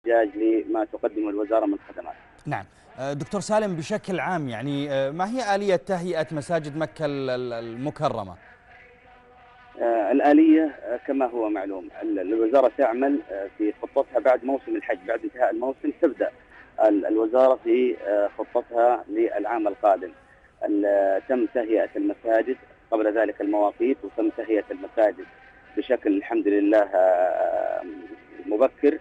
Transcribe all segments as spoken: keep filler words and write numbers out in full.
احتجاج لما تقدمه الوزارة من خدمات. نعم. آه، دكتور سالم، بشكل عام، يعني، آه، ما هي آلية تهيئة مساجد مكة ال-، ال-، المكرمة؟ آه، الآلية، آه، كما هو معلوم، ال-، الوزارة تعمل، آه، في خطتها بعد موسم الحج، بعد انتهاء الموسم تبدأ ال-، الوزارة في، آه، خطتها للعام القادم. ال-، تم تهيئة المساجد، قبل ذلك المواقيت، وتم تهيئة المساجد بشكل الحمد لله، آه، مبكر.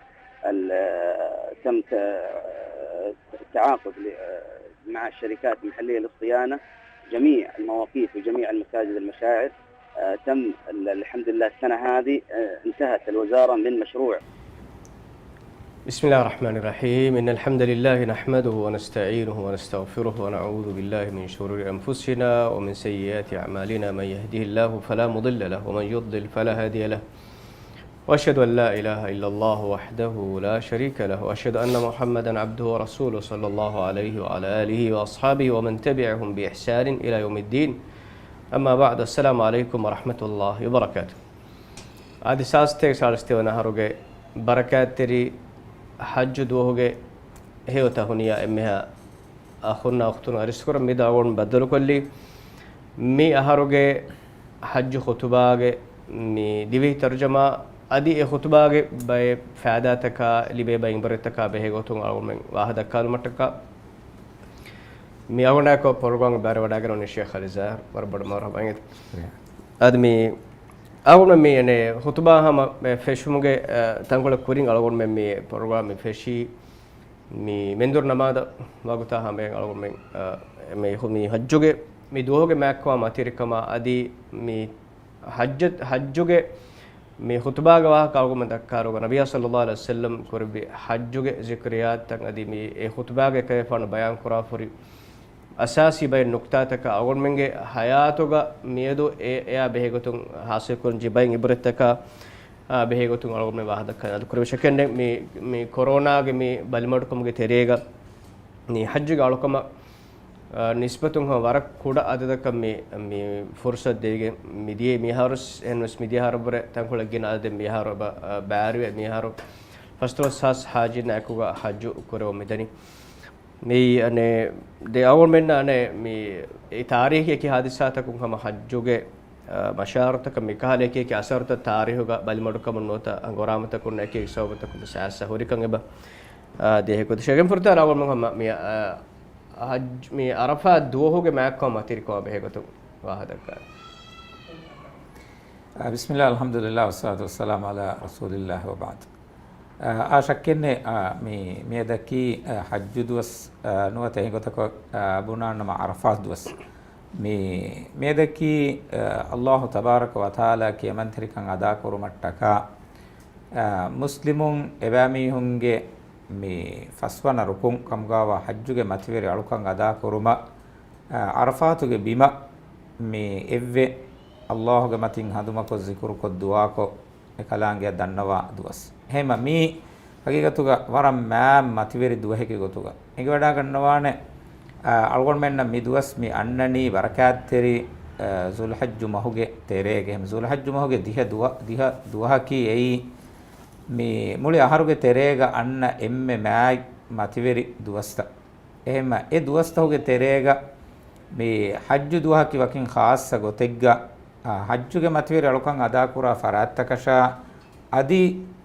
ال-، آه، تم ت-، آه، التعاقد ل-، آه، مع الشركات المحلية للصيانة، جميع المواقيت وجميع المساجد المشاعر، آه، تم ال-، الحمد لله السنة هذه، آه، انتهت الوزارة من مشروع. بسم الله الرحمن الرحيم. إن الحمد لله نحمده ونستعينه ونستغفره ونعوذ بالله من شرور أنفسنا ومن سيئات أعمالنا. من يهده الله فلا مضل له ومن يضلل فلا هادي له. وأشهد أن لا إله إلا الله وحده لا شريك له، وأشهد أن محمدا عبده ورسوله، صلى الله عليه وعلى آله وأصحابه ومن تبعهم بإحسان إلى يوم الدين. أما بعد، السلام عليكم ورحمة الله وبركاته. އަދި ސާސްތޭކަ ސާޅީސް ތިން ވަނަ އަހަރުގެ ބަރަކާތްތެރި ޙައްޖު ދުވަހުގެ ހެޔޮ ތަހުނިޔާ އެންމެހާ އަޚުންނާ އުޚްތުން އަރިސްކުރަން މިދާ އަޅުގަނޑު ބައްދަލުކޮށްލީ މި އަހަރުގެ ޙައްޖު ޚުތުބާގެ މި ދިވެހި ތަރުޖަމާ އަދި އެ ޚުތުބާގެ ބައެއް ފައިދާތަކާ ލިބޭ ބައިން އިބްރަތްތަކާ ބެހޭ ގޮތުން އަޅުގަނޑުމެން ވާހަކަ ދައްކާލުމަށްޓަކާ މި އަޅުގަނޑާއެކު ޕްރޮގްރާމްގެ ބައިވެރިވެވަޑައިގެން އުޅެނީ ޝޭޚް އަލިޒާ. ވަރަށް ބޮޑަށް މަރުޙަބާ އިނގޭތޯ. އަދި މި އަޅުގަނޑުމެން މި އެނެ ޚުތުބާ ހަމަ ފެށުމުގެ، އަ، ތަންކޮޅެއް ކުރިން އަޅުގަނޑުމެން މި ޕްރޮގްރާމް މި ފެށީ މި މެންދުރު ނަމާދަށް ވަގުތާ ހަމަޔަށް އަޅުގަނޑުމެން، އަ، މި ހު-، މި ޙައްޖުގެ މި ދުވަހުގެ މާތްކަމާ މަތިވެރިކަމާ އަދި މި ޙައްޖަ-، ޙައްޖުގެ މި ޚުތުބާގެ ވާހަކަ އަޅުގަނޑުމެން ދައްކާ ރޯގަ ނަބިއްޔާ ޞައްލައްލާހު ޢަލައިހި ވަސައްލަމް ކުރެއްވި ޙައްޖުގެ ޒިކުރިއްޔާތައް އަދި މި އެ ޚުތުބާގެ އެކަލޭފާނު ބަޔާން ކުރާފަހުރި އަސާސީ ބައެއް ނުކްތާތަކަށް އަޅުގަނޑުމެންގެ ޙަޔާތުގަ މިއަދު އެ، އެއާ ބެހޭގޮތުން ޙާޞިލްކުރަންޖެހޭ ބައެއް އިބްރަތްތަކާ، އާ، ބެހޭގޮތުން އަޅުގަނޑުމެން ވާހަކަ ދައްކަން އަދި ކުރެވި ޝައްކެއް ނެތް. މި، މި ކޮރޯނާގެ މި ބަލިމަޑުކަމުގެ ތެރޭގަ މި ޙައްޖުގެ އަޅުކަމަށް، އާ، ނިސްބަތުން ހަމަ ވަރަށް ކުޑަ އަދަދަކަށް މި، މި ފުރުޞަތު ދެވިގެން މިދިޔަ މިހާރު ވެސް، އެހެންވެސް މިދިޔަ އަހަރަށްވުރެ ތަންކޮޅެއް ގިނަ އަދަދެއް މިހާރު އެބަ، އާ، ބައިވެރިވޭ. މިހާރު ފަސްދޮޅަސް ހާސް ޙާޖީންނާ އެކުގަ ޙައްޖު ކުރެވުން މިދަނީ. މި އަނެއް ދެ އަޅުގަނޑުމެންނަށް އަނެއް މި އެ ތާރީޚީ އެކި ޙާދިސާތަކުން ހަމަ ޙައްޖުގެ، އަ، މަޝާއިރުތަކަށް މިކަހަލަ އެކި އެކި އަސަރުތައް ތާރީޚުގަ ބަލިމަޑުކަމުން ނުވަތަ ހަނގުރާމަތަކުން އެކި އެކި ސަބަބުތަކުން ސާސް ހުރިކަން އެބަ، އަ، ދޭހަކު ޝައްކެއް ފުރަތަމަ އަޅުގަނޑު ހަމަ މި، އަ، ޙައްޖު މި ޢަރަފާތް ދުވަހުގެ މާތްކަމާ މަތިވެރިކަމާ ބެހޭގޮތުން ވާހަކަ ދައްކާ. އަ، ބިސްމިއްލާ، އަލްޙަމްދުލިއްލާ، ވައްޞަލާތު ވައްސަލާމު ޢަލާ ރަސޫލިއްލާހި ވަބަޢްދު. އާ، އާ ޝައްކެއްނެތް، އާ، މި، މިއަދަކީ، އާ، ޙައްޖު ދުވަސް، އާ، ނުވަތަ އެހިނގޮތަކޮށް، އާ، ބުނާނަމަ ޢަރަފާތް ދުވަސް. މި، މިއަދަކީ، އާ، ﷲ ތަބާރަކަ ވަތަޢާލާ ކިޔަމަންތެރިކަން އަދާކުރުމަށްޓަކާ، އާ، މުސްލިމުން އެބައިމީހުންގެ މި ފަސްވަނަ ރުކުން ކަމުގާވާ ޙައްޖުގެ މަތިވެރި އަޅުކަން އަދާކުރުމަށް، އާ، ޢަރަފާތުގެ ބިމަށް މި އެއްވެ، ﷲ ގެ މަތިން ހަނދުމަކޮށް ޒިކުރުކޮށް ދުޢާކޮށް، އެކަލާނގެއަށް ދަންނަވާ ދުވަސް. އެހެންމަ މީ ޙަޤީޤަތުގަ ވަރަށް މާތް މަތިވެރި ދުވަހެކޭ ގޮތުގަ އެނގިވަޑާގަންނަވާނެ، އާ، އަޅުގަނޑުމެންނަށް މި ދުވަސް މި އަންނަނީ ބަރަކާތްތެރި، އާ، ޒުލްޙައްޖު މަހުގެ ތެރޭގަ. އެހެން ޒުލްޙައްޖު މަހުގެ ދިހަ ދުވަ-، ދިހަ ދުވަހަކީ އެއީ މި މުޅި އަހަރުގެ ތެރޭގަ އަންނަ އެންމެ މާތް މަތިވެރި ދުވަސްތައް. އެހެންމަ އެ ދުވަސްތަހުގެ ތެރޭގަ މި ޙައްޖު ދުވަހަކީ ވަކިން ޚާއްޞަ ގޮތެއްގަ، އާ، ޙައްޖުގެ މަތިވެރި އަޅުކަން އަދާކުރާ ފަރާތްތަކަށާ އަދި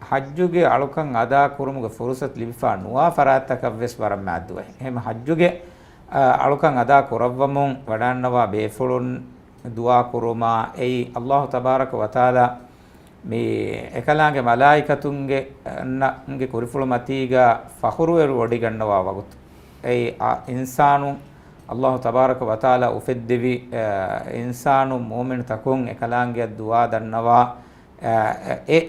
ޙައްޖުގެ އަޅުކަން އަދާކުރުމުގެ ފުރުޞަތު ލިބިފާ ނުވާ ފަރާތްތަކަށްވެސް ވަރަށް މާތް ދުވަހެއް. އެހެންމަ ޙައްޖުގެ، އާ، އަޅުކަން އަދާ ކުރައްވަމުން ވަޑާންނަވާ ބޭފުޅުން ދުޢާ ކުރުމާ އެއީ ﷲ ތަބާރަކަ ވަތަޢާލާ މި އެކަލާނގެ މަލާއިކަތުންގެ، އަންނަ، ގެ ކުރިފުޅުމަތީގަ ފަޚުރުވެރިވޮޑިގަންނަވާ ވަގުތު. އެއީ އާ އިންސާނު، ﷲ ތަބާރަކަ ވަތަޢާލާ އުފެއްދެވި، އާ، އިންސާނު މުއުމިނުތަކުން އެކަލާނގެއަށް ދުޢާ ދަންނަވާ، އާ، އެ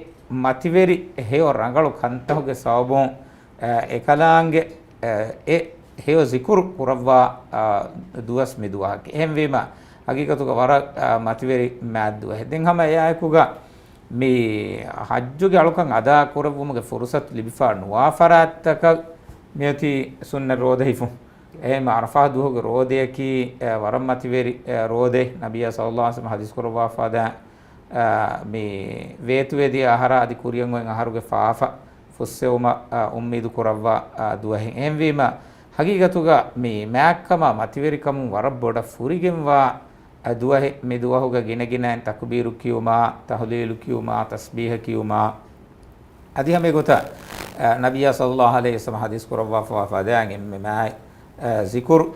މަތިވެރި ހެޔޮ ރަނގަޅު ކަންތަހުގެ ސަބަބުން، އާ، އެކަލާނގެ، އާ، އެ ހެޔޮ ޒިކުރު ކުރައްވާ، އާ، ދުވަސް މި ދުވަހަކީ. އެހެންވީމަ، ޙަޤީޤަތުގަ ވަރަށް، އާ، މަތިވެރި މާތް ދުވަހެއް. ދެން ހަމަ އެއާއެކުގަ މި ޙައްޖުގެ އަޅުކަން އަދާ ކުރެއްވުމުގެ ފުރުޞަތު ލިބިފާ ނުވާ ފަރާތްތަކަށް މިއޮތީ ސުންނަތް ރޯދަ ހިފުން. އެހެންމަ ޢަރަފާތް ދުވަހުގެ ރޯދަޔަކީ، އެ، ވަރަށް މަތިވެރި، އެ، ރޯދައެއް. ނަބިއްޔާ ޞައްލައްލާހު ޢަލައިހި ވަސައްލަމަ ޙަދީޘް ކުރައްވާފާ ދާ، އެ، މި ވޭތުވެދިޔަ އަހަރާ އަދި ކުރިއަށް އޮތް އަހަރުގެ ފާފަ ފުއްސެވުމަށް، އާ، އުއްމީދު ކުރައްވާ، އާ، ދުވަހެއް. އެހެންވީމަ، ހަގީގަތުގަ މި މާތްކަމާ މަތިވެރިކަމުން ވަރަށް ބޮޑަށް ފުރިގެންވާ، އާ، ދުވަހެއް. މި ދުވަހުގަ ގިނަގިނައިން ތަކުބީރު ކިޔުމާ، ތަހުލީލު ކިޔުމާ، ތަސްބީހަ ކިޔުމާ، އަދި ހަމަ އެގޮތަށް، އާ، ނަބިއްޔާ ޞައްލައްލާހު ޢަލައިހި ވަސައްލަމަ ޙަދީޘް ކުރައްވާފަވާ ފަދައިން އެންމެ މާތް، އާ، ޒިކުރު،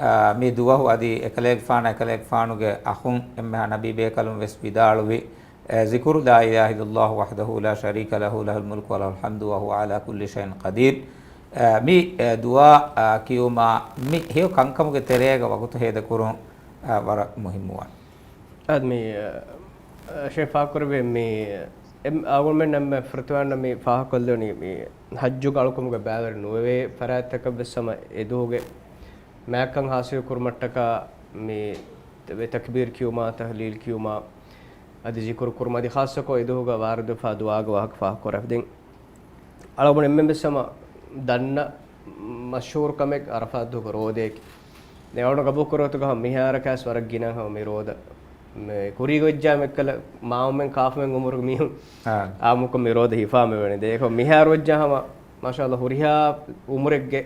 އާ، މި ދުވަހު އަދި އެކަލޭގެފާނާ އެކަލޭގެފާނުގެ އަޚުން އެންމެހާ ނަބީ ބޭކަލުން ވެސް ވިދާޅުވި، އެ، ޒިކުރު لا إله إلا الله وحده لا شريك له له الملك وله الحمد وهو على كل شيء قدير. އެ، މި، އެ، ދުޢާ، އެ، ކިޔުމާ މި ހެޔޮ ކަންކަމުގެ ތެރޭގަ ވަގުތު ހޭދަކުރުން، އެ، ވަރަށް މުހިއްމުވާނެ. އަދި މި، އެ، ޝޭޚް ފާހަގަކުރެއްވި މި އެ، އަޅުގަނޑުމެން އެންމެ ފުރަތަމަ ވަންނަ މި ފާހަގަކޮށްލެވުނީ މި ޙައްޖުގެ އަޅުކަމުގެ ބައިވެރި ނުވެވޭ ފަރާތްތަކަށް ވެސް ހަމަ އެ ދުވަހުގެ މާތްކަން ޙާޞިލު ކުރުމަށްޓަކާ މި ތަ-، ތަކްބީރު ކިޔުމާ، ތަހްލީލު ކިޔުމާ، އަދި ޒިކުރު ކުރުމަށް އަދި ޚާއްޞަކޮށް އެ ދުވަހުގަ ވާރިދުވެފާ ދުޢާގެ ވާހަކަ ފާހަގަކުރައްވާ. ދެން އަޅުގަނޑު އެންމެން ވެސް ހަމަ ދަންނަ މަޝްހޫރު ކަމެއް ޢަރަފާތް ދުވަހުގެ ރޯދައަކީ. ދެން އަޅުގަނޑު ގަބޫލު ކުރޭ ގޮތުގަ ހަމަ މިހާރަކަށް ވެސް ވަރަށް ގިނަ ހަމަ މި ރޯދަ މި ކުރީގަ ވެއްޖާ އެއްކަލަ މާއުމެއް ކާފަމެން އުމުރުގެ މީހުން އާ. އާއްމުކޮށް މި ރޯދަ ހިފާ މިވަނީ. ދެން އެކަމަ މިހާރު ވެއްޖާ ހަމަ މާޝާﷲ ހުރިހާ އުމުރެއްގެ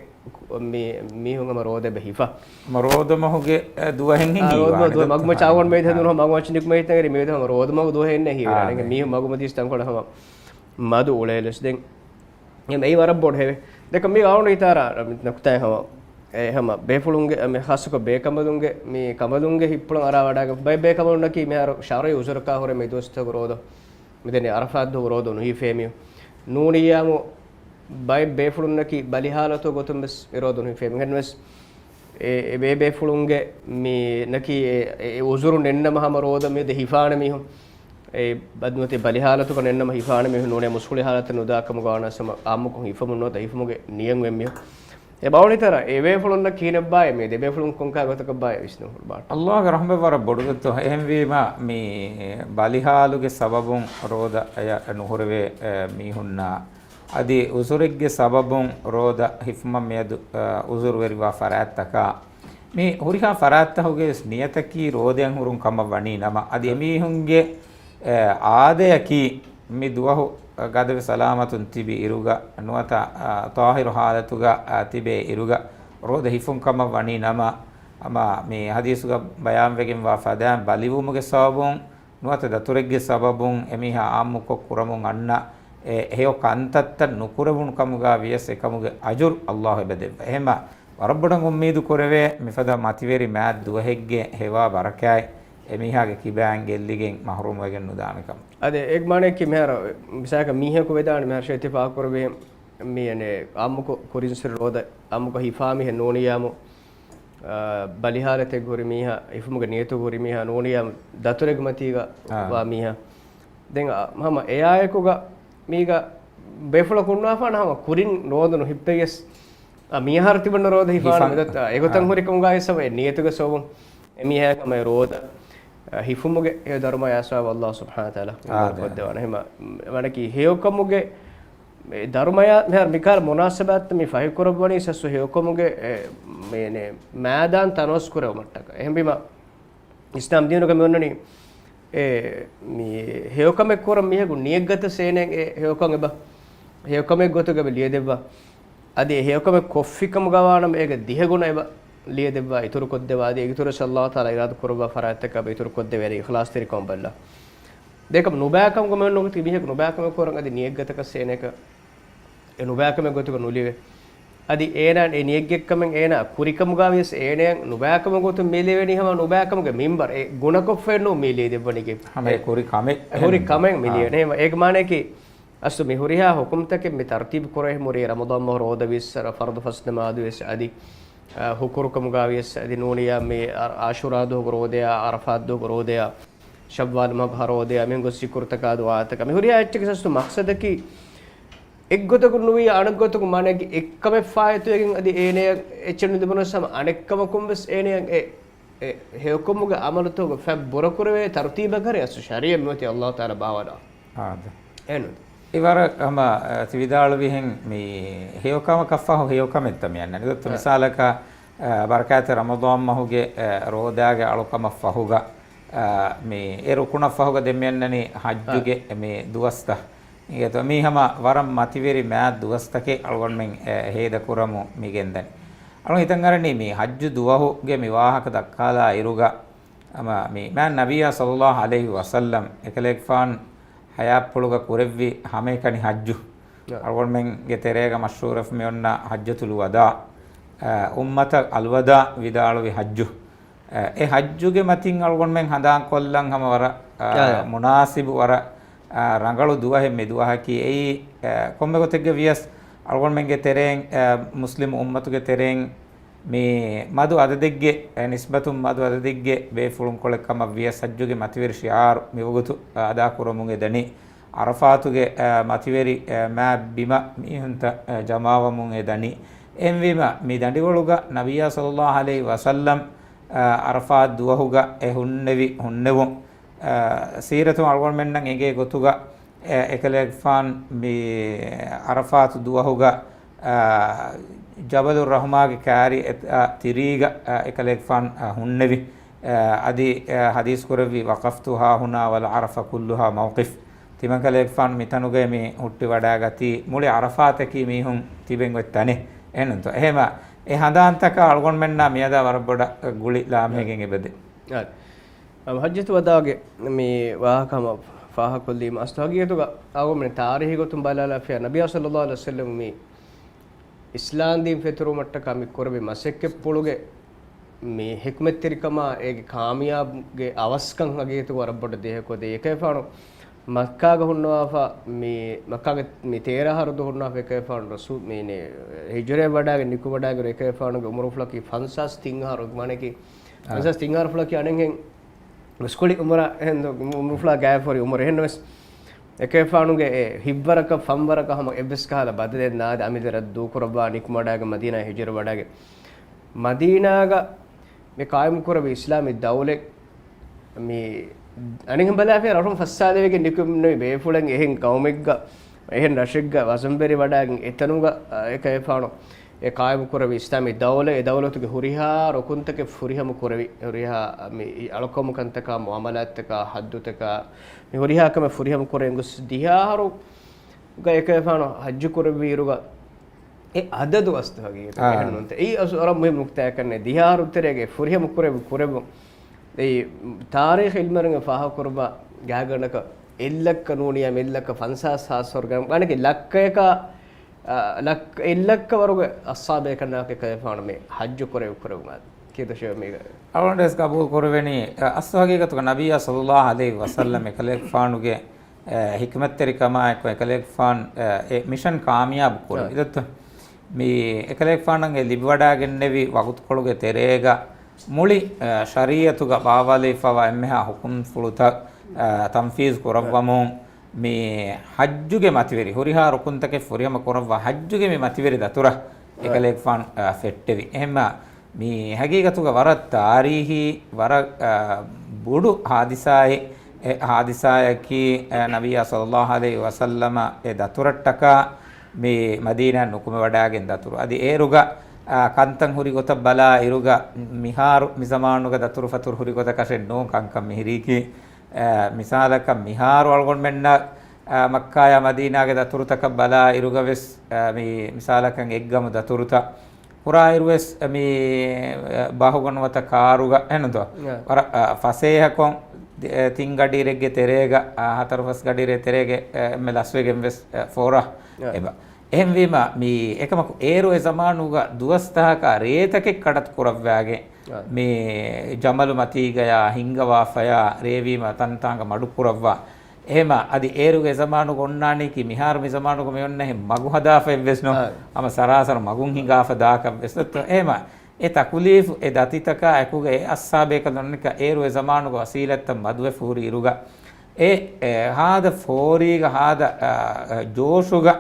މި-، މީހުން ހަމަ ރޯދަ އެބަ ހިފާ. ހަމަ ރޯދަ މަހުގެ، އެ، ދުވަހެއް އާ، ހީވާނެ. ރޯދަ މަހުގެ ދުވަ-، ދުވަހެއް މަގުމައްޗަށް އަޅުގަނޑު މި ދެ ހަނދުނު ހަމަ މަގުމައްޗަށް ނިކުމެ ހިތަށް އެރި މި ދެ ހަމަ ރޯދަ މަހުގެ ދުވަހެއް ނެތް ހީވާނެ. އާ، އިނގޭ މީހުން މަގުމަތީ ތަންކޮޅެއް ހަމަ މަދު އުޅޭލަސް. ދެން އެ މީ ވަރަށް ބޮޑު ހެވެ. ދެކަ މީ އަޅުގަނޑު ހިތަށް އަރާ ނުކުތާއެއް ހަމަ، އެ ހަމަ ބޭފުޅުންގެ، މި ޚާއްޞަކޮށް ބޭކަނބަލުންގެ، މި ކަނބަލުންގެ ހިތްޕުޅަށް އަރާ ވަޑާގެ ބައެއް ބޭކަނބަލުންނަކީ މިހާރު ޝަރުޢީ ޢުޛުރަކާ ހުރެ މި ދުވަސްތަކުގެ ރޯދަ މިދެނީ ޢަރަފާތް ދުވަހުގެ ރޯދަ ނުހިފޭ މީހުން. ނޫނިއްޔާމު ބައެއް ބޭފުޅުންނަކީ ބަލި ޙާލަތު ގޮތުން ވެސް އެ ރޯދަ ނުހިފޭ މީހުން ވެސް އެ، އެ ބޭބޭފުޅުންގެ މި ނަކީ އެ، އެ، އެ ޢުޛުރު ނެންނަމަ ހަމަ ރޯދަ މިއަދު ހިފާނެ މީހުން. އެ ބަދުނުތި ބަލި ޙާލަތުގަ ނެންނަމަ ހިފާނެ މީހުން ނޫނޭ މުސްކުޅި ޙާލަތަށް ނުދާ ކަމުގަ ވާނަސް ހަމަ އާއްމުކޮށް ހިފަމުން ނުވަތަ ހިފުމުގެ ނިޔަތް އެއް މީހުން. އެ ބައުނިތަރ އެ ބޭފުޅުންނަށް ކިހިނެއްބާއޭ މި ދެ ބޭފުޅުން ކޮންކާ ގޮތަކަށްބާއޭ ވިސްނުން ހުރި ބާ. ﷲގެ ރަޙްމަތް ވަރަށް ބޮޑު ދެއްތޯ. އެހެންވީމަ، މި ބަލި ޙާލުގެ ސަބަބުން ރޯދަ އެޔަށް ނުހުރެވޭ، އެ، މީހުންނާ އަދި ޢުޛުރެއްގެ ސަބަބުން ރޯދަ ހިފުމަށް މިއަދު، އަ، ޢުޛުރުވެރިވާ ފަރާތްތަކާ، މި ހުރިހާ ފަރާތްތަކުގެ ވެސް ނިޔަތަކީ ރޯދައަށް ހުރުން ކަމަށް ވަނީ ނަމަ، އަދި އެމީހުންގެ، އަ، އާދަޔަކީ މި ދުވަހު ގަދަވެ ސަލާމަތުން ތިބި އިރުގަ ނުވަތަ، އަ، ޠާހިރު ޙާލަތުގަ، އަ، ތިބޭ އިރުގަ ރޯދަ ހިފުން ކަމަށް ވަނީ ނަމަ، ހަމަ މި ޙަދީޘުގަ ބަޔާންވެގެންވާ ފަދައިން ބަލިވުމުގެ ސަބަބުން ނުވަތަ ދަތުރެއްގެ ސަބަބުން އެމީހާ އާއްމުކޮށް ކުރަމުން އަންނަ އެ ހެޔޮ ކަންތައްތައް ނުކުރެވުނު ކަމުގަ ވިޔަސް އެކަމުގެ އަޖުރު ﷲ އެބަ ދެއްވަ. އެހެންމަ ވަރަށް ބޮޑަށް އުއްމީދު ކުރެވޭ، މިފަދަ މަތިވެރި މާތް ދުވަހެއްގެ ހެވާ ބަރަކާތް އެމީހާގެ ކިބައިން ގެއްލިގެން މަޙްރޫމް ވެގެން ނުދާނެ ކަމަށް. އަދި އޭގެ މާނައަކީ މިހާރު މިސާލަކަށް މީހަކު ވެދާނެ މިހާރު ޝޭޚް ފާހަގަކުރެއްވި މި އަނެއް އާއްމުކޮށް ކުރިން ސިރު ރޯދަ އާއްމުކޮށް ހިފާ މީހެއް ނޫނިއްޔާމު އާ، ބަލި ޙާލަތެއްގަ ހުރި މީހާ، ހިފުމުގެ ނިޔަތުގަ ހުރި މީހާ ނޫނިއްޔާ ދަތުރެއްގެ މަތީގަ އާ. ވާ މީހާ. ދެން، އާ، ހަމަ އެއާއެކުގަ މީގަ ބޭފުޅަކު ހުންނާފާނަ ހަމަ ކުރިން ރޯދަ ނުހިއްޕެވިޔަސް، އާ، މިއަހަރު ތިބުން ރޯދަ ހިފާނެ ހިފާނެ. މިދަތް، އާ، އެގޮތަށް އާ، ހުރި ކަމުގައި ސަބަބު އެ ނިޔަތުގެ ސަބަބުން އެމީހާ ހަމަ އެ ރޯދަ، އާ، ހިފުމުގެ އެ ދަރުމަޔާ ސަބަބު އަﷲ ސުބްޙާނަހޫ ވަތަޢާލާ އާ، އިން ދެ. ކޮށްދެވާނެ. ހަމަ ވަނަކީ ހެޔޮކަމުގެ އެ ދަރުމަޔާ މިހާރު މިކަހަލަ މުނާސަބާތްތައް މި ފަހިކުރައްވަނީ ސަސްސު ހެޔޮކަމުގެ އެ، މޭނެ، މައިދާން ތަނަވަސްކުރެވުމަށްޓަކައި. އެހެންވީމަ، އިސްލާމް ދީނުގަ މި އޮންނަނީ އެ، މި ހެޔޮކަމެއް ކުރަން މީހަކު ނިޔަތްގަތަސް އޭނައަށް އެ ހެޔޮކަން އެބަ، ހެޔޮކަމެއް ގޮތުގަ އެބަ ލިޔެދެއްވާ. އަދި އެ ހެޔޮކަމެއް ކޮށްފިކަމުގަ ވާނަމަ އޭގެ ދިހަ ގުނަ އެބަ ލިޔެދެއްވާ، އިތުރުކޮށްދެވާ. އަދި އޭގެ އިތުރު އަﷲ ތަޢާލާ އިރާދަ ކުރައްވާ ފަރާތްތަކަށް އެބަ އިތުރުކޮށްދެވޭ. އިޚްލާޞްތެރިކަމުން ބައްލާ. ދެކަމް ނުބައިކަމުގަ މެން ނުގަތީ މީހަކު ނުބައިކަމެއް ކުރަން އަދި ނިޔަތްގަތަކަސް އޭނައަކަށް އެ ނުބައިކަމެއް ގޮތުގަ ނުލިޔެވޭ. އަދި އޭނާ އެ ނިޔަތްގެ ކަމެއް އޭނާ ކުރިކަމުގަ ވިޔަސް އޭނައަށް ނުބައިކަމެއް ގޮތުން މި ލިޔެވެނީ ހަމަ ނުބައިކަމުގެ މިންބަރު އެ ގުނަކޮށްފައެއް ނޫން މި ލިޔެދެއްވަނީގެ. ހަމަ އެ ކުރި ކަމެއް. އެ ހުރި ކަމެއް މި އާ. ލިޔެވެނީ. އޭގެ މާނައަކީ އަސްލު މި ހުރިހާ ހުކުމްތަކެއް މި ތަރުތީބު ކުރެވޭ މުރި ރަމަޟާން މަހު ރޯދަ ވިޔަސް އަރަ ފަރުޟު ފަސް ނަމާދު ވިޔަސް އަދި، އަ، ހުކުރުކަމުގަ ވިޔަސް އަދި ނޫނިއްޔާ މި އަ-، އާޝޫރާ ދުވަހުގެ ރޯދަޔާ، އަރަފާތް ދުވަހުގެ ރޯދަޔާ، ޝައްވާލު މަހުގެ ހަ ރޯދަޔާ މިހެން ގޮސް ޒިކުރުތަކާ ދުޢާތަކާ މި ހުރިހާ އެއްޗެއްގެ ސަސްތު މަޤްޞަދަކީ އެއްގޮތަކުން ނުވިޔަ އަނެއްގޮތަކުން މާނައަކީ އެއްކަމެއް ފާއިތުވެގެން އަދި އޭނަޔަށް އެއްޗެއް ނުލިބުނަސް ހަމަ އަނެއްކަމަކުން ވެސް އޭނަޔަށް އެ، އެ ހެޔޮކަމުގެ ޢަމަލުތަކުގެ ފަތް ބުރަކުރެވޭ ތަރުތީބަކަށް އަސްލު ޝަރީޢަތް މިއޮތީ އަﷲ ތަޢާލާ ބާވަނާ. އާދެ. އެނު. އިވަރަށް ހަމަ، އަ، ތި ވިދާޅުވިހެން މި ހެޔޮކަމަކަށްފަހު ހެޔޮކަމެއްތަ މި އަންނަނީ. ގޮތްތަ އަ. މިސާލަކަށް، އަ، ބަރަކާތް ރަމަޟާން މަހުގެ، އަ، ރޯދާގެ އަޅުކަމަށްފަހުގަ، އަ، މި އެ ރުކުނަށްފަހުގަ ދެން މި އަންނަނީ ޙައްޖުގެ އަ. މި ދުވަސްތައް. އިނގޭތޯ، މީ ހަމަ ވަރަށް މަތިވެރި މާތް ދުވަސްތަކެއް އަޅުގަނޑުމެން، އެ، ހޭދަ ކުރަމުން މި ގެންދަނީ. އަޅުގަނޑު ހިތަށް އަރަނީ މި ޙައްޖު ދުވަހުގެ މި ވާހަކަ ދައްކާލާ އިރުގަ، ހަމަ މި މާތް ނަބިއްޔާ ޞައްލައްލާހު ޢަލައިހި ވަސައްލަމް އެކަލޭގެފާނު ޙަޔާތްޕުޅުގަ ކުރެއްވި ހަމައެކަނި ޙައްޖު. އަޅުގަނޑުމެންގެ ތެރޭގަ މަޝްހޫރަށް މި އޮންނަ ޙައްޖަތުލް ވަދާޢު، އަ، އުއްމަތަށް އަލްވަދާޢު ވިދާޅުވި ޙައްޖު. އެ ޙައްޖުގެ މަތިން އަޅުގަނޑުމެން ހަނދާންކޮށްލަން ހަމަ ވަރަށް، އާ، އާ. މުނާސިބު ވަރަށް، އާ، ރަނގަޅު ދުވަހެއް މި ދުވަހަކީ. އެއީ، އާ، ކޮންމެ ގޮތެއްގަ ވިޔަސް އަޅުގަނޑުމެންގެ ތެރެއިން، އާ، މުސްލިމް އުއްމަތުގެ ތެރެއިން މި މަދު އަދަދެއްގެ، އެ، ނިސްބަތުން މަދު އަދަދެއްގެ ބޭފުޅުންކޮޅެއް ކަމަށް ވިޔަސް ޙައްޖުގެ މަތިވެރި ޝިޢާރު މިވަގުތު، އާ، އަދާކުރަމުން އެދަނީ. ޢަރަފާތުގެ، އާ، މަތިވެރި، އާ، މާތް ބިމަށް މީހުންތައް، އާ، ޖަމާވަމުން އެދަނީ. އެހެންވީމަ، މި ދަނޑިވަޅުގަ ނަބިއްޔާ ޞައްލައްލާހު ޢަލައިހި ވަސައްލަމް، އާ، ޢަރަފާތް ދުވަހުގަ އެ ހުންނެވި ހުންނެވުން، އާ، ސީރަތުން އަޅުގަނޑުމެންނަށް އެނގޭ ގޮތުގަ، އެ، އެކަލޭގެފާން މި ޢަރަފާތު ދުވަހުގަ، އާ، ޖަބަލު ރަޙުމާގެ ކާރި އެތައް ތިރީގަ، އާ، އެކަލޭގެފާން، އާ، ހުންނެވި. އާ، އަދި، އާ، ޙަދީޘް ކުރެއްވި، "وقفت هاهنا والعرفة كلها موقف." ތިމަންކަލޭގެފާނު މިތަނުގައި މި ހުއްޓިވަޑައިގަތީ މުޅި ޢަރަފާތަކީ މީހުން ތިބެން އޮތް ތަނެއް. އެހެންތޯ؟ އެހެމަ އެ ހަނދާންތަކާ އަޅުގަނޑުމެންނާ މިއަދާ ވަރަށް ބޮޑަށް ގުޅި ލާމެހިގެން އެބަދޭ. އާ. އަ، ޙައްޖަތުލް ވަދާޢުގެ މި ވާހަކަ ހަމަ ފާހަގަކޮށްލީމަ، އަސްލު ޙަޤީޤަތުގަ އަޅުގަނޑުމެން ތާރީޚީ ގޮތުން ބަލާލާފިޔާ، ނަބިއްޔާ ޞައްލައްލާހު ޢަލައިހި ވަސައްލަމް މި އިސްލާމްދީން ފެތުރުމަށްޓަކާ މި ކުރެއްވި މަސައްކަތްޕުޅުގެ މި ޙިކްމަތްތެރިކަމާ އޭގެ ކާމިޔާބުގެ އަވަސްކަން ޙަޤީޤަތުގަ ވަރަށް ބޮޑަށް ދޭހަކޮށްދޭ. އެކަލޭގެފާނު މައްކާގަ ހުންނަވާފަ، މި މައްކާގެ މި ތޭރަ އަހަރު ދުވަހު ހުންނަވާފަ އެކަލޭގެފާނު ރަސޫލް މި ހިޖުރައަށް ވަޑައިގެން ނިކުމެވަޑައިގެން އެކަލޭގެފާނުގެ ޢުމުރުފުޅަކީ ފަންސާސް ތިން އަހަރު، މާނައަކީ އާ. ފަންސާސް ތިން އަހަރުފުޅަކީ އަނެއްހެން މުސްކުޅި އުމުރާ އެހެން އުމުރުފުޅާ ގާތް ފޯރި އުމުރު. އެހެންނަމަވެސް އެކަލޭގެފާނުގެ އެ ހިތްވަރަކަށް ފަންވަރަކަށް ހަމަ އެއްވެސް ކަހަލަ ބަދަލެއް ނާދެ އަމިއްލަ ރައްދު ދޫކުރައްވާ ނިކުމެވަޑައިގެން މަދީނާއަށް ހިޖުރަވަޑައިގެން މަދީނާގަ މި ޤާއިމުކުރެއްވި އިސްލާމީ ދައުލަތް މި އަނެއްހެން ބަލާފިޔާ ރަށުން ފައްސާލެވިގެން ނިކުމެވި ބޭފުޅެއް އެހެން ޤައުމެއްގަ، އެހެން ރަށެއްގަ ވަޒަންވެރިވަޑައިގެން އެތަނުގަ، އަ، އެކަލޭގެފާނު އެ ޤާއިމުކުރެއްވި އިސްލާމީ ދައުލަތް، އެ ދައުލަތުގެ ހުރިހާ ރުކުންތަކެއް ފުރިހަމަ ކުރެވި، ހުރިހާ މި އަޅުކަމުކަންތަކާ، މުޢާމަލާތްތަކާ، ހައްދުތަކާ، މި ހުރިހާ ކަމެއް ފުރިހަމަ ކުރެވިގެން ގޮސް ދިހައަހަރުގަ އެކަލޭގެފާނު ޙައްޖު ކުރެއްވި އިރުގަ އެ އަދަދު އަސްތު ހަގީގަތަށް އާ. އެހެން ނޫންތަ؟ އެއީ އަސް ވަރަށް މުހިއްމު ނުކުތާއެއް ކަންނޭ. ދިހަ އަހަރު ތެރޭގަ ފުރިހަމަ ކުރެއްވި ކުރެއްވުން. އެއީ ތާރީޚު ޢިލްމުވެރިން ފާހަގަކުރައްވާ ގާތްގަނޑަކަށް އެއްލައްކަ ނޫނިއްޔާ މިއެއްލައްކަ ފަންސާސް ހާސް ވަރުގެ ގާތްގަނޑަކީ ލައްކަޔަކާ، އާ، ލައްކަ، އެއްލައްކަ ވަރުގެ އަޞްޙާބޭކަންނާކެ ކަލޭފާނު މި ޙައްޖު ކުރެވި ކުރެވުމާ ކީއްތަ ޝޭޚް މީގަ؟ އަޅުގަނޑުވެސް ގަބޫލު ކުރެވެނީ، އަ، އަސްލު ހަގީގަތުގަ ނަބިއްޔާ ޞައްލައްލާހު ޢަލައިހި ވަސައްލަމް އެކަލޭގެފާނުގެ އެ، ޙިކްމަތްތެރިކަމާއެކު އެކަލޭގެފާނު، އެ، އެ މިޝަން ކާމިޔާބު ކުރި. އަ. އިދައްތަ މި އެކަލޭގެފާނަށް އެ ލިބިވަޑައިގެންނެވި ވަގުތުކޮޅުގެ ތެރޭގަ މުޅި، އެ، ޝަރީޢަތުގަ ބާވާލެވިފައިވާ އެންމެހާ ޙުކުމްފުޅުތައް، އެ، ތަންފީޒު ކުރައްވަމުން މި ޙައްޖުގެ މަތިވެރި، ހުރިހާ ރުކުންތަކެއް ފުރިހަމަ ކުރައްވާ ޙައްޖުގެ މި މަތިވެރި ދަތުރަށް އަ. އެކަލޭގެފާނު، އެ، ފެއްޓެވި. އެހެންމަ މި ހަގީގަތުގަ ވަރަށް ތާރީހީ، ވަރަށް، އާ، ބޮޑު ހާދިސާއެއް، އެ ހާދިސާއަކީ، އެ، ނަބިއްޔާ ޞައްލައްލާހު ޢަލައިހި ވަސައްލަމަ އެ ދަތުރަށްޓަކާ މި މަދީނާ ނުކުމެވަޑައިގެން ދަތުރު. އަދި އޭރުގަ، އާ، ކަންތައް ހުރި ގޮތަށް ބަލާ އިރުގަ މިހާރު މި ޒަމާނުގަ ދަތުރުފަތުރު ހުރި ގޮތަކަށެއް ނޫން ކަންކަން މިހިރީކީ. އާ، މިސާލަކަށް މިހާރު އަޅުގަނޑުމެންނަށް، އާ، މައްކާޔާ މަދީނާގެ ދަތުރުތަކަށް ބަލާ އިރުގަ ވެސް، އާ، މި މިސާލަކަށް އެއްގަމު ދަތުރުތައް ކުރާއިރުވެސް މި ބާހުގަނުވަތަ ކާރުގަ އެނުދޯ؟ އަ. ވަރަށް، އަ، ފަސޭހަކޮށް ތި-، އެ، ތިން ގަޑިއިރެއްގެ ތެރޭގަ، އަ، ހަތަރު ފަސް ގަޑިއިރެއް ތެރޭގެ، އެ، އެންމެ ލަސްވެގެން ވެސް، އެ، ފޯރާ އަ. އެބަ. އެހެންވީމަ، މި އެކަމަކު އޭރު އެ ޒަމާނުގަ ދުވަސްތަހަކާ ރޭތަކެއް ކަޑަތު ކުރައްވާގެން، އަ. މި ޖަމަލު މަތީގަޔާ ހިންގަވާފަޔާ ރޭވީމަ ތަންތާނގަ މަޑު ކުރައްވާ. އެހެމަ އަދި އޭރުގެ ޒަމާނުގަ އޮންނާނީކީ މިހާރު މި ޒަމާނުގަ މި އޮންނަ ހެން މަގު ހަދާފައެއްވެސް ނޫން. އާ. ހަމަ ސަރާސަރު މަގުން ހިނގާފަ ދާކަށްވެސް އޮތްތޯ. އެހެމަ އެ ތަކުލީފު އެ ދަތިތަކާ އެކުގަ އެ އައްސާބޭކަލުންނަކަ އޭރު އެ ޒަމާނުގަ ވަސީލަތްތައް މަދުވެފަ ހުރި އިރުގަ އެ، އެ ހާދަ ފޯރީގަ ހާދަ، އާ، އާ، ޖޯޝުގަ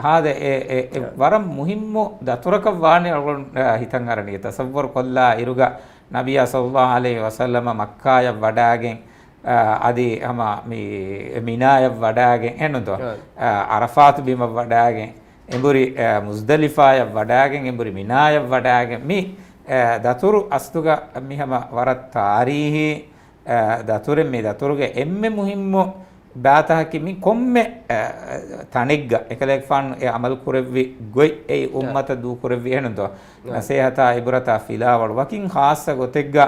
ހާދަ އެ، އެ، އެ އާ. ވަރަށް މުހިއްމު ދަތުރަކަށް ވާނެ އަޅުގަނޑު، އާ، ހިތަށް އަރަނީ. ތަޞައްވަރު ކޮށްލާ އިރުގަ ނަބިއްޔާ ޞައްލައްލާހު ޢަލައިހި ވަސައްލަމަ މައްކާޔަށް ވަޑައިގެން، އާ، އަދި ހަމަ މި މިނާޔަށް ވަޑައިގެން އެނުދޯ؟ އާ. އާ، ޢަރަފާތު ބިމަށް ވަޑައިގެން، އެނބުރި، އާ، މުޒްދަލިފާޔަށް ވަޑައިގެން، އެނބުރި މިނާޔަށް ވަޑައިގެން، މި، އާ، ދަތުރު އަސްލުގަ މި ހަމަ ވަރަށް ތާރީހީ، އާ، ދަތުރެއް. މި ދަތުރުގެ އެންމެ މުހިއްމު، ބާތަހަކީ މި ކޮންމެ، އަ، ތަނެއްގަ އެކަލޭގެފާނު އެ އަމަލު ކުރެއްވި ގޮތް އެއީ އުއްމަތަށް ދޫކުރެއްވި އެހެނުންތޯ؟ ނަސޭހަތާ އިބުރަތާ ފިލާވަޅު ވަކިން ޚާއްޞަ ގޮތެއްގަ،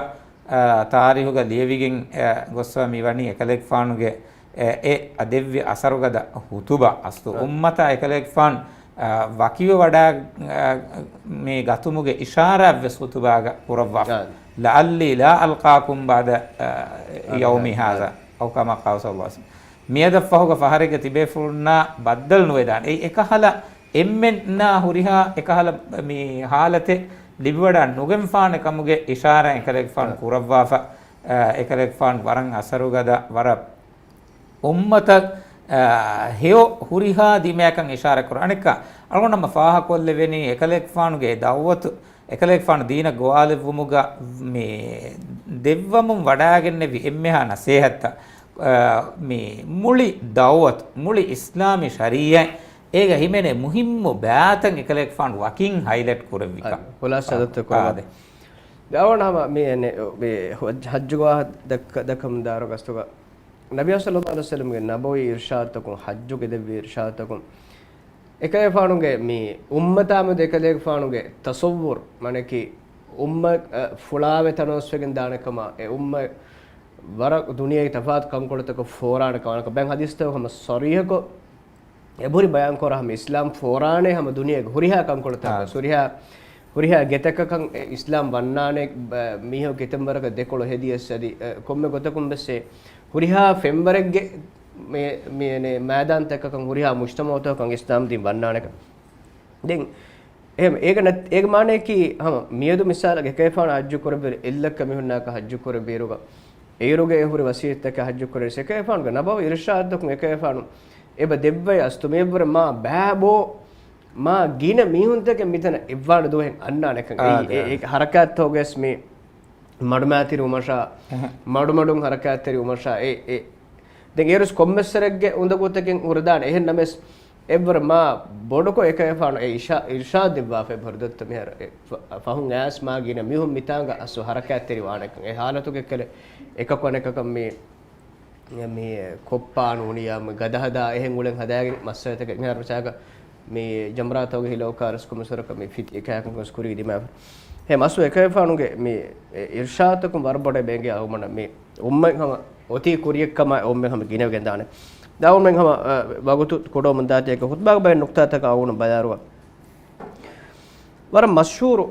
އަ، ތާރީހުގަ ލިޔެވިގެން، އަ، ގޮއްސަވާ މި ވަނީ އެކަލޭގެފާނުގެ އެ، އެ އަ ދެއްވި އަސަރުގަދަ ހުތުބާ އަސްލު އުއްމަތާ އެކަލޭގެފާން، އަ، ވަކިވެވަޑާ، އަ، މި ގަތުމުގެ އިޝާރާތްވެސް ހުތުބާގަ ކުރައްވާފަ. ލަޢައްލީ ލާ އަލްޤާކުމް ބަޢްދަ، އަ، ޔައުމީ ހާޒާ. އައު ކަމާ ޤާލަ ޞައްލަﷲު ޢަލައިހި ވަސައްލަމް. މިއަދަށް ފަހުގަ ފަހަރެއްގަ ތިބޭފުޅުންނާ ބައްދަލު ނުވެދާނެ. އެއީ އެކަހަލަ އެންމެންނާ ހުރިހާ އެކަހަލަ މި ހާލަތެއް ލިބިވަޑާ ނުގެންފާނެ ކަމުގެ އިޝާރާތް އެކަލޭގެފާނު ކުރައްވާފަ. އަ، އެކަލޭގެފާނު ވަރަށް އަސަރުގަދަ ވަރަށް އުއްމަތަށް، އަ، ހެޔޮ ހުރިހާ ދިމަޔަކަށް އިޝާރާތް ކުރާ. އަނެއްކާ، އަޅުގަނޑު ނަމަ ފާހަގަކޮށްލެވެނީ، އެކަލޭގެފާނުގެ ދަޢުވަތު، އެކަލޭގެފާނު ދީނަށް ގޮވާލެއްވުމުގަ މި ދެއްވަމުން ވަޑާގެންނެވި އެންމެހާ ނަސޭހަތްތައް، އަ، މި މުޅި ދަޢުވަތު، މުޅި އިސްލާމީ ޝަރީޢަތް، އޭގަ ހިމެނޭ މުހިއްމު ބާތައް އެކަލޭގެފާނު ވަކިން ހައިލައިޓް ކުރެއްވިކަން. އަދި، ޚުލާސާ އާ، ދަތު ކުރަމަ. އާ، އަދި. ދާވަން ހަމަ މި އެނެ، މި ހައްޖު، ހައްޖުގަ ދައްކަ، ދައްކަމުން ދާރު ގަސްތުގަ ނަބީ ޞައްލަﷲު ޢަލައިހި ވަސައްލަމްގެ ނަބަވީ އިރްޝާދުތަކުން، ޙައްޖުގެ ދެއްވި އިރްޝާދުތަކުން، އެކަލޭފާނުގެ މި އުއްމަތާމެދު އެކަލޭގެފާނުގެ ތަޞައްވުރު، މާނައަކީ އުއްމަތް، އަ، ފުޅާވެ ތަނަވަސްވެގެން ދާނެ ކަމާ، އެ އުއްމަތް ވަރަށް ދުނިޔޭގެ ތަފާތު ކަންކޮޅުތަކަށް ފޯރާނެ ކަމާ، ބައެއް ޙަދީޘްތަކު ހަމަ ޞަރީޙަކޮށް އެބުރި ބަޔާންކުރާ ހަމަ އިސްލާމް ފޯރާނެ ހަމަ ދުނިޔޭގެ ހުރިހާ ކަންކޮޅުތަކަށް، އާ، ހުރިހާ، ހުރިހާ ގެތަކަކަށް އެ އިސްލާމް ވަންނާނެ، ބަ، މީހަކު ކިތަންމެ ވަރަކަށް ދެކޮޅު ހެދިޔަސް އަދި، އެ، ކޮންމެ ގޮތަކުން ވެސް އެ ހުރިހާ ފެންވަރެއްގެ މެ، މެ، މައިދާންތަކަކަށް ހުރިހާ މުޖްތަމަޢުތަކަކަށް އިސްލާމް ދީން ވަންނާނެކަން. ދެން އެހެން އޭގެ ނަތް، އޭގެ މާނައަކީ ހަމަ މިއަދު މިސާލަކަށް އެކަލޭފާނު ޙައްޖު ކުރެއްވިއިރު، އެއްލައްކަ މީހުންނާކަށް ޙައްޖު ކުރެއްވިއިރުގަ، އޭރުގެ އެ ހުރި ވަސީލަތްތަކަށް ޙައްޖު ކުރެއްވިއިރު، އެކަލޭފާނުގެ ނަބަވީ އިރްޝާދުތަކުން އެކަލޭފާނު އެބަ ދެއްވައި އަސްތު މިއަށްވުރެ މާ ބައިބޯ، މާ ގިނަ މީހުންތަކެއް މިތަނަށް އެއްވާނެ ދުވަހެއް އަންނާނެކަން. އެއީ، އާ، އެ، އެ ޙަރަކާތްތަކުގަސް މި މަޑުމައިތިރިވުމަށާ، އެހެން. މަޑުމަޑުން ޙަރަކާތްތެރިވުމަށާ، އެ، އެ. ދެން އޭރުސް ކޮންމެސްވަރެއްގެ އުނދަގޫތަކެއް ހުރެދާނެ. އެހެން ނަމަވެސް، އެއްވަރަށް މާ ބޮޑުކޮށް އެކަލޭފާނު އެ އިޝާ، އިރްޝާދު ދެއްވާފައި ހުރި ދޮއްތަ މިހާރު. އެ ފަ، ފަހުން އައިސް މާ ގިނަ މީހުން މިތާނގަ އަސްލު ޙަރަކާތްތެރިވާނެކަން. އެ ޙާލަތުގެ ކަލެ އެކަކު އަނެކަކަށް މި، މި ކޮއްޕާ ނޫނިއްޔާ މި ގަދަ ހަދާ އެހެން އުޅެން ހަދާގެން މައްސަލަތަކެއް މިހާރު މިސާލަކަށް މި ޖަމްރާތަކުގެ ހިލަ އޮކާރަސް ކުމިސުރަކަށް މި ފިތި އެކާކުން ކުރީ ދިމާވެ. ހެ މަސް އެކަލޭފާނުގެ މި އިރްޝާދުތަކުން ވަރަށް ބޮޑަށް ބޭނގެ އަޅުގަނޑަށް މި އުއްމަތް ހަމަ އޮތީ ކުރިޔަކަމަށް އެ އުއްމަތް ހަމަ ގިނަވެގެން ދާނެ. ދާ އުއްމަތް ހަމަ، އަ، ވަގުތު ކުޑަވަމުން ދާތީ އެކަ ޚުތުބާގެ ބައެއް ނުކްތާތަކަށް އަޅުގަނޑު ބަލާރުވަ. ވަރަށް މަޝްހޫރު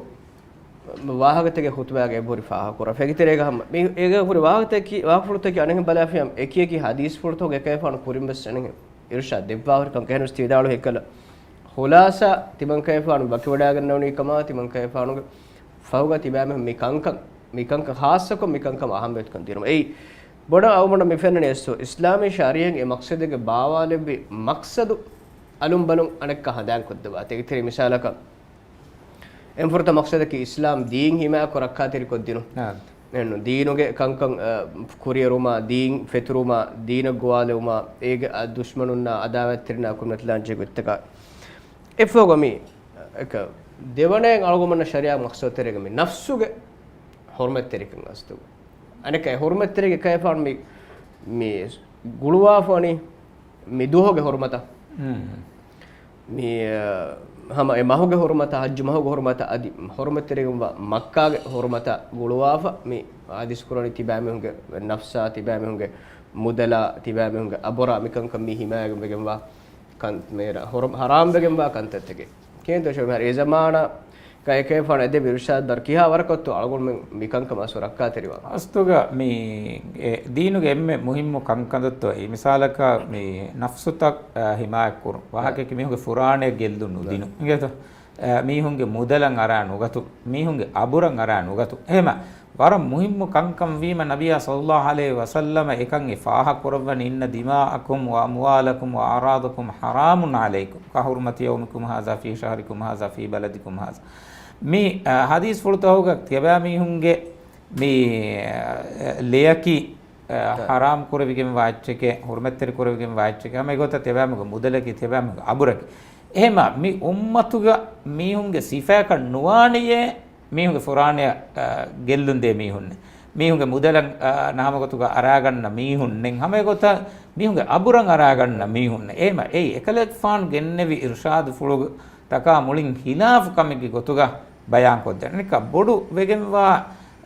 ވާހަކަތަކެއް ޚުތުބާގެ އެބަހުރި ފާހަގަކުރާ. އޭގެތެރޭގަ ހަމަ މި، އޭގެ ހުރި ވާހަކަތަކީ، ވާހަކަފުޅުތަކީ އަނެއްހެން ބަލާފިޔަމް އެކި އެކި ޙަދީޘްފުޅުތަކުގެ އެކަލޭފާނު ކުރިން ވެސް އަނެއްހެން އިރްޝާދު ދެއްވާހުރިކަން ކެހެނުސް ތިވިދާޅު ހެއްކަލަ. ޚުލާޞާ ތިމަންކަލޭފާނު ވަކިވަޑާގަންނަވަނީ ކަމާ، ތިމަންކަލޭފާނުގެ ފަހުގަ ތިބާމީހުން މި ކަންކަން، މި ކަންކަން ޚާއްޞަކޮށް މި ކަންކަމަށް އަހައްމިޔަތުކަން ދިނުމަށް. އެއީ ބޮޑަށް އަޅުގަނޑަށް މި ފެންނަނީ އެއްސު، އިސްލާމީ ޝަރީޢަތް އެ މަޤްޞަދުގެ ބާވާލެއްވި މަޤްޞަދު އަލުން ބަލުން އަނެއްކާ ހަނދާން ކޮށްދެއްވާތީ. އޭގެތެރޭ މިސާލަކަށް އެން ފުރަތަމަ މަޤްޞަދަކީ އިސްލާމް ދީން ހިމާޔަތްކޮށް ރައްކާތެރިކޮށްދިނުން. އާ. އެން ދީނުގެ ކަންކަން، އަ، ކުރިއެރުމާ، ދީން ފެތުރުމާ، ދީނަށް ގޮވާލެވުމާ، އޭގެ އަ، ދުޝްމަނުންނާ، އަދާވަތްތެރިންނާ ކުރިމަތިލާން ޖެހި ގޮތްތަކާ. އެއްފަހުގަ މި، އެކަ، ދެވަނައިން އަޅުގަނޑުމެންނަށް ޝަރީޢަތް މަޤްޞަދުތެރޭގަ މި ނަފްސުގެ ޙުރުމަތްތެރިކަން ގަސްތު. އަނެއްކާ އެ ޙުރުމަތްތެރިގެ ކަލޭފާނު މި، މި ގުޅުވާފަ ވަނީ މި ދުވަހުގެ ޙުރުމަތަށް. މި، އަ، ހަމަ އެ މަހުގެ ޙުރުމަތަށް، ޙައްޖު މަހުގެ ޙުރުމަތަށް އަދި ޙުރުމަތްތެރިވެގެންވާ މައްކާގެ ޙުރުމަތަށް ގުޅުވާފަ މި ޙަދީޘް ކުރަނީ ތިބާމީހުންގެ ނަފްސާ، ތިބާމީހުންގެ މުދަލާ، ތިބާމީހުންގެ އަބުރާ މިކަންކަން މި ހިމާޔަތްވެގެންވާ ކަން، މޭރަ ހުރު، ޙަރާމްވެގެންވާ ކަންތައްތަކެއް. ކޭންތޯ ޝަމް ހަރ އެ ޒަމާނަކަށް އެކަލޭފާނު އެދެއްވި އިރްޝާދު ދަރު ކިހާ ވަރަކަށްތޯ އަޅުގަނޑުމެން މި ކަންކަމަށް އަސްލު ރައްކާތެރިވާން. އަސްލުގަ މި، އެ، ދީނުގެ އެންމެ މުހިއްމު ކަންކަންތައްތޯ އެއީ. މިސާލަކަށް މި ނަފްސުތައް، އަ، ހިމާޔަތްކުރުން. ވާހަކައަކީ މީހުންގެ ފުރާނަޔަށް ގެއްލުން ނުދިނުން. އިނގޭތޯ؟ އަ، މީހުންގެ މުދަލަށް އަރާ ނުގަތު، މީހުންގެ އަބުރަށް އަރާ ނުގަތު. އެހެމަ ވަރަށް މުހިއްމު ކަންކަން ވީމަ، ނަބިއްޔާ ޞައްލައްލާހު ޢަލައިހި ވަސައްލަމަ އެކަން އެ ފާހަ ކުރައްވަނީ، إن دماءكم وأموالكم وأعراضكم حرام عليكم كحرمة يومكم هذا في شهركم هذا في بلدكم هذا. މި، އަ، ޙަދީޘްފުޅުތަކުގަ ތިބާމީހުންގެ މި، އަ، ލެޔަކީ، އަ، ޙަރާމް ކުރެވިގެންވާ އެއްޗެކޭ، ޙުރުމަތްތެރި ކުރެވިގެންވާ އެއްޗެކޭ، ހަމަ އެގޮތަށް ތިބާމީހުންގެ މުދަލަކީ، ތިބާމީހުންގެ އަބުރަކީ. އެހެމަ މި އުއްމަތުގަ މީހުންގެ ސިފައަކަށް ނުވާނެޔޭ، މީހުންގެ ފުރާނަޔަށް، އަ، ގެއްލުން ދޭ މީހުންނެއް. މީހުންގެ މުދަލަށް، އާ، ނަހަމަގޮތުގަ އަރާގަންނަ މީހުންނެއް، ހަމައެގޮތަށް މީހުންގެ އަބުރަށް އަރާގަންނަ މީހުންނެއް. އެހެމަ އެއީ އެކަލޭގެފާނު ގެންނެވި އިރުޝާދުފުޅުތަކާ މުޅިން ހިލާފު ކަމެއްގެ ގޮތުގަ ބަޔާންކޮށްދޭނެ. އަނެއްކާ ބޮޑު ވެގެންވާ،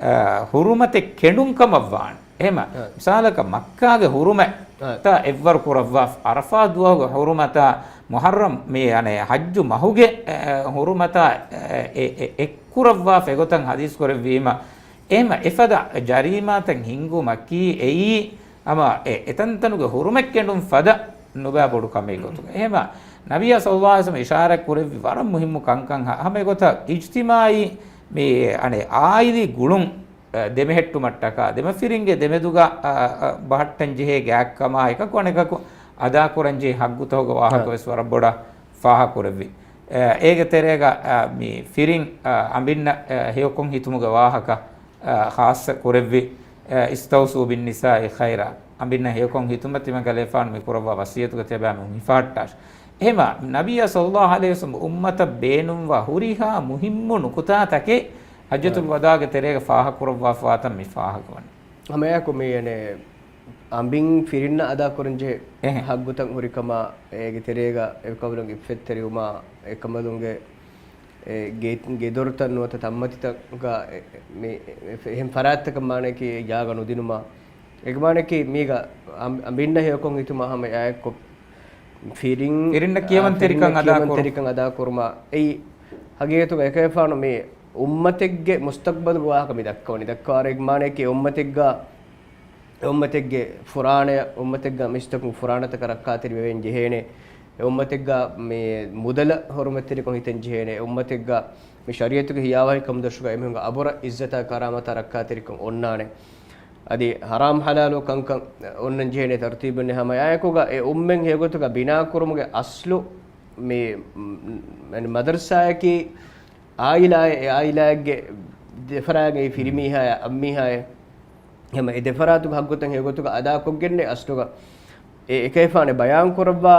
އާ، ހުރުމަތެއް ކެނޑުން ކަމަށްވާނެ. އެހެމަ، އަ، މިސާލަކަށް މައްކާގެ ހުރުމަތްތައް، އަ، އެއްވަރު ކުރައްވާ، އަރަފާ ދުވަހުގެ ހުރުމަތާ، މުހައްރަމް މި، އަނެއް، ޙައްޖު މަހުގެ، އެ، އެ، ހުރުމަތާ، އެ، އެ، އެ، އެއްކުރައްވާފަ އެގޮތަށް ޙަދީޘް ކުރެއްވީމަ، އެހެމަ އެފަދަ ޖަރީމާތައް ހިންގުމަކީ އެއީ، ހަމަ އެ، އެތަންތަނުގެ ހުރުމަތް ކެނޑުން ފަދަ ނުބައި ބޮޑު ކަމެއް ގޮތުގަ. އެހެމަ ނަބިއްޔާ ޞައްލައްލާހު ޢަލައިހި ވަސައްލަމަ އިޝާރާތް ކުރެއްވި ވަރަށް މުހިއްމު ކަންކަން ހަ-، ހަމަ އެގޮތަށް އިޖްތިމާޢީ މި، އަނެއް، ޢާއިލީ ގުޅުން، އަ، ދެމެހެއްޓުމަށްޓަކާ، ދެމަފިރިންގެ ދެމެދުގަ، އަ، އަ، ބަހައްޓަން ޖެހޭ ގާތްކަމާ އެކަކު އަނެކަކު އަދާކުރަން ޖެހޭ ޙައްގުތަކުގެ ވާހަކަ އަ، ވެސް ވަރަށް ބޮޑަށް ފާހަގަކުރެއްވި. އަ، އޭގެ ތެރޭގަ، އަ، މި ފިރިން، އަ، އަނބިންނަށް، އަ، ހެޔޮކޮށް ހިތުމުގެ ވާހަކަ، އަ، ޚާއްޞަ ކުރެއްވި، އަ، "اسْتَوْصُوا بِالنِّسَاءِ خَيْرًا." އަނބިންނަށް ހެޔޮކޮށް ހިތުމަށް ތިމަން ކަލޭފާނު މި ކުރައްވާ ވަޞިއްޔަތުގެ ތެޔޮ ބަޔާން މި ހިފަހައްޓާށި. އެހެމަ، ނަބިއްޔާ ޞައްލައްލާހު ޢަލައިހި ވަސައްލަމަ އުއްމަތަށް ބޭނުންވާ ހުރިހާ މުހިއްމު ނުކުތާތަކެއް ޙައްޖަތުލް އާ، ވަދާގެ ތެރޭގަ ފާހަގަކުރައްވާފަވާތަން މި ފާހަގަވަނީ. ހަމައެއާއެކު މި، އަނެއް، އަނބިން ފިރިންނަށް އަދާކުރަންޖެހޭ އެހެން. ޙައްގުތައް ހުރިކަމާ، އޭގެ ތެރޭގަ އެކަމަލުން އިއްފަތްތެރިވުމާ، އެކަމަލުންގެ އެ ގެ-، ގެދޮރުތައް ނުވަތަ ތަންމަތިތަކުގަ އެ، މި، އެ، އެހެން ފަރާތްތަކަށް މާނައަކީ އެ ޖާގަ ނުދިނުމާ. އޭގެ މާނައަކީ މީގަ އަނބި-، އަނބިންނަށް ހެޔޮކޮށް ހިތުމާ ހަމައެއާއެއްކޮށް ފިރިން، ފިރިންނަށް އާ، ކިޔަމަންތެރިކަން ފިރިންނަށް އަދާކުރު-، ކިޔަމަންތެރިކަން އަދާކުރުމާ. އެއީ ހަގީގަތުގަ އެކަލޭފާނު މި އުއްމަތެއްގެ މުސްތަޤްބަލުގެ ވާހަކަ މި ދައްކަވަނީ. ދައްކަވާ އޭގެ މާނައަކީ އެ އުއްމަތެއްގަ އެ އުއްމަތެއްގެ ފުރާނަޔަށް، އުއްމަތެއްގަ މީސްތަކުން ފުރާނަތަކަށް ރައްކާތެރިވެވެން ޖެހޭނެ. އެ އުއްމަތެއްގަ މި މުދަލަށް ހުރުމަތްތެރިކޮށް ހިތަން ޖެހޭނެ. އެ އުއްމަތެއްގަ މި ޝަރީޢަތުގެ ހިޔާވަހިކަމުދޮށުގަ އެމީހުންގެ އަބުރަށް އިއްޒަތާ ކަރާމަތާ ރައްކާތެރިކަން އޮންނާނެ. އަދި ޙަރާމް ޙަލާލު ކަންކަން އޮންނަން ޖެހޭނެ ތަރުތީބުން. ހަމައެއާއެކުގަ އެ އުއްމަތް ހެޔޮގޮތުގަ ބިނާކުރުމުގެ އަސްލު މި، މް، މަ-، މަދަރުސާއަކީ އާއިލާއެއް، އެ އާއިލާއެއްގެ ދެފަރާގެ ފިރިމީހާޔާ އަންމީހާޔާ، ހަމަ އެ ދެފަރާތުގެ ހައްގުތައް ހެޔޮގޮތުގަ އަދާކޮށްގެންނެ އަސްލުގަ އެ އެކަލޭފާނު ބަޔާންކުރައްވާ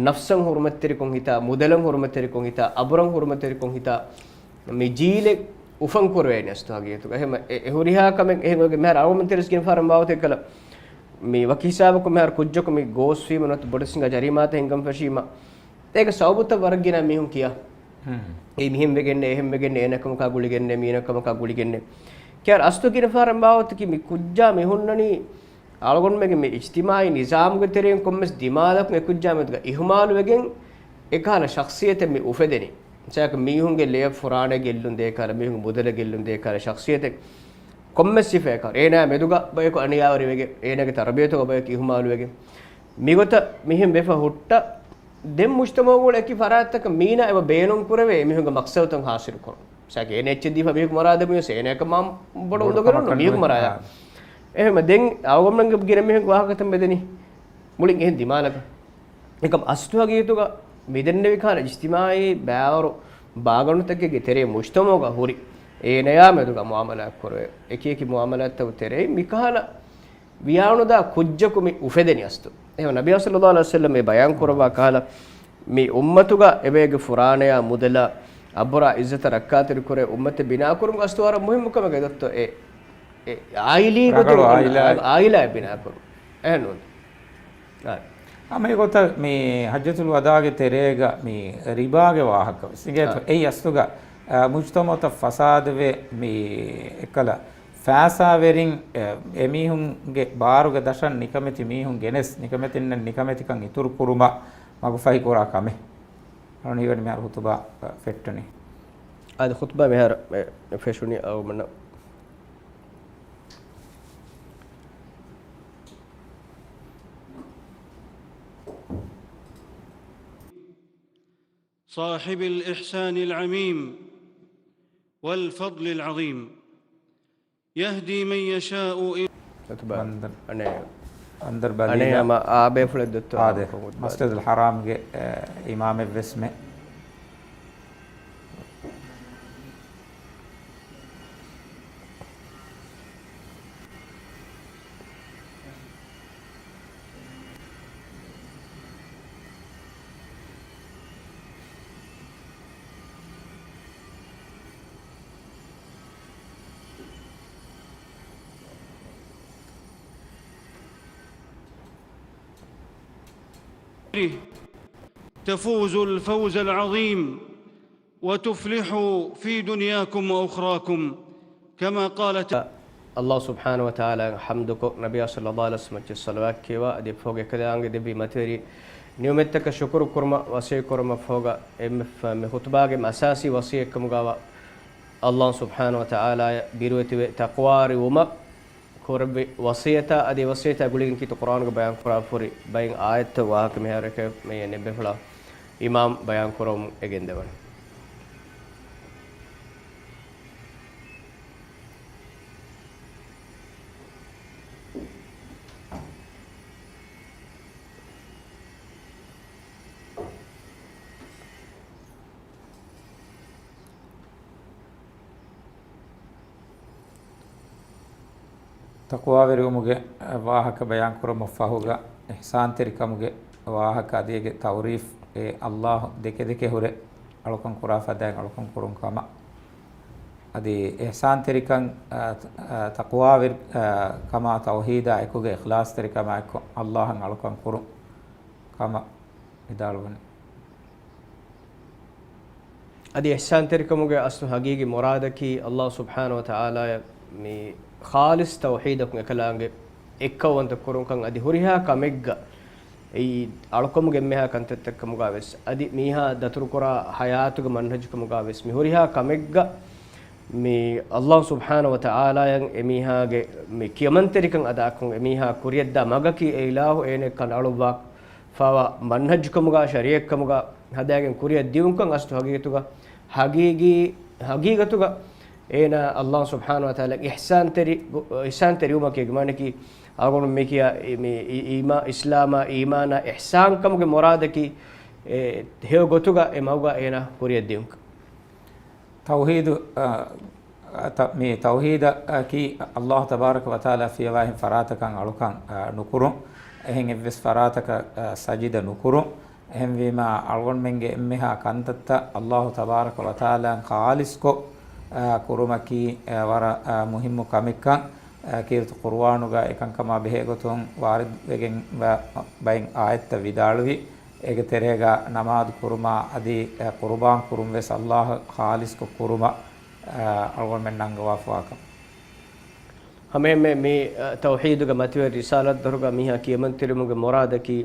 ނަފްސަށް ހުރުމަތްތެރިކޮށް ހިތާ، މުދަލަށް ހުރުމަތްތެރިކޮށް ހިތާ، އަބުރަށް ހުރުމަތްތެރިކޮށް ހިތާ، މި ޖީލެއް އުފަންކުރެވޭނެ އަސްލު ހަގީގަތުގަ. އެހެމަ އެ، އެ ހުރިހާ ކަމެއް އެހެން އޮތް މިހާރު އަޅުގަނޑު ތެރެސް ގެންފާރަން ބާވަތެއް ކަލަ މި ވަކި ހިސާބަކު މިހާރު ކުއްޖަކު މި ގޯސްވީމަ ނުވަތަ ބޮޑެތި ސިނގާ ޖަރީމާތައް ހިނގަން ފެށީމަ، އޭގެ ސަބަބުތައް ވަރަށް ގިނަ މީހުން ކިޔާ. ހުން. އެ މިހެން ވެގެންނެ، އެހެން ވެގެންނެ، އޭނަ ކަމަކާ ގުޅިގެންނެ، މީނަ ކަމަކާ ގުޅިގެންނެ. ކިޔާ އަސްލު ގިނަ ފަހަރަށް ބާވަތަކީ މި ކުއްޖާ މި ހުންނަނީ އަޅުގަނޑުމެންގެ މި އިޖްތިމާޢީ ނިޒާމުގެ ތެރެއިން ކޮންމެސް ދިމާލަކުން އެ ކުއްޖާ މެދުގަ އިހުމާލުވެގެން އެކަހަލަ ޝަޚްޞިއްޔަތެއް މި އުފެދެނީ. މިސާލަކަށް މީހުންގެ ލޭ ފުރާނަ ގެއްލުން ދޭކަހަލަ، މީހުންގެ މުދަލަށް ގެއްލުން ދޭކަހަލަ ޝަޚްޞިއްޔަތެއް ކޮންމެސް ސިފައަކަށް އޭނާ މެދުގަ ބަޔަކު އަނިޔާވެރިވެގެން، އޭނާގެ ތަރުބިޔަތުގަ ބަޔަކު އިހުމާލުވެގެން، މިގޮތަށް މިހެން ވެފަ ހުއްޓަ ދެން މުޖްތަމަޢުގަ އެކި ފަރާތްތަކަށް މީނާ އެބަ ބޭނުން ކުރެވޭ އެމީހުންގެ މަޤްޞަދުތައް ހާސިލު ކުރުން. މިސާލަކަށް އޭނަ އެއްޗެއް ދީފަ މީހަކު މަރާ ދެމުޔަސް އޭނައަކަށް މާ ބޮޑު ބޮޑު އުނދަގުލެއް ނޫން ކަން މީހަކު ނުވޭ. މަރާޔާ. އާ. އެހެން ދެން އަޅުގަނޑުމެންގެ ގިނަ މީހުންގެ ވާހަކަތައް މެދެނީ މުޅިން އެހެން ދިމާލަކަށް. އެކަމް އަސްލު ހަގީގަތުގަ މިދެންނެވި ކަހަލަ އިޖްތިމާޢީ ބައިވަރު ބާގަނޑުތަކެއްގެ ތެރޭ މުޖްތަމަޢުގަ ހުރި އޭނަޔާ މެދުގަ މުޢާމަލާތް ކުރެވޭ އެކި އެކި މުޢާމަލާތްތައް ތެރެއިން މިކަހަލަ ވިޔާނުދާ ކުއްޖަކު މި އުފެދެނީ އަސްލު. އެހެން ނަބިއްޔާ ޞައްލައްލާހު ޢަލައިހި ވަސައްލަމް އެ ބަޔާން ކުރައްވާ ކަހަލަ، މި އުއްމަތުގަ އެބައޭގެ ފުރާނަޔާ މުދަލާ އަބުރާ އިއްޒަތަށް ރައްކާތެރިކުރޭ އުއްމަތެއް ބިނާކުރުމުގެ އަސްލު ވަރަށް މުހިއްމު ކަމެއް އެ ދޮއްތޯ އެ، އެ އާއިލީ ރަނގަޅު ގޮތުން އާއިލާ. އާއިލާއެއް ބިނާކުރުން. އެހެންނޫން. އާ. ހަމަ އެގޮތަށް މި ޙައްޖަތުލް ވަދާގެ ތެރޭގަ މި ރިބާގެ ވާހަކަ ވެސް އިނގޭތޯ. އާ. އެއީ އަސްލުގަ، އާ، މުޖްތަމަޢުތައް ފަސާދަވެ މި އެއްކަލަ ފައިސާވެރިން، އެ، އެމީހުންގެ ބާރުގެ ދަށަށް ނިކަމެތި މީހުން ގެނެސް، ނިކަމެތިންނަށް ނިކަމެތިކަން އިތުރު ކުރުމަށް މަގުފަހި ކުރާ ކަމެއް. އަޅުން ހީވަނީ މިހާރު ޚުތުބާ ފެއްޓުނީ. އާދެ، ޚުތުބާ މިހާރު، އެ، ފެށުނީ އަޅުގަނޑަށް. صاحب الإحسان العميم والفضل العظيم. يهدي من يشاء إلى އަންދަރު، އަނެއް، އަންދަރު ބަލީގަ. އަނެއް ހަމަ އާބޭފުޅެއް ދޮއްތޯ؟ އާދެ، އާ، މަސްޖިދުލް ޙަރާމްގެ، އެ، އިމާމެއް ވެސް މެ. تفوزوا الفوز العظيم وتفلحوا في دنياكم وأخراكم كما قال تعالى. ﷲ ސުބްޙާނަހޫ ވަތަޢާލާއަށް ޙަމްދުކޮށް، ނަބިއްޔާ ޞައްލައްލާހު ޢަލައިހި ވަސައްލަމަށް ޞަލަވާތް ކިޔަވާ، އަދި އެފަހުގެ އެކަލާނގެ ދެއްވި މަތިވެރި ނިޢުމަތްތަކަށް ޝުކުރު ކުރުމަށް ވަޞިއްޔަތް ކުރުމަށް ފަހުގަ، އެންމެ ފަ-، މި ޚުޠުބާގެ އަސާސީ ވަޞިއްޔަތްކަމުގައިވާ، ﷲ ސުބްޙާނަހޫ ވަތަޢާލާއަށް ބިރުވެތިވެ ތަޤްވާވެރިވުމަށް ކުރެއްވި ވަޞިއްޔަތާ، އަދި ވަޞިއްޔަތާ ގުޅިގެން ކީރިތި ޤުރްއާނުގަ ބަޔާންކުރާފަ ހުރި ބައެއް އާޔަތްތައް ވާހަކަ މިހާރަކަށް މި އެންމެ ބޭފުޅާ އިމާމް ބަޔާންކުރަމުން އެ ގެންދަވަނީ. ތަޤްވާވެރިވުމުގެ ވާހަކަ ބަޔާންކުރުމަށް ފަހުގަ، އިޙްސާންތެރިކަމުގެ ވާހަކަ އަދި އޭގެ ތަޢުރީފް، އެ ﷲ ދެކެ ދެކެ ހުރެ އަޅުކަން ކުރާ ފަދައިން އަޅުކަން ކުރުން ކަމަށް. އަދި އިޙްސާންތެރިކަން، އަ، އަ، ތަޤްވާވެރި، އަ، ކަމާ ތައުޙީދާ އެކުގަ އިޚްލާޞްތެރިކަމާ އެއްކޮށް ﷲ އަށް އަޅުކަން ކުރުން ކަމަށް ވިދާޅުވަނީ. އަދި އިޙްސާންތެރިކަމުގެ އަސްލު ހަގީގީ މުރާދަކީ، ﷲ ސުބްޙާނަހޫ ވަތަޢާލާއަށް މި ޚާލިޞް ތައުޙީދަކުން އެކަލާނގެ އެއްކައުވަންތަ ކުރުންކަން އަދި ހުރިހާ ކަމެއްގަ އެއީ އަޅުކަމުގެ އެންމެހާ ކަންތައްތަކުގަ ވެސް، އަދި މީހާ ދަތުރުކުރާ ޙަޔާތުގެ މަންހަޖުކަމުގަ ވެސް، މި ހުރިހާ ކަމެއްގަ މި ﷲ ސުބްޙާނަހޫ ވަތަޢާލާއަށް އެމީހާގެ މި ކިޔަމަންތެރިކަން އަދާކުން، އެމީހާ ކުރިޔަށްދާ މަގަކީ އެ އިލާހު އޭނައަށް ކަނޑައަޅުއްވާފައިވާ މަންހަޖުކަމުގަ ޝަރީޢަތްކަމުގަ ހަދާގެން ކުރިޔަށް ދިއުންކަން އަސްލު ހަގީގަތުގަ، ހަގީގީ، ހަގީގަތުގަ އޭނާ ﷲ ސުބްޙާނަހޫ ވަތަޢާލާ އިޙްސާންތެރި، އިޙްސާންތެރިވުމަކީ ގުމާނަކީ، އަޅުގަނޑު މި ކިޔާ މި އީ-، އީމާ-، އިސްލާމާ، އީމާނާ، އިޙްސާންކަމުގެ މުރާދަކީ، އެ، ހެޔޮ ގޮތުގަ އެ މަގުގަ އޭނާ ކުރިޔަށް ދިއުންކަން. ތައުޙީދު، އަ، އަ، ތަ-، މި ތައުޙީދަކީ ﷲ ތަބާރަކަ ވަތަޢާލާ ފިޔަވާ އެހެން ފަރާތަކަށް އަޅުކަން، އަ، ނުކުރުން. އެހެން އެއްވެސް ފަރާތަކަށް، އަ، ސަޖިދަ ނުކުރުން. އެހެންވީމާ، އަޅުގަނޑުމެންގެ އެންމެހާ ކަންތައްތައް ﷲ ތަބާރަކަ ވަތަޢާލާއަށް ޚާލިޞްކޮށް، އަ، ކުރުމަކީ، އަ، ވަރަށް، އަ، މުހިއްމު ކަމެއްކަން، އަ، ކީރިތި ޤުރުއާނުގަ އެކަންކަމާ ބެހޭގޮތުން ވާރިދުވެގެންވާ ބައެއް އާޔަތްތައް ވިދާޅުވި. އޭގެ ތެރޭގަ ނަމާދު ކުރުމާ އަދި، އަ، ޤުރުބާން ކުރުން ވެސް ﷲ އަށް ޚާލިޞްކޮށް ކުރުމަށް، އަ، އަޅުގަނޑުމެން ނަންގަވާފަވާކަން. ހަމައެހެންމެ މި، އަ، ތައުޙީދުގެ މަތިވެރި ރިސާލަތް ދޮރުގަ މީހާ ކިޔަމަންތެރިވުމުގެ މުރާދަކީ،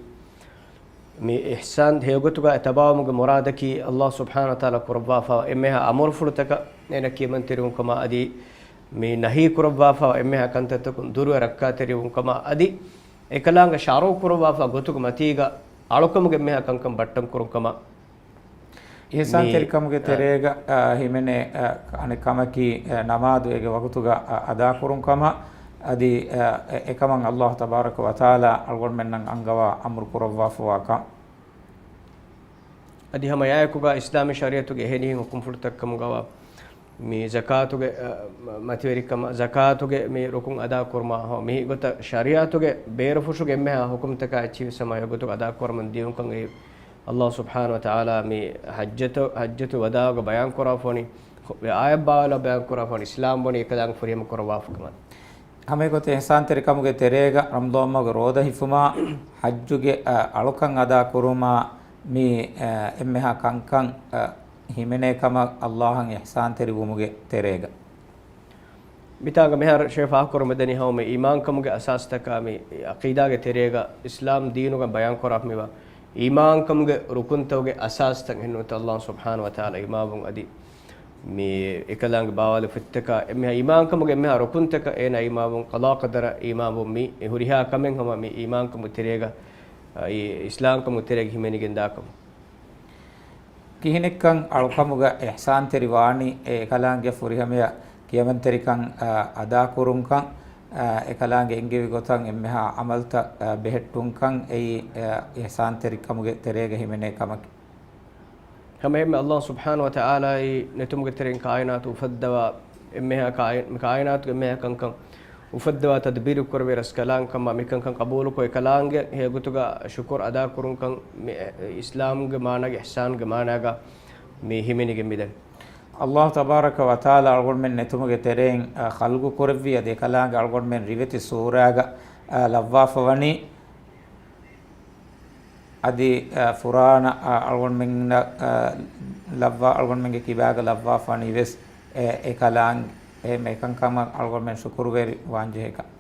މި އިޙްސާން ހެޔޮގޮތުގަ ތަބާވުމުގެ މުރާދަކީ، ﷲ ސުބްޙާނަހޫ ވަތަޢާލާ ކުރައްވާފަ އެންމެހާ އަމުރުފުޅުތަކަށް އޭނަ ކިޔަމަންތެރިވުން ކަމަށް އަދި މި ނަހީ ކުރައްވާފަ އެންމެހާ ކަންތައްތަކުން ދުރުވެ ރައްކާތެރިވުން ކަމަށް އަދި އެކަލާނގެ ޝަރުޢު ކުރައްވާފަ ގޮތުގެ މަތީގަ އަޅުކަމުގެ އެންމެހާ ކަންކަން ބައްޓަން ކުރުން ކަމަށް. އިޙްސާންތެރިކަމުގެ ތެރޭގަ، އަ، ހިމެނޭ، އަ، އަނެއް ކަމަކީ، އަ، ނަމާދު އޭގެ ވަގުތުގަ، އަ، އަދާކުރުން ކަމަށް، އަދި، އަ، އެ، އެކަމަށް ﷲ ތަބާރަކަ ވަތަޢާލާ އަޅުގަނޑުމެންނަށް އަންގަވާ އަމުރު ކުރައްވާފަވާކަން. އަދި ހަމަ އެއާއެކުގަ އިސްލާމީ ޝަރީޢަތުގެ އެހެނިހެން ޙުކުމްފުޅުތަކަކަމުގަވާ މި ޒަކާތުގެ، އަ، މަ-، މަތިވެރިކަމަށް، ޒަކާތުގެ މި ރުކުން އަދާކުރުމާ ހަމަ މި ގޮތަށް ޝަރީޢަތުގެ ބޭރުފުށުގެ އެންމެހާ ޙުކުމްތަކާ އެއްޗިހި ވެސް ހަމަ އެގޮތުގަ އަދާކުރަމުން ދިޔުންކަން އެ ﷲ ސުބްޙާނަހޫ ވަތަޢާލާ މި ޙައްޖަތު، ޙައްޖަތު ވަދާޢުގަ ބަޔާންކުރާފަވަނީ، އާޔަތް ބާވައިލާ ބަޔާންކުރާފަވަނީ އިސްލާމް ވަނީ އެކަލާނގެ ފުރިހަމަ ކުރައްވާފަ ކަމަށް. ހަމައެގޮތަށް އިޙްސާންތެރިކަމުގެ ތެރޭގަ ރަމަޟާން މަހުގެ ރޯދަ ހިފުމާ، ޙައްޖުގެ، އަ، އަޅުކަން އަދާކުރުމާ، މި، އަ، އެންމެހާ ކަންކަން، އަ، ހިމެނޭ ކަމަށް ﷲ އަށް އިޙްސާންތެރިވުމުގެ ތެރޭގަ. މިތާނގަ މިހާރު ޝޭޚް ފާހަގަކުރަމުން ދެނީ ހަމަ މި އީމާންކަމުގެ އަސާސްތަކާ މި ޢަޤީދާގެ ތެރޭގަ އިސްލާމް ދީނުގަ ބަޔާންކުރާފަ މިވާ އީމާންކަމުގެ ރުކުންތަކުގެ އަސާސްތައް އެހެންނުވަތަ ﷲ ސުބްޙާނަހޫ ވަތަޢާލާ އީމާންވުން އަދި މި އެކަލާނގެ ބާވާލި ފޮތްތަކާ އެންމެހާ އީމާންކަމުގެ އެންމެހާ ރުކުންތަކަށް އޭނާ އީމާންވުން، ޤަޟާ ޤަދަރަށް އީމާންވުން މި އެ ހުރިހާ ކަމެއް ހަމަ މި އީމާންކަމުގެ ތެރޭގަ، އަ، އި-، އިސްލާމްކަމުގެ ތެރޭގަ ހިމެނިގެންދާކަމު. ކިހިނެއްކަން އަޅުކަމުގަ އިޙްސާންތެރި ވާނީ އެކަލާނގެ ފުރިހަމަޔަށް ކިޔަމަންތެރިކަން، އަ، އަދާކުރުންކަން، އަ، އެކަލާނގެ އެންގެވި ގޮތަށް އެންމެހާ ޢަމަލްތައް، އަ، ބެހެއްޓުންކަން އެއީ، އަ، އިޙްސާންތެރިކަމުގެ ތެރޭގަ ހިމެނޭ ކަމަކީ. ހަމައެހެންމެ ﷲ ސުބްޙާނަހޫ ވަތަޢާލާއީ ނެތުމުގެ ތެރެއިން ކާއިނާތު އުފައްދަވާ އެންމެހާ ކާއި-، މި ކާއިނާތުގެ އެންމެހާ ކަންކަން އުފައްދަވާ ތަދްބީރު ކުރެވޭ ރަސްކަލާނގެ ކަމަށް މިކަންކަން ޤަބޫލުކޮށް އެކަލާނގެ ހެޔޮގޮތުގަ ޝުކުރު އަދާކުރުންކަން މި އިސްލާމްގެ މާނާގެ އިޙްސާންގެ މާނާގަ މި ހިމެނިގެން މިދަނީ. ﷲ ތަބާރަކަ ވަތަޢާލާ އަޅުގަނޑުމެން ނެތުމުގެ ތެރެއިން، އަ، ޚަލްޤު ކުރެއްވި އަދި އެކަލާނގެ އަޅުގަނޑުމެން ރިވެތި ސޫރާގަ، އަ، ލައްވާފަވަނީ. އަދި، އަ، ފުރާނަ، އަ، އަޅުގަނޑުމެންނަށް، އަ، ލައްވާ، އަޅުގަނޑުމެންގެ ކިބާގަ ލައްވާފާނީ ވެސް، އެ، އެކަލާނގެ އެކަންކަމަށް އަޅުގަނޑުމެން ޝުކުރުވެރި ވާންޖެހޭކަން.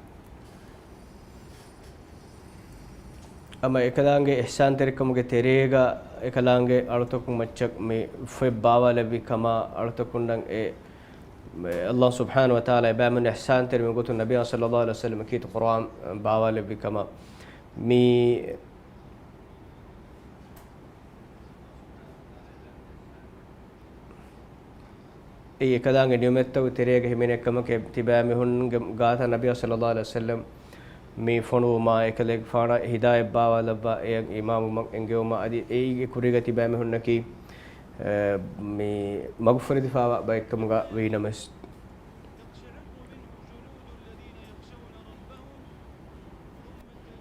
ހަމަ އެކަލާނގެ އިޙްސާންތެރިކަމުގެ ތެރޭގަ އެކަލާނގެ އަޅުތަކުން މައްޗަށް މި ފޮތް ބާވާލެއްވި ކަމަށް އަޅުތަކުންނަށް އެ، އެ ﷲ ސުބްޙާނަހޫ ވަތަޢާލާ އެބައިމީހުން އިޙްސާންތެރިވުމުގެ ގޮތުން ނަބިއްޔާ ޞައްލައްލާހު ޢަލައިހި ވަސައްލަމަ ކީރިތި ޤުރުއާން ބާވާލެއްވި ކަމަށް މި އެއީ އެކަލާނގެ ނިޢުމަތްތަކުގެ ތެރޭގަ ހިމެނޭ ކަމަކޭ. ތިބާމީހުންގެ ގާތަށް ނަބިއްޔާ ޞައްލައްލާހު ޢަލައިހި ވަސައްލަމަ މި ފޮނުވުމާ، އެކަލޭގެފާނަށް ހިދާޔަތް ބާވާލައްވާ، އެޔަށް އީމާންވުމަށް އެންގެވުމާ، އަދި އެއީގެ ކުރީގަ ތިބާމީހުންނަކީ، އެ، މި މަގުފުރެދިފާވާ ބައެއްކަމުގަ ވީނަމަވެސް. تقشعر منه جلود الذين يخشون ربهم ثم تلين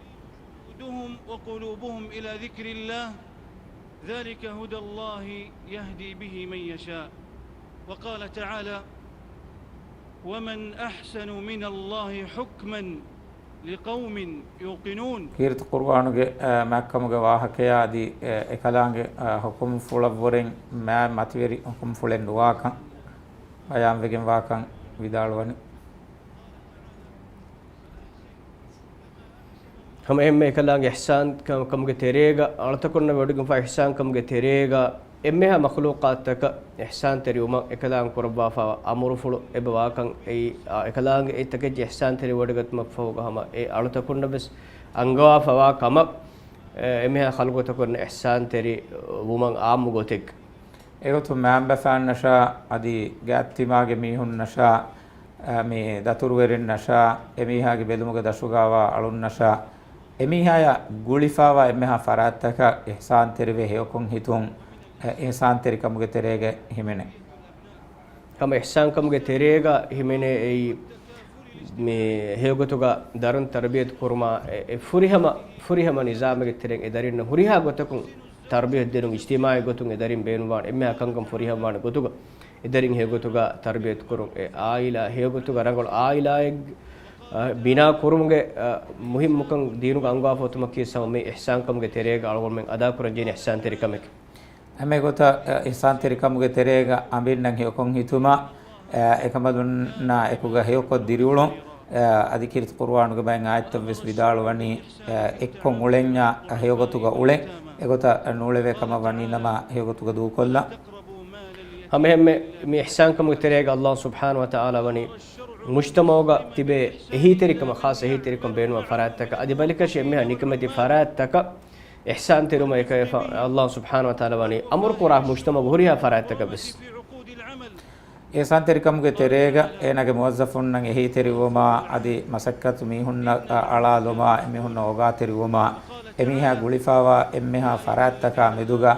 جلودهم وقلوبهم إلى ذكر الله ذلك هدى الله يهدي به من يشاء. وقال تعالى: ومن أحسن من الله حكما لقوم يوقنون. ކީރިތި ޤުރުއާނުގެ، އަ، މާތްކަމުގެ ވާހަކަޔާ އަދި، އަ، އެކަލާނގެ، އަ، ހުކުމްފުޅަށްވުރެން މާތް މަތިވެރި ހުކުމްފުޅެއް ނުވާކަން ބަޔާންވެގެން ވާކަން ވިދާޅުވަނީ. ހަމަ އެހެންމެ އެކަލާނގެ އިޙްސާން ކަ-، ކަމުގެ ތެރޭގަ އަޅުތަކުންނަށް ވެވަޑައިގެންފާ އިޙްސާން ކަމުގެ ތެރޭގަ އެންމެހާ މަޚްލޫޤާތްތަކަށް އިޙްސާންތެރިވުމަށް އެކަލާނގެ ކުރައްވާފާވާ އަމުރުފުޅު އެބަ ވާކަން އެއީ، އާ، އެކަލާނގެ އެތަކެއްޗެއް އިޙްސާންތެރިވެވަޑައިގަތުމަށްފަހުގަ ހަމަ އެ އަޅުތަކުންނަށް ވެސް އަންގަވާފާވާ ކަމަށް، އެ، އެންމެހާ ޚަލްޤުތަކުން އިޙްސާންތެރިވުމަށް އާއްމު ގޮތެއްގަ. އެގޮތުން މައިންބަފައިންނަށާ އަދި ގާތްތިމާގެ މީހުންނަށާ، އަ، މި ދަތުރުވެރިންނަށާ، އެމީހާގެ ބެލުމުގެ ދަށުގާވާ އަޅުންނަށާ، އެމީހާޔަށް ގުޅިފާވާ އެންމެހާ ފަރާތްތަކަށް އިޙްސާންތެރިވެ ހެޔޮކޮށް ހިތުން، އެ، އިޙްސާންތެރިކަމުގެ ތެރޭގަ ހިމެނޭ. ހަމަ އިޙްސާންކަމުގެ ތެރޭގަ ހިމެނޭ އެއީ، މި ހެޔޮގޮތުގަ ދަރުން ތަރުބިޔަތު ކުރުމާ، އެ، އެ ފުރިހަމަ، ފުރިހަމަ ނިޒާމެއްގެ ތެރެއިން އެ ދަރިންނަށް ހުރިހާ ގޮތަކުން ތަރުބިޔަތު ދިނުން އިޖްތިމާޢީ ގޮތުން އެ ދަރިން ބޭނުންވާނެ އެންމެހާ ކަންކަން ފުރިހަމަވާނެ ގޮތުގަ އެ ދަރިން ހެޔޮގޮތުގަ ތަރުބިޔަތު ކުރުން. އެ އާއިލާ ހެޔޮގޮތުގަ ރަނގަޅު އާއިލާއެއް، އަ، ބިނާ ކުރުމުގެ، އަ، މުހިއްމުކަން ދީނުގަ އަންގާފަ އޮތުމަކީ ސަމަ މި އިޙްސާންކަމުގެ ތެރޭގަ އަޅުގަނޑުމެން އަދާކުރަން ޖެހޭނެ އިޙްސާންތެރިކަމެކޭ. ހަމަ އެގޮތަށް، އަ، އިޙްސާންތެރިކަމުގެ ތެރޭގަ އަނބިންނަށް ހެޔޮކޮށް ހިތުމާ، އަ، އެކަނބަލުންނާ އެކުގަ ހެޔޮކޮށް ދިރިއުޅުން، އަ، އަދި ކީރިތި ޤުރުއާނުގެ ބައެއް އާޔަތްތައްވެސް ވިދާޅުވަނީ، އަ، އެއްކޮށް އުޅެންޏާ ހެޔޮގޮތުގަ އުޅެން، އެގޮތަށް ނޫޅެވޭ ކަމަށް ވަނީނަމަ ހެޔޮގޮތުގަ ދޫކޮށްލަން. ހަމައެހެންމެ މި އިޙްސާންކަމުގެ ތެރޭގަ ﷲ ސުބްޙާނަހޫ ވަތަޢާލާ ވަނީ މުޖްތަމަޢުގަ ތިބޭ އެހީތެރިކަމަށް، ޚާއްޞަ އެހީތެރިކަން ބޭނުންވާ ފަރާތްތަކަށް، އަދި ބަލިކަށި އެންމެހާ ނިކަމެތި ފަރާތްތަކަށް އިޙްސާންތެރިވުމަށް އެކަލޭގެފާނު ﷲ ސުބްޙާނަހޫ ވަތަޢާލާ ވަނީ އަމުރުކުރާ މުޖްތަމަޢުގެ ހުރިހާ ފަރާތްތަކަށްވެސް. އިޙްސާންތެރިކަމުގެ ތެރޭގަ އޭނާގެ މުވައްޒަފުންނަށް އެހީތެރިވުމާ އަދި މަސައްކަތު މީހުންނަށް އަޅާލުމާ، އެމީހުންނަށް އޯގާތެރިވުމާ، އެމީހާ ގުޅިފާވާ އެންމެހާ ފަރާތްތަކާ މެދުގަ،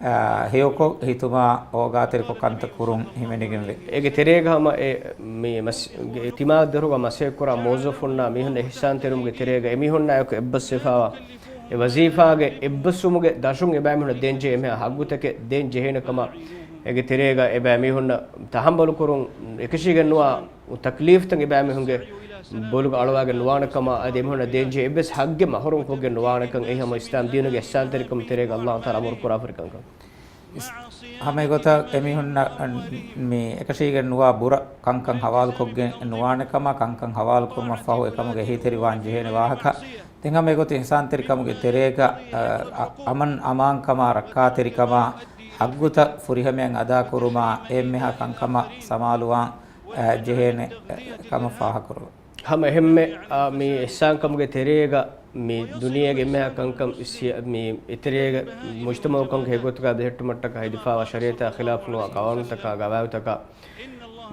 އާ، ހެޔޮކޮށް ހިތުމާ އޯގާތެރިކޮށް ކަންތައް ކުރުން ހިމެނިގެންވޭ. އޭގެ ތެރޭގަ ހަމަ އެ މި މަސް-، ގެ-، ތިމާ ދޮރުގަ މަސައްކަތްކުރާ މުވައްޒަފުންނާ މީހުން އިޙްސާންތެރިވުމުގެ ތެރޭގަ އެމީހުންނާ އެކު އެއްބަސްވެފާވާ އެ ވަޒީފާގެ އެއްބަސްވުމުގެ ދަށުން އެބައިމީހުންނަށް ދޭންޖެހޭ އެންމެހާ ހައްގުތަކެއް ދޭން ޖެހޭނެ ކަމަށް އޭގެ ތެރޭގަ އެބައިމީހުންނަށް ތަޙައްމަލު ކުރުން އެކަށީގެންނުވާ ތަކްލީފްތައް އެބައިމީހުންގެ ބޮލުގަ އަޅުވާގެން ނުވާނެ ކަމަށް އަދި އެމީހުންނަށް ދޭންޖެހޭ އެއްވެސް ހައްގެއް މަޙްރޫމް ކޮށްގެން ނުވާނެކަން އެއީ ހަމަ އިސްލާމް ދީނުގެ އިޙްސާންތެރިކަމުގެ ތެރޭގަ ﷲ ތަޢާލާ އަމުރު ކުރާފަރި ކަންކަން. ހަމަ އެގޮތަށް އެމީހުންނަށް މި އެކަށީގެން ނުވާ ބުރަ ކަންކަން ހަވާލުކޮށްގެން ނުވާނެ ކަމަށް، ކަންކަން ހަވާލު ކުރުމަށްފަހު އެކަމުގެ އެހީތެރިވާން ޖެހޭނެ ވާހަކަ. ދެން ހަމަ އެގޮތަށް އިޙްސާންތެރިކަމުގެ ތެރޭގަ، އަ، އަ، އަމަން އަމާންކަމާ ރައްކާތެރިކަމާ ހައްގުތައް ފުރިހަމަޔަށް އަދާކުރުމާ އެންމެހާ ކަންކަމަށް ސަމާލުވާން، އަ، ޖެހޭނެ، އަ، ކަމަށް ފާހަގަކުރުން. ހަމަ އެހެންމެ، އާ، މި އިޙްސާންކަމުގެ ތެރޭގަ މި ދުނިޔޭގެ އެންމެހާ ކަންކަން ސި-، މި އެތެރޭގަ މުޖްތަމަޢުކަމުގެ ހެޔޮގޮތުގަ ބެހެއްޓުމަށްޓަކާ ހެދިފާވާ ޝަރީޢަތާ ޚިލާފުނުވާ ޤާނޫނުތަކާ ގަވާއިދުތަކާ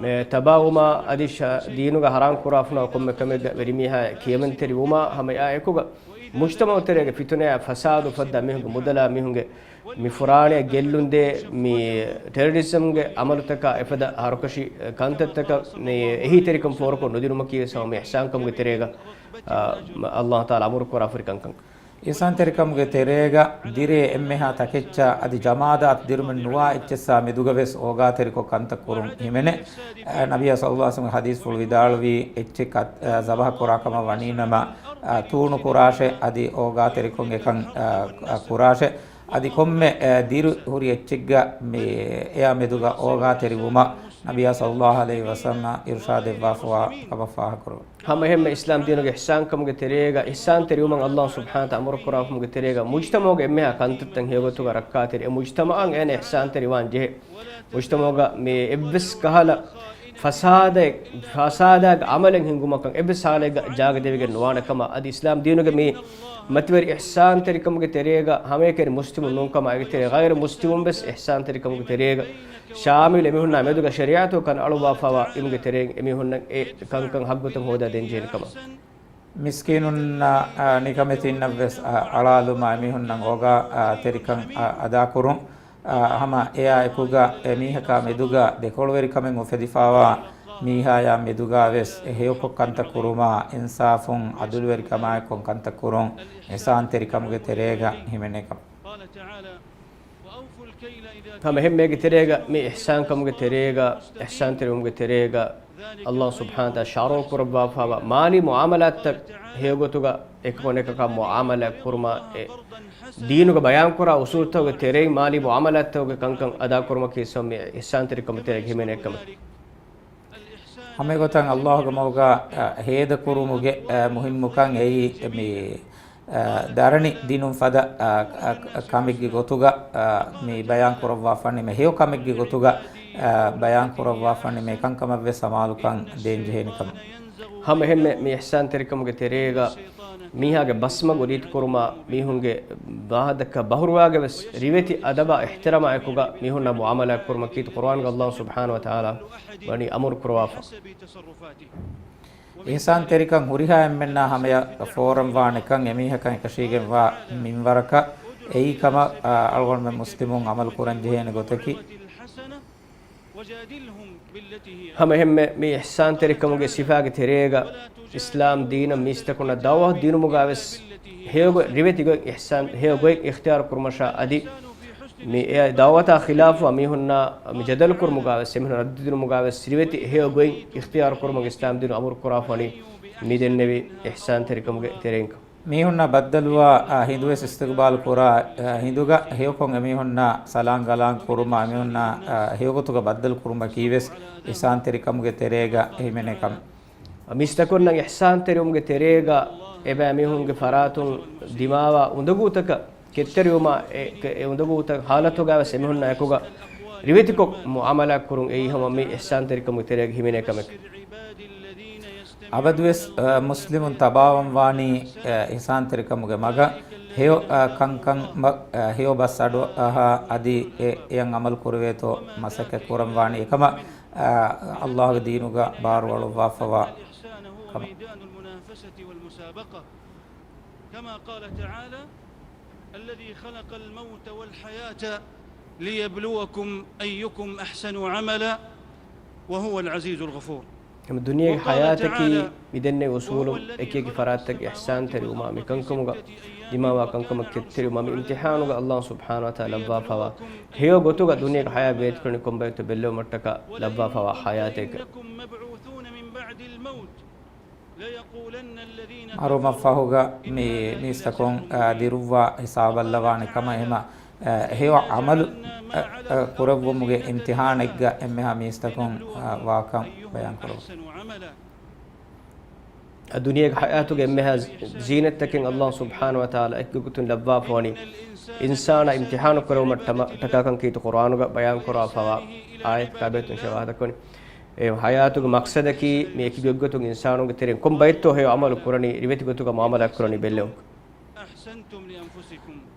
މި ތަބާވުމާ އަދި ޝަ-، ދީނުގަ ޙަރާމް ކުރާފުނުވާ ކޮންމެ ކަމެއްގަ ވެރިމީހާ ކިޔަމަންތެރިވުމާ ހަމަ އެއާ އެކުގަ މުޖްތަމަޢު ތެރޭގެ ފިތުނަޔާ ފަސާދު ފައްދާ މީހުންގެ މުދަލާ މީހުންގެ މި ފުރާނަޔަށް ގެއްލުންދޭ މި ޓެރަރިޒަމްގެ ޢަމަލުތަކާ އެފަދަ ހަރުކަށި ކަންތައްތަކަށް މި އެހީތެރިކަން ފޯރުކޮށް ނުދިނުމަކީ ވެސް ހަމަ މި އިޙްސާންކަމުގެ ތެރޭގަ، އާ، ﷲ ތަޢާލާ އަމުރު ކުރާފަރި ކަންކަން. އިޙްސާންތެރިކަމުގެ ތެރޭގަ ދިރޭ އެންމެހާ ތަކެއްޗާ އަދި ޖަމާދާތު ދިރުމެއް ނުވާ އެއްޗެއްސާ މެދުގަވެސް އޯގާތެރިކޮށް ކަންތައް ކުރުން ހިމެނޭ. އަ، ނަބިއްޔާ ޞައްލައްލާހު ޢަލައިހި ވަސައްލަމްގެ ޙަދީޘްފުޅު ވިދާޅުވީ އެއްޗެއް ކަ-، އަ، ޒަބަޙަ ކުރާ ކަމަށް ވަނީނަމަ، އަ، ތޫނު ކުރާށޭ އަދި އޯގާތެރިކޮށް އެކަން، އަ، އަ، ކުރާށޭ. އަދި ކޮންމެ، އަ، ދިރު ހުރި އެއްޗެއްގަ މި އެއާ މެދުގަ އޯގާތެރިވުމަށް ނަބިއްޔާ ޞައްލައްލާހު ޢަލައިހި ވަސައްލަމް އިރުޝާދެއްވާފަވާ ކަމަށް ފާހަގަކުރެވޭ. ހަމައެހެންމެ އިސްލާމް ދީނުގެ އިޙްސާންކަމުގެ ތެރޭގަ އިޙްސާންތެރިވުމަށް އައްލާހު ސުބްޙާނަހު ވަތަޢާލާ އަމުރުކުރާފަމުގެ ތެރޭގަ މުޖްތަމަޢުގެ އެންމެހާ ކަންތައްތައް ހެޔޮގޮތުގަ ރައްކާތެރި އެ މުޖްތަމަޢަށް އޭނަ އިޙްސާންތެރިވާން ޖެހޭ. މުޖްތަމަޢުގަ މި އެއްވެސް ކަހަލަ ފަސާދައެއް، ފަސާދައިގެ ޢަމަލެއް ހިންގުމަކަށް އެއްވެސް ޙާލެއްގަ ޖާގަ ދެވިގެން ނުވާނެ ކަމަށް އަދި އިސްލާމް ދީނުގެ މި މަތިވެރި އިޙްސާންތެރިކަމުގެ ތެރޭގަ ހަމައެކަނި މުސްލިމުން ނޫން ކަމަށް އޭގެ ތެރޭ ޣައިރު މުސްލިމުން ވެސް އިޙްސާންތެރިކަމުގެ ތެރޭގަ ޝާމިލު އެމީހުންނާ މެދުގަ ޝަރީޢަތު ކަން އަޅުއްވާފަވާ އިމުގެ ތެރެއިން އެމީހުންނަށް އެ ކަންކަން ޙައްގުތައް ހޯދާ ދޭން ޖެހޭނެ ކަމަށް. މިސްކީނުންނާ، އާ، ނިކަމެތީންނަށް ވެސް، އާ، އަޅާލުމާ އެމީހުންނަށް އޯގާ، އާ، ތެރިކަން، އާ، އަދާކުރުން. އާ، ހަމަ އެއާ އެކުގަ އެ މީހަކާ މެދުގަ ދެކޮޅުވެރިކަމެއް އުފެދިފަވާ މީހާޔާ މެދުގަ ވެސް ހެޔޮކޮށް ކަންތައް ކުރުމާ، އިންސާފުން، ޢަދުލުވެރިކަމާއެކު ކަންތައް ކުރުން، އިޙްސާންތެރިކަމުގެ ތެރޭގަ ހިމެނޭ ކަމަށް. ހަމަ އެހެންމެ އޭގެ ތެރޭގަ، މި އިޙްސާންކަމުގެ ތެރޭގަ، އިޙްސާންތެރިވުމުގެ ތެރޭގަ، އައްލާހު ސުބްޙާނަހު ވަތަޢާލާ ޝަރުޢު ކުރައްވާފަވާ މާލީ މުޢާމަލާތްތައް ހެޔޮގޮތުގަ އެކަކު އަނެކަކާ މުޢާމަލާތް ކުރުމާ، އެ ދީނުގަ ބަޔާންކުރާ އުޞޫލުތަކުގެ ތެރެއިން މާލީ މުޢާމަލާތްތަކުގެ ކަންކަން އަދާކުރުމަކީ މި އިޙްސާންތެރިކަމުގެ ތެރޭގަ ހިމެނޭ ކަމެއް. ހަމައެގޮތަށް އައްލާހުގެ މަގުގަ، އަ، ހޭދަކުރުމުގެ، އަ، މުހިއްމުކަން އެއީ މި، އަ، ދަރަނި ދިނުން ފަދަ، އަ، އަ، ކަމެއްގެ ގޮތުގަ، އަ، މި ބަޔާން ކުރައްވާފަނި މި ހެޔޮ ކަމެއްގެ ގޮތުގަ، އަ، ބަޔާން ކުރައްވާފަނި މި އެކަންކަމަށް ވެސް ސަމާލުކަން ދޭން ޖެހޭނެ ކަމަށް. ހަމައެހެންމެ މި އިޙްސާންތެރިކަމުގެ ތެރޭގަ މީހާގެ ބަސްމަގު ރީތިކުރުމާ، މީހުންގެ ވާހަކަ ބަހުރުވާގެ ވެސް ރިވެތި އަދަބާ އިޙްތިރާމާ އެކުގަ މީހުންނާ މުޢާމަލާތް ކުރުމަކީ ޤުރުއާނުގަ އައްލާހު ސުބްޙާނަހު ވަތަޢާލާ ވަނީ އަމުރު ކުރައްވާފަ. އިޙްސާންތެރިކަން ހުރިހާ އެންމެންނާ ހަމަޔަށް ފޯރަން ވާނެކަން އެމީހަކަށް އެކަށީގެންވާ މިންވަރަކަށް އެއީ ކަމަށް، އަ، އަޅުގަނޑުމެން މުސްލިމުން ޢަމަލު ކުރަން ޖެހޭނެ ގޮތަކީ. ހަމައެހެންމެ މި އިޙްސާންތެރިކަމުގެ ސިފާގެ ތެރޭގަ އިސްލާމް ދީނަށް މީސްތަކުންނަށް ދަޢުވަތު ދިނުމުގަ ވެސް ހެޔޮގޮތް، ރިވެތި ގޮތް އިޙްސާން، ހެޔޮ ގޮތް އިޚްތިޔާރު ކުރުމަށާ އަދި މި އެ ދަޢުވަތާ ޚިލާފުވާ މީހުންނާ މި ޖަދަލު ކުރުމުގަ ވެސް އެމީހުން ރައްދު ދިނުމުގަ ވެސް ރިވެތި ހެޔޮ ގޮތް އިޚްތިޔާރު ކުރުމުގެ އިސްލާމް ދީނު އަމުރު ކުރާފަ ވަނީ މި ދެންނެވި އިޙްސާންތެރިކަމުގެ ތެރެއިން ކަމަށް. މީހުންނާ ބައްދަލުވާ، އާ، ހިނދުވެސް އިސްތިޤުބާލު ކުރާ، އާ، ހިނދުގަ ހެޔޮކޮށް އެމީހުންނާ ސަލާން ގަލާން ކުރުމާ، އެމީހުންނާ، އާ، ހެޔޮގޮތުގަ ބައްދަލު ކުރުމަކީ ވެސް އިޙްސާންތެރިކަމުގެ ތެރޭގަ ހިމެނޭ ކަމެއް. މީސްތަކުންނަށް އިޙްސާންތެރިވުމުގެ ތެރޭގަ އެބައިމީހުންގެ ފަރާތުން ދިމާވާ އުނދަގޫތަކަށް ކެތްތެރިވުމާ، އެ، އެ އުނދަގޫތައް ހާލަތުގަ ވެސް އެމީހުންނާ އެކުގަ ރިވެތިކޮށް މުޢާމަލާތް ކުރުން އެއީ ހަމަ މި އިޙްސާންތެރިކަމުގެ ތެރޭގަ ހިމެނޭ ކަމެއް. އަބަދުވެސް، އަ، މުސްލިމުން ތަބާވަން ވާނީ، އަ، އިޙްސާންތެރިކަމުގެ މަގަށް ހެޔޮ، އަ، ކަންކަން މަ-، އަ، ހެޔޮ ބަސް އަޑުއަހާ އަދި އެ، އެއަށް ޢަމަލު ކުރެވޭތޯ މަސައްކަތް ކުރަން ވާނީ އެކަމަށް، އަ، އައްލާހުގެ ދީނުގަ ބާރު އަޅުއްވާފަވާ ކަމަށް. كما قال تعالى: الذي خلق الموت والحياة ليبلوكم أيكم أحسن عملا وهو العزيز الغفور. އެމަ ދުނިޔޭގެ ޙަޔާތަކީ މިދެންނެވި އުޞޫލުން އެކިއެކި ފަރާތްތަކަށް އިޙްސާންތެރިވުމާ، މިކަންކަމުގަ ދިމާވާ ކަންކަމަށް ކެތްތެރިވުމާ، މި އިމްތިޙާނުގަ އައްލާހު ސުބްޙާނަހު ވަތަޢާލާ ލައްވާފަވާ ހެޔޮ ގޮތުގަ ދުނިޔޭގެ ޙަޔާތް ވޭތުކުރަނީ ކޮންބައެއްތޯ ބެއްލެވުމަށްޓަކާ ލައްވާފަވާ ޙަޔާތެއްގަ. މަރުމަށްފަހުގަ މި މީސްތަކުން، އާ، ދިރުއްވާ ހިސާބަށްލަވާނެ ކަމަށް އެމަ، އާ، ހެޔޮ ޢަމަލު، އާ، އާ، ކުރެއްވުމުގެ އިމްތިޙާނެއްގަ އެންމެހާ މީސްތަކުން، އާ، ވާކަން ބަޔާންކުރެވުނު. އަ، ދުނިޔޭގެ ޙަޔާތުގެ އެންމެހާ ޒީނަތްތަކެއް އައްލާހު ސުބްޙާނަހު ވަތަޢާލާ އެކި ގޮތުން ލައްވާފަވަނީ އިންސާނާ އިމްތިޙާނު ކުރެވުމަށްޓަމަ-، ޓަކާކަން ކީރިތި ޤުރުއާނުގަ ބަޔާންކުރާފަވާ އާޔަތަކާ ބެހޭ ތަން ޝަވާހަތަކުން. އެ ޙަޔާތުގެ މަޤްޞަދަކީ މި އެކި ގޮތްގޮތުން އިންސާނުންގެ ތެރެއިން ކޮން ބައެއްތޯ ހެޔޮ ޢަމަލު ކުރަނީ، ރިވެތި ގޮތުގަ މުޢާމަލާތް ކުރަނީ ބެއްލެވުން.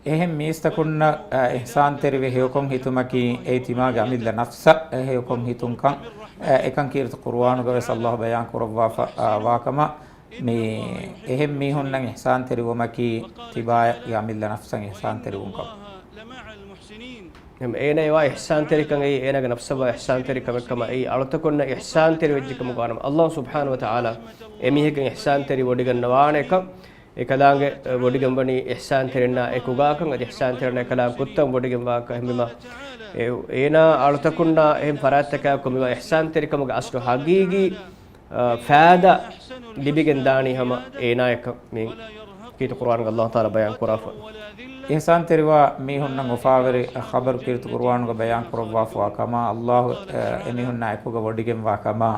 އެހެން މީސްތަކުންނަށް، އަ، އިޙްސާންތެރިވެ ހެޔޮކޮށް ހިތުމަކީ އެއީ ތިމާގެ އަމިއްލަ ނަފްސަށް، އަ، ހެޔޮކޮށް ހިތުންކަން، އަ، އެކަން ކީރިތި ޤުރުއާނުގަ ވެސް އައްލާހު ބަޔާން ކުރައްވާފަ، އަ، ވާކަމަށް. މި އެހެން މީހުންނަށް އިޙްސާންތެރިވުމަކީ ތިބާގެ އަމިއްލަ ނަފްސަށް އިޙްސާންތެރިވުން ކަމަށް. އެހެން އޭނައަށް ވާ އިޙްސާންތެރިކަން އެއީ އޭނާގެ ނަފްސަށް ވާ އިޙްސާންތެރި ކަމެއް ކަމަށް. އެއީ އަޅުތަކުންނަށް އިޙްސާންތެރި ވެއްޖެ ކަމުގަ ވާނަމަ، އައްލާހު ސުބްޙާނަހު ވަތަޢާލާ އެމީހެއްގެ އިޙްސާންތެރިވޮޑިގަންނަވާނެކަން އެކަލާނގެ ވޮޑިގެން ވަނީ އިޙްސާންތެރިންނާ އެކުގާކަން، އަދި އިޙްސާންތެރިންނާ އެކަލާނގެ ކުއްތަން ވޮޑިގެން ވާކަން. އެހެންވީމާ، އެ، އޭނާ އަޅުތަކުންނާ އެހެން ފަރާތްތަކާ ކޮންމެވާ އިޙްސާންތެރިކަމުގެ އަސްލު ހަގީގީ، އާ، ފާއިދާ ލިބިގެން ދާނީ ހަމަ އޭނާޔަކަށް މި ކީރިތި ޤުރުއާނުގަ އައްލާހު ތަޢާލާ ބަޔާން ކުރާފަ. އިޙްސާންތެރިވާ މީހުންނަށް އުފާވެރި ޚަބަރު ކީރިތި ޤުރުއާނުގަ ބަޔާން ކުރައްވާފަވާ ކަމާ، އައްލާހު، އެ، އެމީހުންނާ އެކުގަ ވޮޑިގެންވާ ކަމާ،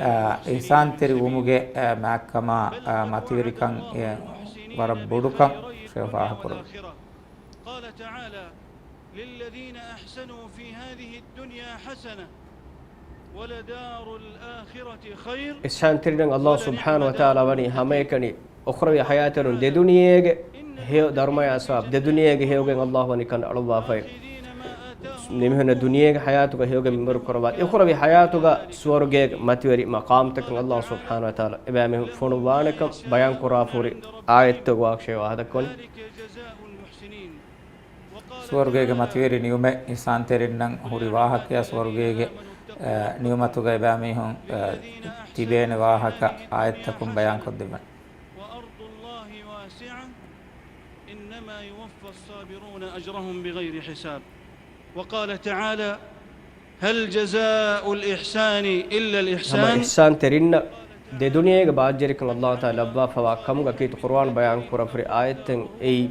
އެ، އިޙްސާންތެރި ވުމުގެ، އެ، މާތްކަމާ، އެ، މަތިވެރިކަން، އެ، ވަރަށް ބޮޑުކަން ޝޭޚް ފާހަގަކުރައްވާ. قال تعالى: للذين أحسنوا في هذه الدنيا حسنة ولدار الآخرة خير. އިޙްސާންތެރިންނަށް އައްލާހު ސުބްޙާނަހު ވަތަޢާލާ ވަނީ ހަމައެކަނި އުޚްރަވީ ޙަޔާތުން ދެދުނިޔޭގެ ހެޔޮ ދަރުމަޔާ ސަވާބު، ދެދުނިޔޭގެ ހެޔޮގައި އައްލާހު ވަނީ ކަން އަޅުއްވާފައި. އެމީހުންނަށް ދުނިޔޭގެ ޙަޔާތުގަ ހެޔޮގައި މިންވަރު ކުރައްވާ، އުޚްރަވީ ޙަޔާތުގަ ސުވަރުގޭގެ މަތިވެރި މަޤާމްތަކަށް އައްލާހު ސުބްޙާނަހު ވަތަޢާލާ އެބައިމީހުން ފޮނުއްވާނެކަން ބަޔާން ކުރާފަހުރި އާޔަތްތައް ވާހަކަ ޝޭޚް ވާހަކަ ދައްކަވަނީ. ސުވަރުގޭގެ މަތިވެރި ނިޢުމަތް އިޙްސާންތެރިންނަށް ހުރި ވާހަކަޔާ، ސުވަރުގޭގެ، އެ، ނިޢުމަތުގައި އެބައިމީހުން، އެ، ތިބޭނެ ވާހަކަ އާޔަތްތަކުން ބަޔާންކޮށްދެއްވަން. وأرض الله واسعة إنما يوفى الصابرون أجرهم بغير حساب. وقال تعالى: هل جزاء الإحسان إلا ހަމަ الإحسان. އިޙްސާންތެރިންނަށް ދެދުނިޔޭގެ ބާއްޖަވެރިކަން އައްލާހު ތަޢާލާ ލައްވާފަވާ ކަމުގަ ކީރިތި ޤުރުއާން ބަޔާން ކުރައްވާފަހުރި އާޔަތްތައް އެއީ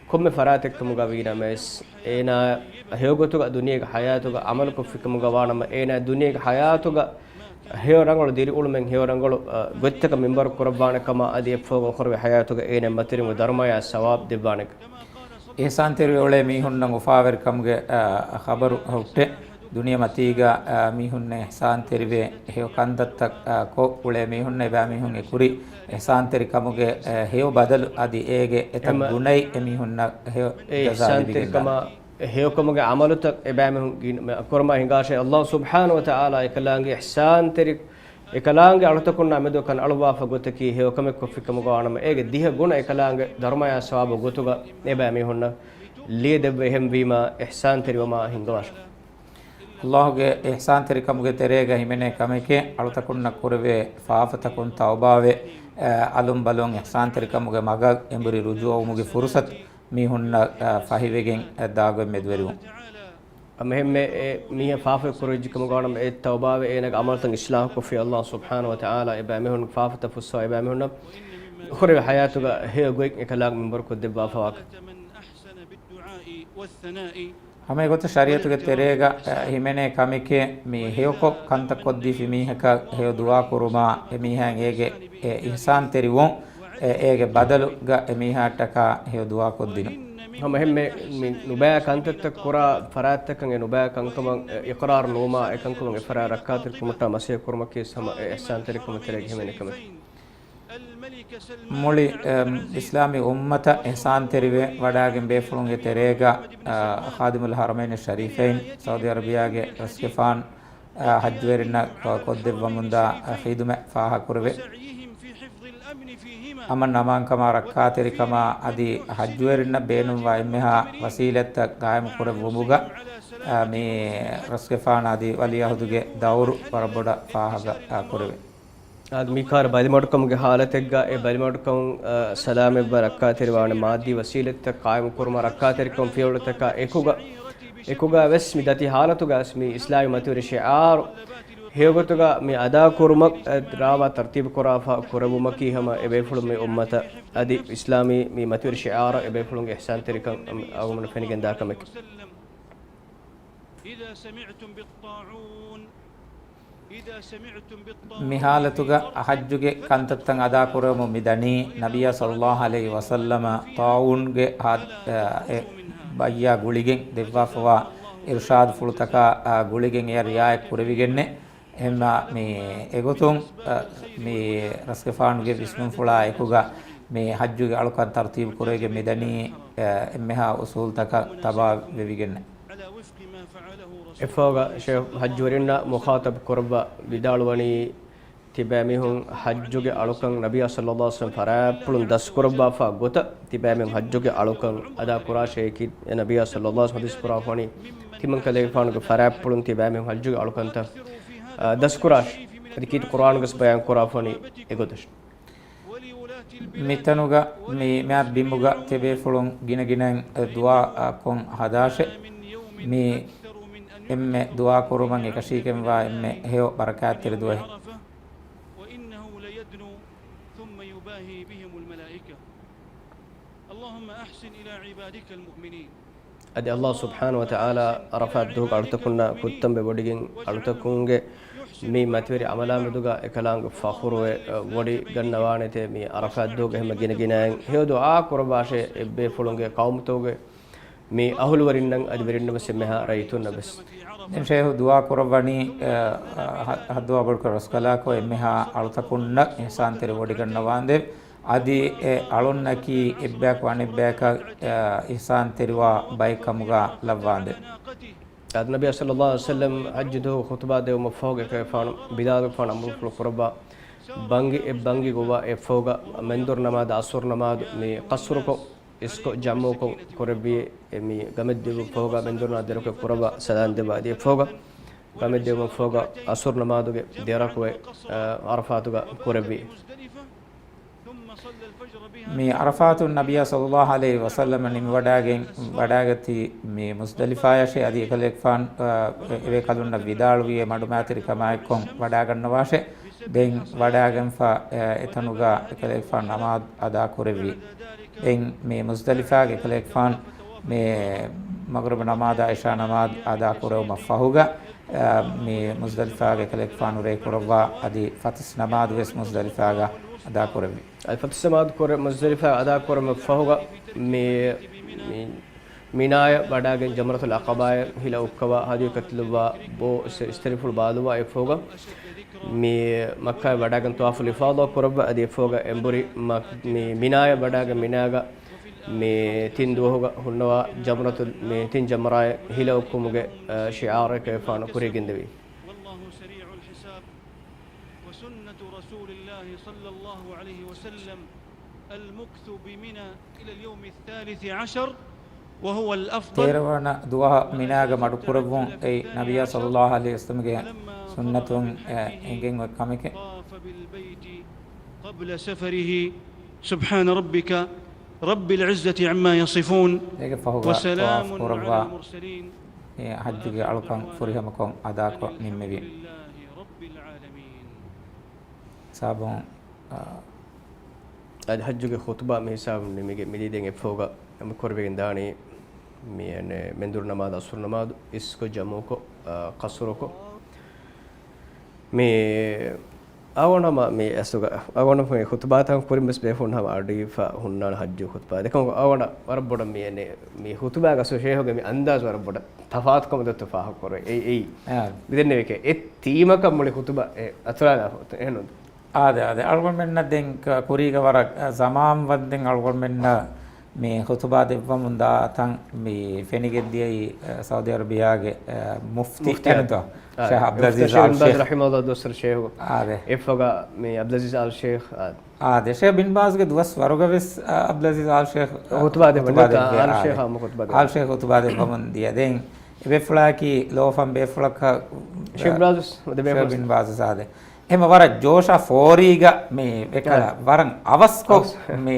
ކޮންމެ ފަރާތެއްކަމުގަ ވީނަމަވެސް، އޭނާ ހެޔޮގޮތުގަ ދުނިޔޭގެ ޙަޔާތުގަ ޢަމަލުކޮށްފިކަމުގަ ވާނަމަ، އޭނާ ދުނިޔޭގެ ޙަޔާތުގަ ހެޔޮ ރަނގަޅު ދިރިއުޅުމެއް، ހެޔޮ ރަނގަޅު، އަ، ގޮތްތަކަށް މިންވަރު ކުރައްވާނެ ކަމާ، އަދި އެއަށްފަހުގަ އުޚްރަވީ ޙަޔާތުގަ އޭނާ މަތިވެރިވުމުގެ ދަރުމަޔާ ސަވާބު ދެއްވާނެ. އިޙްސާންތެރިވެ އުޅޭ މީހުންނަށް އުފާވެރިކަމުގެ، އަ، ޚަބަރު ހުއްޓޭ. ދުނިޔެމަތީގަ، އަ، މީހުންނަށް އިޙްސާންތެރިވެ ހެޔޮ ކަންތައްތައް، އަ، ކޮށް އުޅޭ މީހުންނަށް އެބައިމީހުން އެކުރި އިޙްސާންތެރިކަމުގެ، އަ، ހެޔޮ ބަދަލު އަދި އޭގެ އެތައް އެމަ-، ގުނައެއް އެމީހުންނަށް ހެޔޮ އެ ޖަޒާ އިޙްސާންތެރިކަމާ، ލިބިގެންދާނެ. އެ ހެޔޮކަމުގެ ޢަމަލުތައް އެބައިމީހުން ގިނަ-، މެ-، ކުރަމާ ހިނގާށޭ، އައްލާހު ސުބްޙާނަހު ވަތަޢާލާ އެކަލާނގެ އިޙްސާންތެރި އެކަލާނގެ އަޅުތަކުންނާ މެދު ކަން އަޅުއްވާފަ ގޮތަކީ ހެޔޮކަމެއް ކޮށްފިކަމުގަ ވާނަމަ، އޭގެ ދިހަ ގުނަ އެކަލާނގެ ދަރުމަޔާ ސަވާބު ގޮތުގަ އެބައިމީހުންނަށް ލިޔެދެއްވޭ. އެހެންވީމާ، އިޙްސާންތެރިވަމާ ހިންގަވާށޭ. އައްލާހުގެ އިޙްސާންތެރިކަމުގެ ތެރޭގަ ހިމެނޭ ކަމެކޭ، އަޅުތަކުންނަށް ކުރެވޭ ފާފަތަކުން ތައުބާވެ، އަ، އަލުން ބަލުން އިޙްސާންތެރިކަމުގެ މަގަށް އެނބުރި ރުޖޫޢަވުމުގެ ފުރުޞަތު މީހުންނަށް، އަ، ފަހިވެގެން، އަ، ދާގޮތް މެދުވެރިވުން. އަ، އެހެންމެ އެ މީހާ ފާފައެއް ކުރެވިއްޖެ ކަމުގަ ވާނަމަ، އެ ތައުބާވެ އޭނާގެ ޢަމަލުތައް އިޞްލާޙު ކޮށްފި އައްލާހު ސުބްޙާނަހު ވަތަޢާލާ އެބައިމީހުންގެ ފާފަތައް ފުއްސަވާ، އެބައިމީހުންނަށް އުޚްރަވީ ޙަޔާތުގަ ހެޔޮ ގޮތް އެކަލާނގެ މިންވަރު ކޮށްދެއްވާފަވާކަން. ހަމަ އެގޮތަށް ޝަރީޢަތުގެ ތެރޭގަ، އަ، ހިމެނޭ ކަމެކޭ، މި ހެޔޮކޮށް ކަންތައް ކޮށްދީފި މީހަކަށް ހެޔޮ ދުޢާ ކުރުމާ، އެ މީހާއަށް އޭގެ އެ އިޙްސާންތެރިވުން، އެ، އޭގެ ބަދަލުގަ އެ މީހާއަށްޓަކާ ހެޔޮ ދުޢާ ކޮށްދިނުން. ހަމަ އެހެންމެ މި ނުބައި ކަންތައްތައް ކުރާ ފަރާތްތަކަށް އެ ނުބައި ކަންކަމަށް، އެ، އިޤްރާރު ނުވުމާ، އެ ކަންކަމަށް އެ ފަރާތް ރައްކާތެރިކުރުމަށްޓަކާ މަސައްކަތް ކުރުމަކީ ހަމަ އެ އިޙްސާންތެރިކަމުގެ ތެރޭގަ ހިމެނޭ ކަމެއް. މުޅި، އެ، އިސްލާމީ އުއްމަތަށް އިޙްސާންތެރިވެ ވަޑައިގެން ބޭފުޅުންގެ ތެރޭގަ، އަ، ޚާދިމުލް ޙަރަމައިން ޝަރީފައިން ސައުދީ ޢަރަބިޔާގެ ރަސްގެފާނު، އަ، ޙައްޖުވެރިންނަށް ކޮ-، ކޮށްދެއްވަމުންދާ، އަ، ޚިދުމަތް ފާހަގަކުރެވޭ. އަމަން އަމާންކަމާ ރައްކާތެރިކަމާ އަދި ޙައްޖުވެރިންނަށް ބޭނުންވާ އެންމެހާ ވަސީލަތްތައް ޤާއިމު ކުރެއްވުމުގަ، އަ، މި ރަސްގެފާނާ އަދި ވަލީޢަހުދުގެ ދައުރު ވަރަށް ބޮޑަށް ފާހަގަ، އަ، ކުރެވޭ. އާދެ، މިކާރަ ބަލިމަޑުކަމުގެ ޙާލަތެއްގަ އެ ބަލިމަޑުކަމުން، އަ، ސަލާމަތްވާ ރައްކާތެރިވާނެ މާއްދީ ވަސީލަތްތައް ޤާއިމު ކުރުމަށް ރައްކާތެރިކަން ފިޔަވަޅުތަކާ އެކުގަ، އެކުގަ ވެސް މި ދަތި ޙާލަތުގަ ވެސް މި އިސްލާމީ މަތިވެރި ޝިޢާރު ހެޔޮގޮތުގަ މި އަދާކުރުމަށް، އަ، ރާވާ ތަރްތީބު ކުރާފަ ކުރެއްވުމަކީ ހަމަ އެބޭފުޅުން މި އުއްމަތަށް އަދި އިސްލާމީ މި މަތިވެރި ޝިޢާރަށް އެބޭފުޅުންގެ އިޙްސާންތެރިކަން އަޅުގަނޑުމެންނަށް ފެނިގެންދާ ކަމެކޭ. މި ޙާލަތުގަ ޙައްޖުގެ ކަންތައްތައް އަދާކުރެވެމުން މިދަނީ، ނަބިއްޔާ ޞައްލައްލާހު ޢަލައިހި ވަސައްލަމަ ޠާޢޫންގެ ޙާ-، އެ، ބައްޔާ ގުޅިގެން ދެއްވާފަވާ އިރުޝާދުފުޅުތަކާ، އާ، ގުޅިގެން އެޔަށް ރިޢާޔަތް ކުރެވިގެންނޭ. އެހެންމާ މި އެގޮތުން، އަ، މި ރަސްގެފާނުގެ ވިސްނުންފުޅާ އެކުގަ މި ޙައްޖުގެ އަޅުކަން ތަރުތީބު ކުރެވިގެން މިދަނީ، އަ، އެންމެހާ އުޞޫލުތަކަށް ތަބާވެވިގެންނޭ. އެއަށްފަހުގަ ޝޭޚް ޙައްޖުވެރިންނަށް މުޚާޠަބު ކުރައްވާ ވިދާޅުވަނީ، ތިބޭމީހުން ޙައްޖުގެ އަޅުކަން ނަބިއްޔާ ޞައްލައްލާހު ޢަލައިހި ވަސައްލަމަ ފަރާތްޕުޅުން ދަސްކުރައްވާފަ ގޮތަށް ތިބޭމީހުން ޙައްޖުގެ އަޅުކަން އަދާ ކުރާށޭ ކީ ނަބިއްޔާ ޞައްލައްލާހު ޢަލައިހި ވަސައްލަމަ ޙަދީޘް ކުރާފަ ވަނީ، ތިމަން ކަލޭގެފާނުގެ ފަރާތްޕުޅުން ތިބޭމީހުން ޙައްޖުގެ އަޅުކަންތައް، އާ، ދަސްކުރާށޭ. އަދި ކީރިތި ޤުރުއާނުގަސް ބަޔާން ކުރާފަ ވަނީ އެގޮތަށް. މިތަނުގަ މި މިއަދު ބިމުގަ ތިބޭފުޅުން ގިނަގިނައިން ދުޢާ ކޮށް ހަދާށެ. މި އެންމެ ދުޢާ ކުރުމަށް އެކަށީގެންވާ އެންމެ ހެޔޮ ބަރަކާތްތެރި ދުވަހެއް. وإنه ليدنو ثم يباهي بهم الملائكة. اللهم أحسن إلى عبادك المؤمنين. އަދި ﷲ ސުބްޙާނަހޫ ވަތަޢާލާ ޢަރަފާތް ދުވަހުގެ އަޅުތަކުންނާ ކުއްތަންބެ ވޮޑިގެން އަޅުތަކުންގެ މި މަތިވެރި ޢަމަލާ މެދުގަ އެކަލާނގެ ފަޚުރުވެ ވޮޑިގަންނަވާނެތޭ މި ޢަރަފާތް ދުވަހުގެ ހަމަ ގިނަގިނައިން ހެޔޮ ދުޢާ ކުރައްވާށޭ އެއްބޭފުޅުންގެ ޤައުމުތަކުގެ މި އަހުލުވެރިންނަށް އަދި ވެރިންނަށް ވެސް އެންމެހާ ރައްޔިތުންނަށް ވެސް. ދެން ޝޭޚު ދުޢާ ކުރައްވަނީ، އަ، އަ، ހަ-، ހައްދުވާ ބޮޑުކޮށް ރަސްކަލާކޮ އެންމެހާ އަޅުތަކުންނަށް އިޙްސާންތެރި ވޮޑިގަންނަވާނދޭ. އަދި އެ އަޅުންނަކީ އެއްބަޔަކު އަނެއްބަޔަކަށް، އަ، އިޙްސާންތެރިވާ ބައެއްކަމުގަ ލައްވާނދޭ. އަދި ނަބިއްޔާ ޞައްލައްލާހު ޢަލައިހި ވަސައްލަމް ޙައްޖު ދުވަހު ޚުޠުބާ ދެއްވުމަށްފަހުގަ އެކަލޭގެފާނު ބިލާލުގެފާނަށް އަމުރުފުޅު ކުރައްވާ، ބަންގި އެއް ބަންގި ގޮވާ އެއަށްފަހުގަ މެންދުރު ނަމާދު އަސުރު ނަމާދު މި ޤަޞްރުކޮށް، އިސްކޮށް ޖަމްޢުކޮށް ކުރެއްވި. އެ މި ގަމެއް ދިއުމަށްފަހުގަ މެންދުރު ނަމާދު ދެރަކު ކުރައްވާ ސަލާން ދެއްވާ އަދި އެއަށްފަހުގަ ގަމެއް ދިއުމަށްފަހުގަ އަސުރު ނަމާދުގެ ދެރަކުވެ، އަ، ޢަރަފާތުގަ ކުރެއްވި. މި ޢަރަފާތުން ނަބިއްޔާ ޞައްލައްލާހު ޢަލައިހި ވަސައްލަމަ ނިމިވަޑައިގެން ވަޑައިގަތީ މި މުޒްދަލިފާޔަށޭ. އަދި އެކަލޭގެފާނު، އަ، އެވޭކަލުންނަށް ވިދާޅުވި އެ މަޑުމައިތިރިކަމާއެއްކޮށް ވަޑައިގަންނަވާށޭ. ދެން ވަޑައިގެންފަ، އެ، އެތަނުގަ އެކަލޭގެފާނު ނަމާދު އަދާ ކުރެއްވި. ދެން މި މުޒްދަލިފާގެ އެކަލޭގެފާނު މި މަޣްރިބު ނަމާދާ އިޝާ ނަމާދު އަދާ ކުރެވުމަށް ފަހުގަ، އަ، މި މުޒްދަލިފާގެ އެކަލޭގެފާނު ރޭ ކުރައްވާ އަދި ފަތިސް ނަމާދު ވެސް މުޒްދަލިފާގަ އަދާ ކުރެއްވި. އަދި ފަތިސް ނަމާދު ކުރެ މުޒްދަލިފާ އަދާ ކުރުމަށް ފަހުގަ މި، މި މިނާޔަށް ވަޑައިގެން ޖަމްރަތުލް ޢަޤަބާއަށް ހިލަ އުއްކަވާ ހަދުޔު ކަތިލުއްވާ ބޯ އިސް-، އިސްތިރިފުޅު ބާލުއްވާ އެއަށްފަހުގަ މި މައްކާއަށް ވަޑައިގެން ޠަވާފުލް އިފާޟާ ކުރައްވާ އަދި އެއަށްފަހުގަ އެނބުރި މަ-، މި މިނާޔަށް ވަޑައިގެން މިނާގަ މި ތިން ދުވަހުގަ ހުންނަވާ ޖަމްރަތުލް، މި ތިން ޖަމްރާއެއް ހިލަ އުއްކުމުގެ، އަ، ޝިޢާރެއް އެކަލޭގެފާނު ކުރިޔަށް ގެންދެވި. والله سريع الحساب. وسنة رسول الله صلى الله عليه وسلم المكث بمنى إلى اليوم الثالث عشر وهو الأفضل. ތޭރަ ވަނަ ދުވަހަށް މިނާގަ މަޑުކުރެއްވުން އެއީ ނަބިއްޔާ ޞައްލައްލާހު ޢަލައިހި ވަސައްލަމަގެ ސުންނަތުން، އެ، އެނގެން އޮތް ކަމެކޭ. طاف بالبيت قبل سفره سبحان ربك رب العزة عما يصفون. އޭގެ ފަހުގަ ޠަވާފު ކުރައްވާ، އެ، ޙައްޖުގެ އަޅުކަން ފުރިހަމަކޮށް އަދާކޮށް ނިންމެވި. ހިސާބުން، އާ، އަދި ޙައްޖުގެ ޚުޠުބާ މި ހިސާބުން ނިމިގެން މިދީ ދެން އެއަށްފަހުގަ އަމު ކުރެވިގެން ދާނީ މި އަނެއް މެންދުރު ނަމާދު އަސުރު ނަމާދު އިސްކޮށް ޖަމްޢުކޮށް، އާ، ޤަޞްރުކޮށް. މި އަޅުގަނޑު މި އަސްލުގަ އަޅުގަނޑު މި ޚުޠުބާތަކުން ކުރިން ވެސް ބޭފުޅުން ހަމަ އަޑުއިވިފަ ހުންނާނެ ޙައްޖު ޚުޠުބާ. އެކަމަކު އަޅުގަނޑަށް ވަރަށް ބޮޑަށް މި އަނެއް މި ޚުޠުބާގަ ޝޭޚުގެ މި އަންދާޒު ވަރަށް ބޮޑަށް ތަފާތުކަމެއް ދޮއްތަ ފާހަގަކުރޭ. އެއީ، އެއީ. އާ. މިދެންނެވިކެ އެ ތީމަކަށް މުޅި ޚުޠުބާ އެ އަތުރާލާފަ އެހެންނު. އާދެ، އާދެ. އަޅުގަނޑުމެންނަށް ދެން ކ-، ކުރީގަ ވަރަށް، އަ، ޒަމާން ވަންދެން އަޅުގަނޑުމެންނަށް މި ޚުޠުބާ ދެއްވަމުން ދާ ތަން މި ފެނިގެން ދިޔައީ، އަ، ސައުދީ އަރަބިޔާގެ، އަ، މުފްތީ މުފްތީ. އެންތޯ؟ އާ، ޝޭޚް އަބްދުލް މުފްތީ އަޒީޒް ޝޭޚް އާލް ބާޒް ޝޭޚް. ރަޙިމަހުﷲ ދުވަސްވަރު ޝޭޚު. އާދެ. އެއަށްފަހުގަ މި އަބްދުލް އަޒީޒް އާލް ޝޭޚް. އާ. އާދެ، ޝޭޚް ބިން ބާޒްގެ ދުވަސްވަރުގަ ވެސް، އ، އަބްދުލް އަޒީޒް އާލް ޝޭޚް، އ، ޚުޠުބާ ދެއްވަނީ. ޚުޠުބާ ދެއްވި، އާލް އާދެ. ޝޭޚް ހަމަ ޚުޠުބާ ދެއްވި. އާލް ޝޭޚް ޚުޠުބާ ދެއްވަމުން ދިޔަ. ދެން އެބޭފުޅާއަކީ ލޯފަން ބޭފުޅަކަށް، ޝޭޚް ބިން ބާޒް ދެ ބޭފުޅު. ޝޭޚް ބިން ބާޒް އާދެ. އެހެން ވަރަށް ޖޯޝާ ފޯރީގަ މި އެކަލަ އާ. ވަރަށް އަވަސްކޮށް އަވަސް. މި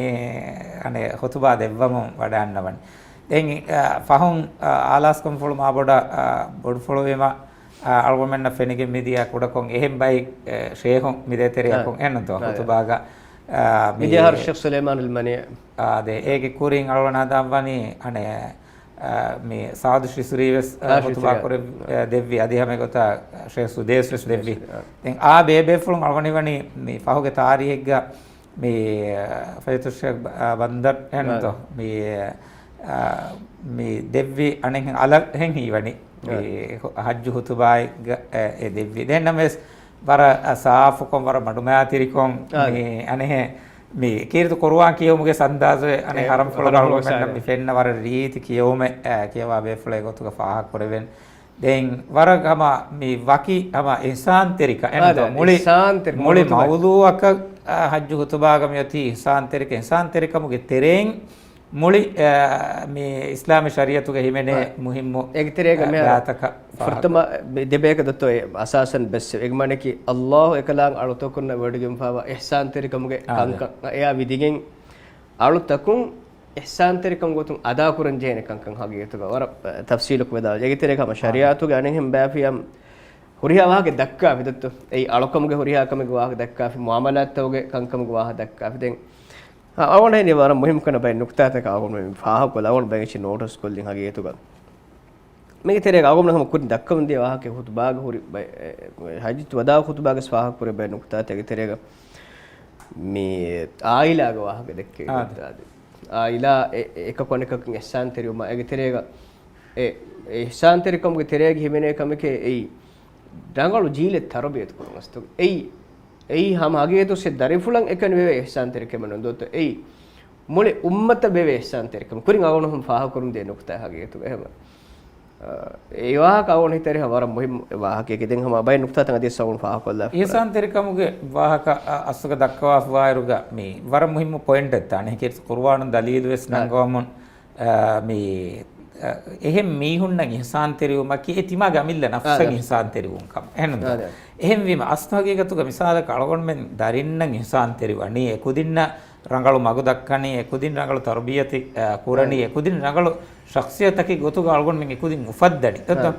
އަނެއް ޚުޠުބާ ދެއްވަމުން ވަޑައިގަންނަވަނީ. ދެން، އަ، ފަހުން، އަ، އާލާސްކަންފުޅު މާބޮޑަށް، އަ، ބޮޑުފުޅުވީމަ، އަ، އަޅުގަނޑުމެންނަށް ފެނިގެން މިދިޔަ ކުޑަކޮށް އެހެން ބައެއް، އެ، ޝޭޚުން މިދޭތެރެއަކުން އާ. އެހެންނުތޯ؟ އާ. ޚުޠުބާގަ، އަ، މި މިދިޔަ އަހަރު ޝޭޚް ސުލައިމާނުލް މަނީ. އާ، ދެ، އޭގެ ކުރިން އަޅުގަނޑާ ދަންވަނީ އަނެއް އާ، މި ސާދު ޝިސްރީ ވެސް، އާ، އާ، ޚުޠުބާ ޝިސްރީ. ކުރެއްވި، އާ، ދެއްވި. އަދި ހަމަ އެގޮތަށް ޝޭޚް ސުދޭސް ވެސް ދެއްވި. ޝިސްރީ، އާ. ދެން އާ ބޭބޭފުޅުން އަޅުގަނޑު ވަނީ މި ފަހުގެ ތާރީހެއްގަ މި، އާ، ފަޟީލަތު ޝޭޚް ބަ-، އާ، ބަންދަރު އެހެންތޯ؟ އާ. މި، އާ، މި ދެއްވި އަނެއް އަލަށް ހެން ހީވަނީ. މި އާ. ހު-، ޙައްޖު ޚުޠުބާއެއްގަ، އެ، އެ ދެއްވި. ދެން ނަމަވެސް ވަރަށް، އަ، ސާފުކޮށް، ވަރަށް މަޑުމައިތިރިކޮށް، އާ. މި އަނެއް މި ކީރިތި ޤުރުއާން ކިޔެވުމުގެ ސަންދާޒު އެ އަނެއް އެ ހަރަމްފުޅުގަ ރަހުމަތް އަޅުގަނޑުމެންނަށް ސާރެ. މި ފެންނަ ވަރަށް ރީތި ކިޔެވުމެއް، އަ، ކިޔަވާ ބޭފުޅެއް ގޮތުގަ ފާހަގަކުރެވެން. ދެން ވަރަށް ހަމަ މި ވަކި ހަމަ އިޙްސާންތެރިކަން އެންތޯ؟ އާދެ، މުޅި، އިޙްސާންތެރި މުޅި މައުޟޫޢަކަށް، އަ، ޙައްޖު ޚުޠުބާގަ މިއޮތީ އިޙްސާންތެރިކަން، އިޙްސާންތެރިކަމުގެ ތެރެއިން މުޅި، އަ، މި އިސްލާމީ ޝަރީޢަތުގަ ހިމެނޭ އަ، މުހިއްމު، އޭގެ ތެރޭގަ އަ، މިހާރު ބާތަކަށް ފުރަތަމަ ދެބޭކަ ދޮތޯ އެ އަސާސަން ބެސް އެގެ މާނައަކީ ﷲ އެކަލާނގެ އަޅުތަކުންނަށް ވޮޑިގެންފާވާ އިޙްސާންތެރިކަމުގެ އާ، ކަންކަން އެއާ ވިދިގެން އަޅުތަކުން އިޙްސާންތެރިކަން ގޮތުން އަދާކުރަން ޖެހޭނެ ކަންކަން ހަގީގަތުގަ ވަރަށް، އަ، ތަފްސީލުކޮށް ވެދާނެ. އޭގެ ތެރޭގަ ހަމަ ޝަރީޢަތުގެ އަނެއްހެން ބާފިޔަމް ހުރިހާ ވާހަކަ ދައްކާފި ދޮތޯ. އެއީ އަޅުކަމުގެ ހުރިހާ ކަމެއްގެ ވާހަކަ ދައްކާފި، މުއާމަލާތްތަކުގެ ކަންކަމުގެ ވާހަކަ ދައްކާފި. ދެން އަ، އަވަނަ ހެނި ވަރަށް މުހިންމު ކަން ބައެއް ނުކުތާތަކަށް އަޅުގަނޑު މި ފާހަގަކޮށްލާ އަޅުގަނޑު ބައެއް ނޯޓިސް ކޮށްލިން ހަގީގަތުގަ. މީގެ ތެރޭގަ އަޅުގަނޑު ހަމަ ކުރިން ދައްކަމުން ދިޔަ ވާހަކަ ޚުތުބާގެ ހުރި ބައެއް، އެ، އެ، ޙައްޖަތު ވަދާ ޚުތުބާގެ ވެސް ފާހަގަކުރި ބައެއް ނުކުތާތަކެއް ތެރޭގަ މި އާއިލާގެ ވާހަކަ ދެއްކޭ. އާދެ. އާއިލާ އެ، އެ، އެކަކު އަނެކަކުން އިޙްސާންތެރިވުމާ އޭގެ ތެރޭގަ އެ، އެ އިޙްސާންތެރިކަމުގެ ތެރޭގަ ހިމެނޭ ކަމެކޭ އެއީ ރަނގަޅު ޖީލެއް ތަރުބިޔަތު ކުރުން އަސްތު. އެއީ، އެއީ ހަމަ ހަގީގަތު ސެ ދަރިފުޅަށް އެކަނި ވެވޭ އިޙްސާންތެރިކަމެއް ނޫން ދޯތޯ. އެއީ މުޅި އުއްމަތަށް ވެވޭ އިޙްސާންތެރިކަމެއް. ކުރިން އަޅުގަނޑު ހަމަ ފާހަގަކުރަން ދޭ ނުކުތާ ހަގީގަތުގަ އެހެމަ. އާ، އެ ވާހަކަ އަޅުގަނޑު ހިތަށް އަރިހަ ވަރަށް މުހިއްމު ވާހަކައެކޭ. ދެން ހަމަ ބައެއް ނުކުތާތައް އަދިވެސް އަޅުގަނޑު ފާހަގަކޮށްލާފަ. އިޙްސާންތެރިކަމުގެ ވާހަކަ އަ، އަސްލުގަ ދައްކަވާފަވާއިރުގަ މި ވަރަށް މުހިއްމު ޕޮއިންޓެއް ދާނެ. ކީރިތި ޤުރުއާނުން ދަލީލު ވެސް އާ. ނަންގަވަމުން، އާ، މި، އާ، އެހެން މީހުންނަށް އިޙްސާންތެރިވުމަކީ އެ ތިމާގެ އަމިއްލަ ނަފްސަށް އާ. އިޙްސާންތެރިވުން ކަމަށް. އެހެންނުން އާ. އެހެންވީމަ އަސްލު ހަގީގަތުގަ މިސާލަކަށް އަޅުގަނޑުމެން ދަރިންނަށް އިޙްސާންތެރިވަނީ، އެކުދިންނަށް ރަނގަޅު މަގު ދައްކަނީ، އެކުދިން ރަނގަޅު ތަރުބިޔަތެއް، އާ، ކުރަނީ، އާ. އެކުދިން ރަނގަޅު ޝަޚްޞިއްޔަތަކެއް ގޮތުގަ އަޅުގަނޑުމެން އެކުދިން އުފައްދަނީ. އާ.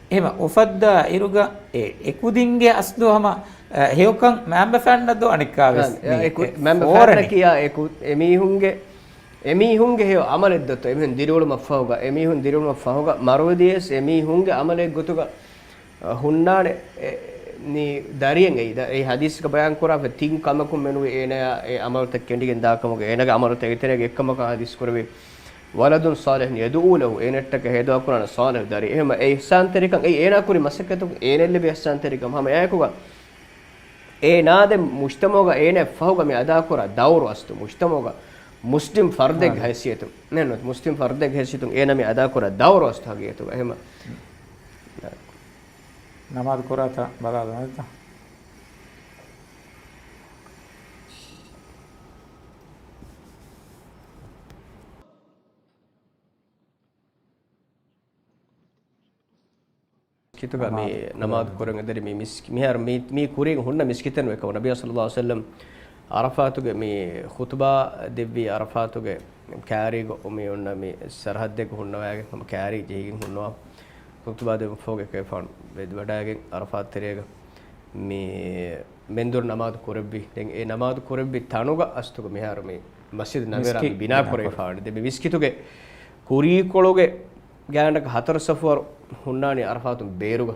އެހެމަ އުފައްދާ އިރުގަ އެ އެކުދިންގެ އަސްލު ހަމަ، އަ، ހެޔޮކަން މައިންބަފައިންނަށް ދޯ އަނެއްކާވެސް އާ، މި އެކު-، އެ މައިންބަފައިންނަކީ އެ ކު-، އެމީހުންގެ، އެމީހުންގެ ހެޔޮ އަމަލެއް ދޯތޯ. އެމީހުން ދިރިއުޅުމަށް ފަހުގަ، އެމީހުން ދިރިއުޅުމަށް ފަހުގަ މަރުވެދިޔަސް އެމީހުންގެ އަމަލެއް ގޮތުގަ، އަ، ހުންނާނެ، އެ، ނީ ދަރިއެއް އެއީ. ދަ-، އެ ޙަދީޘްގަ ބަޔާން ކުރާފަ ތިން ކަމަކުން މެނުވީ އޭނަޔާ އެ އަމަލުތައް ކެނޑިގެން ދާކަމުގަ އޭނަގެ އަމަލުތައް އެތެރޭގެ އެއްކަމަކަށް ޙަދީޘް ކުރެވި. ވަލަދުން ޞާލިޙުން ޔަދުޢޫ ލަހު، އޭނައަށްޓަކައި ހެޔޮދުޢާ ކުރާނެ ޞާލިޙު ދަރި. އެހެމަ އެ އިޙްސާންތެރިކަން، އެ އޭނާ ކުރި މަސައްކަތު އޭނައަށް ލިބި އިޙްސާންތެރިކަން ހަމަ އެއާއެކުގަ، އޭނާ ދެން މުޖްތަމަޢުގަ އޭނައަށް ފަހުގަ މި އަދާކުރާ ދައުރު އަސްތު، މުޖްތަމަޢުގަ މުސްލިމް ފަރްދެއްގެ ހައިސިއްޔަތުން، ނެއް ނުވަތަ މުސްލިމް ފަރްދެއްގެ ހައިސިއްޔަތުން އޭނަ މި އަދާކުރާ ދައުރު އަސްތު ހަގީގަތުގަ. އެހެމަ ނަމާދު ކުރާތާ ބަލާލަމާތާ. މިސްކިތުގަ މި ނަމާދު ނަމާދު ކުރަން. ކުރަން އެދެރި މި މިސް-، މިހާރު މި، މި ކުރިން ހުންނަ މިސްކިތެއް ނުވެ ކަމަށް ނަބިއްޔާ ޞައްލައްލާހު ޢަލައިހި ވަސައްލަމް ޢަރަފާތުގެ މި ޚުޠުބާ ދެއްވި ޢަރަފާތުގެ ކާރީގަ މި އޮންނަ މި ސަރަޙައްދެއްގަ ހުންނަވައިގެން ހަމަ ކާރީ ޖެހިގެން ހުންނަވާ ޚުޠުބާ ދެއްވުމަށްފަހުގަ އެކަލޭގެފާނު ވެދިވަޑައިގެން ޢަރަފާތު ތެރޭގަ މި މެންދުރު ނަމާދު ކުރެއްވި. ދެން އެ ނަމާދު ކުރެއްވި ތަނުގަ އަސްތުގަ މިހާރު މި މަސްޖިދު ނަބަވީ މިސްކިތް ބިނާ ބިނާ ކުރެވި. ކުރެވިފާވަނީ. ދެން މި މިސްކިތުގެ ކުރީކޮޅުގެ ގާނޑަކަށް ހަތަރު ސަފުވަރު ހުންނާނީ ޢަރަފާތުން ބޭރުގަ.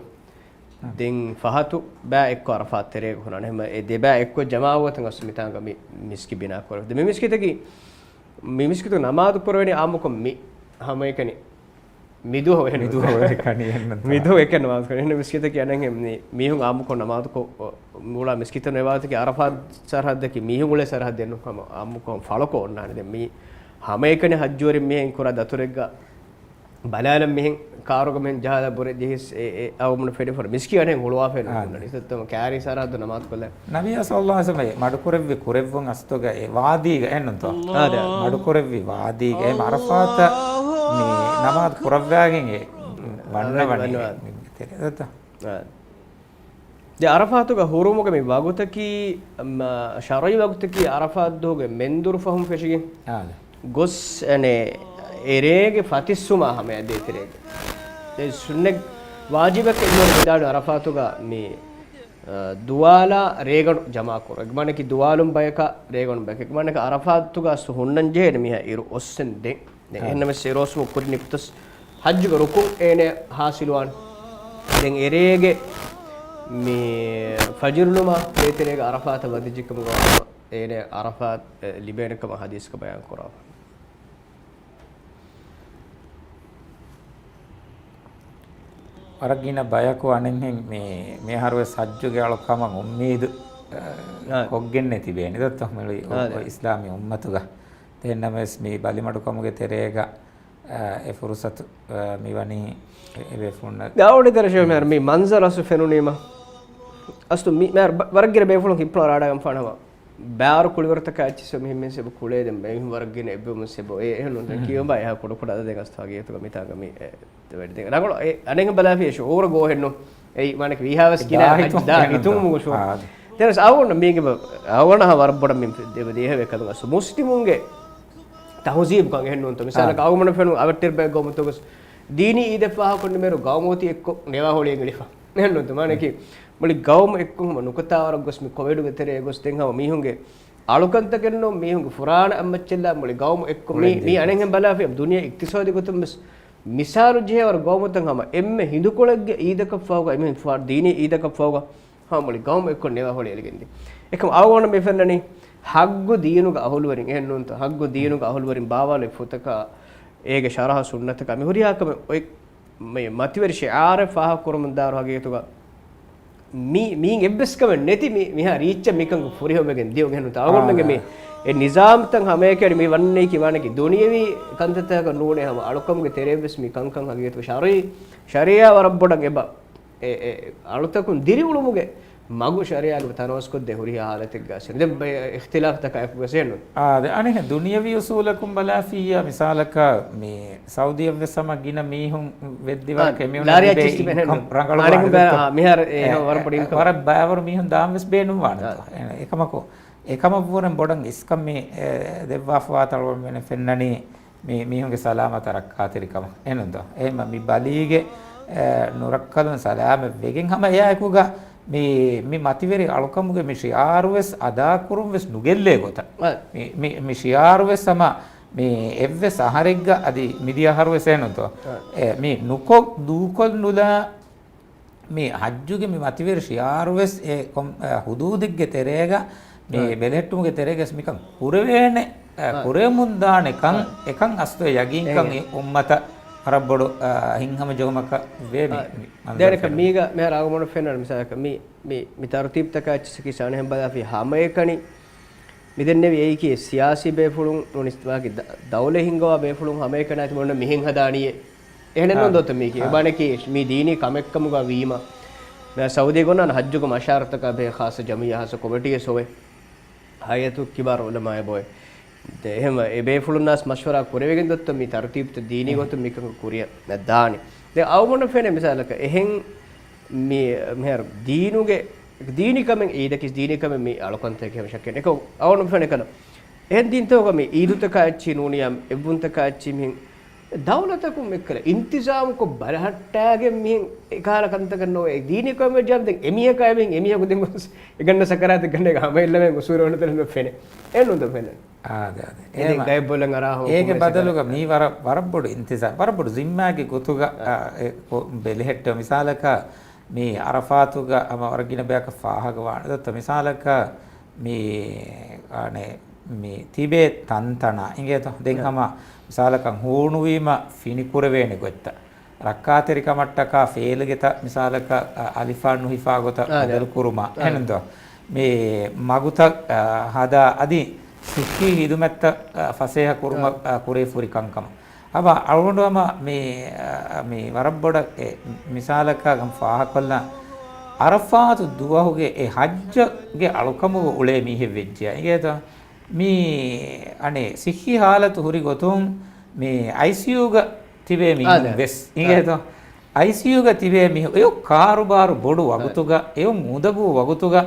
އަ. ދެން ފަހަތު ބައި އެއްކޮށް ޢަރަފާތު ތެރޭގަ ހުންނާނެ. އެހެން އެ ދެބައި އެއްކޮށް ޖަމާޢަތް އަސް މިތާނގަ މި މިސްކިތް ބިނާ ކުރެވި. ދެން މި މިސްކިތަކީ، މި މިސްކިތު ނަމާދު ކުރެވެނީ އާއްމުކޮށް މި ހަމައެކަނި މިދުވަހު އެހެން މިދުވަހު ނުތާ. އެކަނި އެހެން ނުތާ. މިދުވަހު އެކަނި ނަމާދު ކުރެވެނީ. އެހެން މިސްކިތަކީ އަނެއްހެން މި-، މީހުން އާއްމުކޮށް ނަމާދުކޮށް، މުޅާ މިސްކިތުން އެބާތަކީ ޢަރަފާތު ސަރަޙައްދަކީ މީހުން އުޅޭ ސަރަޙައްދެއް ނޫން ހަމަ އާއްމުކޮށް ފަޅުކޮށް އޮންނާނެ. ދެން މި ހަމައެކަނި ޙައްޖުވެރިން މިހެން ކުރާ ދަތުރެއްގަ ބަލާލަން މިހެން ކާރުގަ މިހެން ޖަހާލާ ބުރެ ޖެހިސް އެ، އެ އަވަމުން ފެނިފަ މިސްކިތް އަނެއް ހުޅުވާފައެއް އާ. ނޫން. އިސައްތަމަ ކާރީ ސަރަޙައްދު ނަމާދު ކޮށްލަން. ނަބިއްޔާ ޞައްލައްލާހު ޢަލައިހި ވަސައްލަމަ މަޑުކުރެއްވި ކުރެއްވުން އަސްތުގަ އެ ވާދީގަ އެއްނުތޯ؟ އާ، ދެ. މަޑުކުރެއްވި ވާދީގަ އެ ޢަރަފާތަށް މި ނަމާދު ކުރައްވާގެން އެ ވަންނަވަނީ ވަންނަވަނީ. މި ތެރެ ދަތަ. އާ. ދެ ޢަރަފާތުގަ ހުރުމުގެ މި ވަގުތަކީ، މަ، ޝަރުޢީ ވަގުތަކީ ޢަރަފާތު ދުވަހުގެ މެންދުރު ފަހުން ފެށިގެން އާ، ދެ. ގޮސް، އަނެއް، އެރޭގެ ފަތިސްވުމާ ހަމަޔަށް ދޭތެރޭގެ. ދެ ސުންނަތް ވާޖިބަކަށް އިމާމު ވިދާޅުވި ޢަރަފާތުގަ މި، އަ، ދުވާލާ ރޭގަނޑު ޖަމާކުރުން. އެކަމަނަކީ ދުވާލުން ބަޔަކާ ރޭގަނޑު ބަޔަކަށް. އެކަމަނަކީ ޢަރަފާތުގަ އަސް ހުންނަން ޖެހޭނެ މިހާ އިރު އޮއްސެން ދެން. ދެން އާ. އެހެންނަމަވެސް އިރުއޮއްސުމުގެ ކުރިން ނިކުތަސް ޙައްޖުގެ ރުކުން އޭނަ ޙާޞިލުވާނެ. ދެން އެރޭގެ މި ފަޖުރު ނުމާ ދޭތެރޭގަ ޢަރަފާތަށް ވަދެއްޖެކަމުގަ އޭނަ ޢަރަފާތް، އެ، ލިބޭނެ ކަމަށް ޙަދީޘްގަ ބަޔާން ކުރާފަ. ވަރަށް ގިނަ ބަޔަކު އަނެއްހެން މި، މިހާރުވެސް ޙައްޖުގެ އަޅު ކަމަށް އުއްމީދު، އަ، އާ. ކޮށްގެންނެ ތިބޭނެ ދޯ މި އާ، އާ. އިސްލާމީ އުއްމަތުގަ. އެހެންނަމަވެސް މި ބަލިމަޑުކަމުގެ ތެރޭގަ، އަ، އެ ފުރުޞަތު، އަ، މި ވަނީ އެ، އެބޭފުޅުންނަށް. ދާވަޑި ދަރަށަށް މިހާރު މި މަންޒަރު އަސް ފެނުނީމަ. އަސްތު މި، މިހާރު ބަ-، ވަރަށް ގިނަ ބޭފުޅުން ކިއްޕަނަށް ރާޑާގަން ފާނަމަ. ބާރު ކުޅިވަރުތަކާ އެއްޗިއްސަ މިހެން މިސެބު ކުޅޭ ދެން މީހުން ވަރަށް ގިނަ އެއްވެވުމުން ސެބު އެ އެހެން ނޫން. ދެން ކިޔުން ބާ އެހާ ކުޑަ ކުޑަ އަދަދެއް އަސްތާ ގޭތުގަ މިތާގަ މި އެ ދެވެޑި ދެން ރަނގަޅު އެ އަނެއްހެން ބަލާފިޔަ ޝުއޫރަ ގޯހެއްނު. އެއީ މާނަ ވީހާވެސް ކިނާ ދާ ހިތުން ހައްޖު ދާ އެހެން ހިތުން ދޯ. މުގު ޝުއޫރު. އާ. ދެން އަވަން މީގެ އަވަނަހަ ވަރަށް ބޮޑަށް މި ދެވެ ދޭހެވެ ކަލުން އަސް މުސްލިމުންގެ ތަހުޒީބުކަން އެހެން ނޫންތަ؟ މިސާލަކަށް އާ. އަޅުގަނޑު ފެނުނު އަވަށްޓެރި ބޭ ގައުމުތަކު ގޮސް ދީނީ އީދެއް ފާހަގަކޮށް ނިމޭރު ގައުމު އޮތީ އެއްކޮށް ނޭވާ ހޮޅިއެއް އެޅިފަ. އެހެން ނޫންތަ؟ މާނަކީ މުޅި ގައުމު އެއްކޮށް ހަމަ ނުކަތާވަރަށް ގޮސް މި ކޮވިޑުގެ ތެރޭ ގޮސް ދެން ހަމަ މީހުންގެ އަޅުކަންތަކެއްނު މީހުންގެ ފުރާނަ އަތްމައްޗެއްލާ މުޅި ގައުމު އެއްކޮށް މީ، މީ އަނެއްހެން ބަލާފި ދުނިޔެ އިޤްތިޞާދީ ގޮތުން ވެސް މިސާލު ޖެހޭ ވަރު ގައުމުތައް ހަމަ އެންމެ ހިނދުކޮޅެއްގެ އީދަކަށް ފަހުގަ އެމީހުން ފާ ދީނީ އީދަކަށް ފަހުގަ ހަމަ މުޅި ގައުމު އެއްކޮށް ނޭވާ ހޮޅި އެޅިގެންދި. އެކަމް އަޅުގަނޑަށް މި ފެންނަނީ ހައްގު ދީނުގެ އަހުލުވެރިން އެހެން ނޫންތަ؟ ހައްގު ދީނުގެ އަހުލުވެރިން ބާވާލެއް ފުތަކާ އޭގެ ޝަރަހަ ސުންނަތަކާ މި ހުރިހާ ކަމެއް އޮތް މި މަތިވެރި ޝިޢާރެއް ފާހަގަކުރަމުންދާއިރު ހަގީގަތުގަ މީ، މީން އެއްވެސް ކަމެއް ނެތި މި، މިހާ ރީއްޗަށް މިކަން ފުރިހަމަވެގެން ދިޔުން އެހެންނު. ތާގޮންމެންގެ މި އެ ނިޒާމްތައް ހަމައެކަނި މި ވަންނައިކީ ވާނަކީ ދުނިޔަވީ ކަންތައްތަކަކަށް ނޫނޭ ހަމަ އަޅުކަމުގެ ތެރޭ ވެސް މި ކަންކަން ހަގީގަތު ޝަރީ، ޝަރީޢާ ވަރަށް ބޮޑަށް އެބަ އެ، އެ، އަޅުތަކުން ދިރިއުޅުމުގެ މަގު ޝަރީޢާގެ ތަނަވަސްކޮށްދޭ ހުރިހާ ހާލަތެއްގަ އަސް. ދެން ބައެއް އިޚްތިލާފްތަކާ އެކުގަ އެހެންނު. އާ، ދެ އަނެއް ދުނިޔަވީ އުސޫލަކުން ބަލާފިއްޔާ މިސާލަކަށް މި ސައުދީއަށްވެސް ހަމަ ގިނަ މީހުން ވެއްދި ވަރަކަށް އެމީހުން ލާރި ލިބޭ އެއްޗިސް ތިބެން އިންކަމް ރަނގަޅު ވާނެ ދޯ. މިހާރު އެ، އެ، ވަރަށް ބޮޑު އިންކަމް. ވަރަށް ބައިވަރު މީހުން ދާން ވެސް ބޭނުން ވާނެ ދޯ. އެ، އެކަމަކު، އެކަމަށްވުރެން ބޮޑަށް އިސްކަން މި، އެ، ދެއްވާފަވާތަ އަޅުގަނޑުމެން ފެންނަނީ މި، މީހުންގެ ސަލާމަތަށް ރައްކާތެރިކަމަށް. އެހެންނު ދޯ؟ އެހެންމަ މި ބަލީގެ، އެ، ނުރައްކަލުން ސަލާމަތް ވެގެން ހަމަ އެއާއެކުގަ މި، މި މަތިވެރި އަޅުކަމުގެ މި ޝިޢާރުވެސް އަދާކުރުންވެސް ނުގެއްލޭ ގޮތަށް. އަ. މި، މި، މި ޝިޢާރުވެސް ހަމަ މި އެއްވެސް އަހަރެއްގަ އަދި މިދިޔަ އަހަރުވެސް އެހެންނުތޯ؟ އަ. އެ، މި ނުކޮށް ދޫކޮށް ނުލާ މި ޙައްޖުގެ މި މަތިވެރި ޝިޢާރުވެސް އެ ކޮން، އެ، ޙުދޫދެއްގެ ތެރޭގަ މި އަ. ބެލެހެއްޓުމުގެ ތެރޭގަސް މިކަން ކުރެވޭނެ، އަ، އަ. ކުރެވެމުންދާނެކަން އަ. އެކަން އަސްތު ޔަގީންކަން އެ. އެ އުއްމަތަށް ވަރަށް ބޮޑު، އަ، ހިތްހަމަޖެހުމަކަށް ވޭ މި، އަ. މި މަންޒަރު ދެނެކަ ފެންނަނީ. މީގަ މިހާރު އަޅުގަނޑު ފެންނަނީ މިސާލަކަށް މި، މި، މި ތަރުތީބުތަކާ އެއްޗިއްސަކީ ސާނެހެން ބަލާފި ހަމައެކަނި މިދެންނެވި އެއީކީ ސިޔާސީ ބޭފުޅުން ނޫނީސް ވާގި ދަ-، ދައުލަތް ހިންގަވާ ބޭފުޅުން ހަމައެކަނި އަތު މި އޮންނަ މިހެން ހަދާނީއޭ. އެހެނެއް އާ. ނޫން ދޯތަ މީކީ؟ އާ. އެބާނަކީ މީ ދީނީ ކަމެއްކަމުގަ ވީމަ. މި ސައުދީގަ އޮންނާނެ ޙައްޖުގެ މަޝާރަތަކާ ބެހޭ ޚާއްޞަ ޖަމިއްޔާ ޚާއްޞަ ކޮމިޓީއެއް ސޮވޭ. ހައިއަތު ކިބާރު ޢުލަމާއެއް ބޮއެ. ދެ އެހެންވެ އެ ބޭފުޅުންނާސް މަޝްވަރާ ކުރެވިގެން ދޯތަ މީ ތަރުތީބުތައް ދީނީ އެ. ގޮތުން މިކަން ކުރިޔަށް ދާނީ. ދެ އަޅުގަނޑަށް ފެނޭ މިސާލަކަށް އެހެން މި، މިހާރު ދީނުގެ، ދީނީ ކަމެއް އީދަކީ ދީނީ ކަމެއް މީ އަޅުކަންތަކެއް ހަމަ ޝައްކެއް ނެތް. އެކަމަކު އަޅުގަނޑު ފެނޭ ކަލަ އެހެން ދީންތަކުގަ މި އީދުތަކާ އެއްޗިހި ނޫނިއްޔާ އެއްވުންތަކާ އެއްޗިހި މިހެން ދައުލަތަކުން އެއްކަލަ އިންތިޒާމުކޮށް ބަލަހައްޓާގެން މިހެން އެކަހަލަ ކަންތަކެއް ނޯވޭ. ދީނީ ކަމެއް ޖާމް ދެން އެމީހަކާ އެމީހެން އެމީހަކު ދެން ގޮސް އެ ގަންނަ ސަކަރާތެއް ގަންނަ އެކަ ހަމަ އެއްލަމެން އުސޫރަ އޮންނަ ތަނެއް ފެނޭ. އެހެން ނޫންތޯ ފެންނަނީ؟ އާ، ދެ، ދެ. އެ ދެން އޭމަ، ގައެއް ބޮލަން އަރާ ހަމަ އޭގެ ކޮންމެސް ބަދަލުގަ މީ ވަރަށް، ވަރަށް ބޮޑު އިންތިޒާ، ވަރަށް ބޮޑު ޒިންމާގެ ގޮތުގަ، އާ. އާ، އެ ކޮ-، ބެލެހެއްޓެވި. މިސާލަކަށް މީ އަރަފާތުގަ ހަމަ ވަރަށް ގިނަ ބަޔަކަށް ފާހަގަވާނެ ދޯތަ؟ މިސާލަކަށް މީ، އަނެއް، މި ތިބޭ ތަންތަނާ އިނގޭތޯ؟ ދެން އާ. ހަމަ މިސާލަކަށް ހޫނުވީމަ ފިނިކުރެވޭނެ ގޮތްތައް. ރައްކާތެރިކަމަށްޓަކާ ފޭލުގެތައް މިސާލަކަށް، އަ، އަލިފާން ނުހިފާ ގޮތަށް އާ، ބަދަލު ކުރުމަށް. އާ. އެހެންތޯ؟ މި މަގުތައް، އަ، ހަދާ އަދި ސިއްހީ ހިދުމަތްތައް، އަ، ފަސޭހަ ކުރުމަށް، އާ. އަ، ކުރެވިފަ ހުރި ކަންކަމަށް. އަބަ އަޅުގަނޑު ހަމަ މި، އަ، މި ވަރަށް ބޮޑަށް އެ މިސާލަކަށް ހަމަ ފާހަގަކޮށްލަން. އަރަފާތު ދުވަހުގެ އެ ޙައްޖުގެ އަޅުކަމުގަ އުޅޭ މީހެއް ވެއްޖެޔާ އިނގޭތޯ؟ މި އަނެއް ސިއްހީ ޙާލަތު ހުރި ގޮތުން މި އައިސީޔޫގަ ތިބޭ މީހުން އާ، ދެ. ވެސް އާ. އިނގޭތޯ؟ އައިސީޔޫގަ ތިބޭ މީހުން އެއޮ ކާރުބާރު ބޮޑު އާ. ވަގުތުގަ، އެއޮ އުނދަގޫ ވަގުތުގަ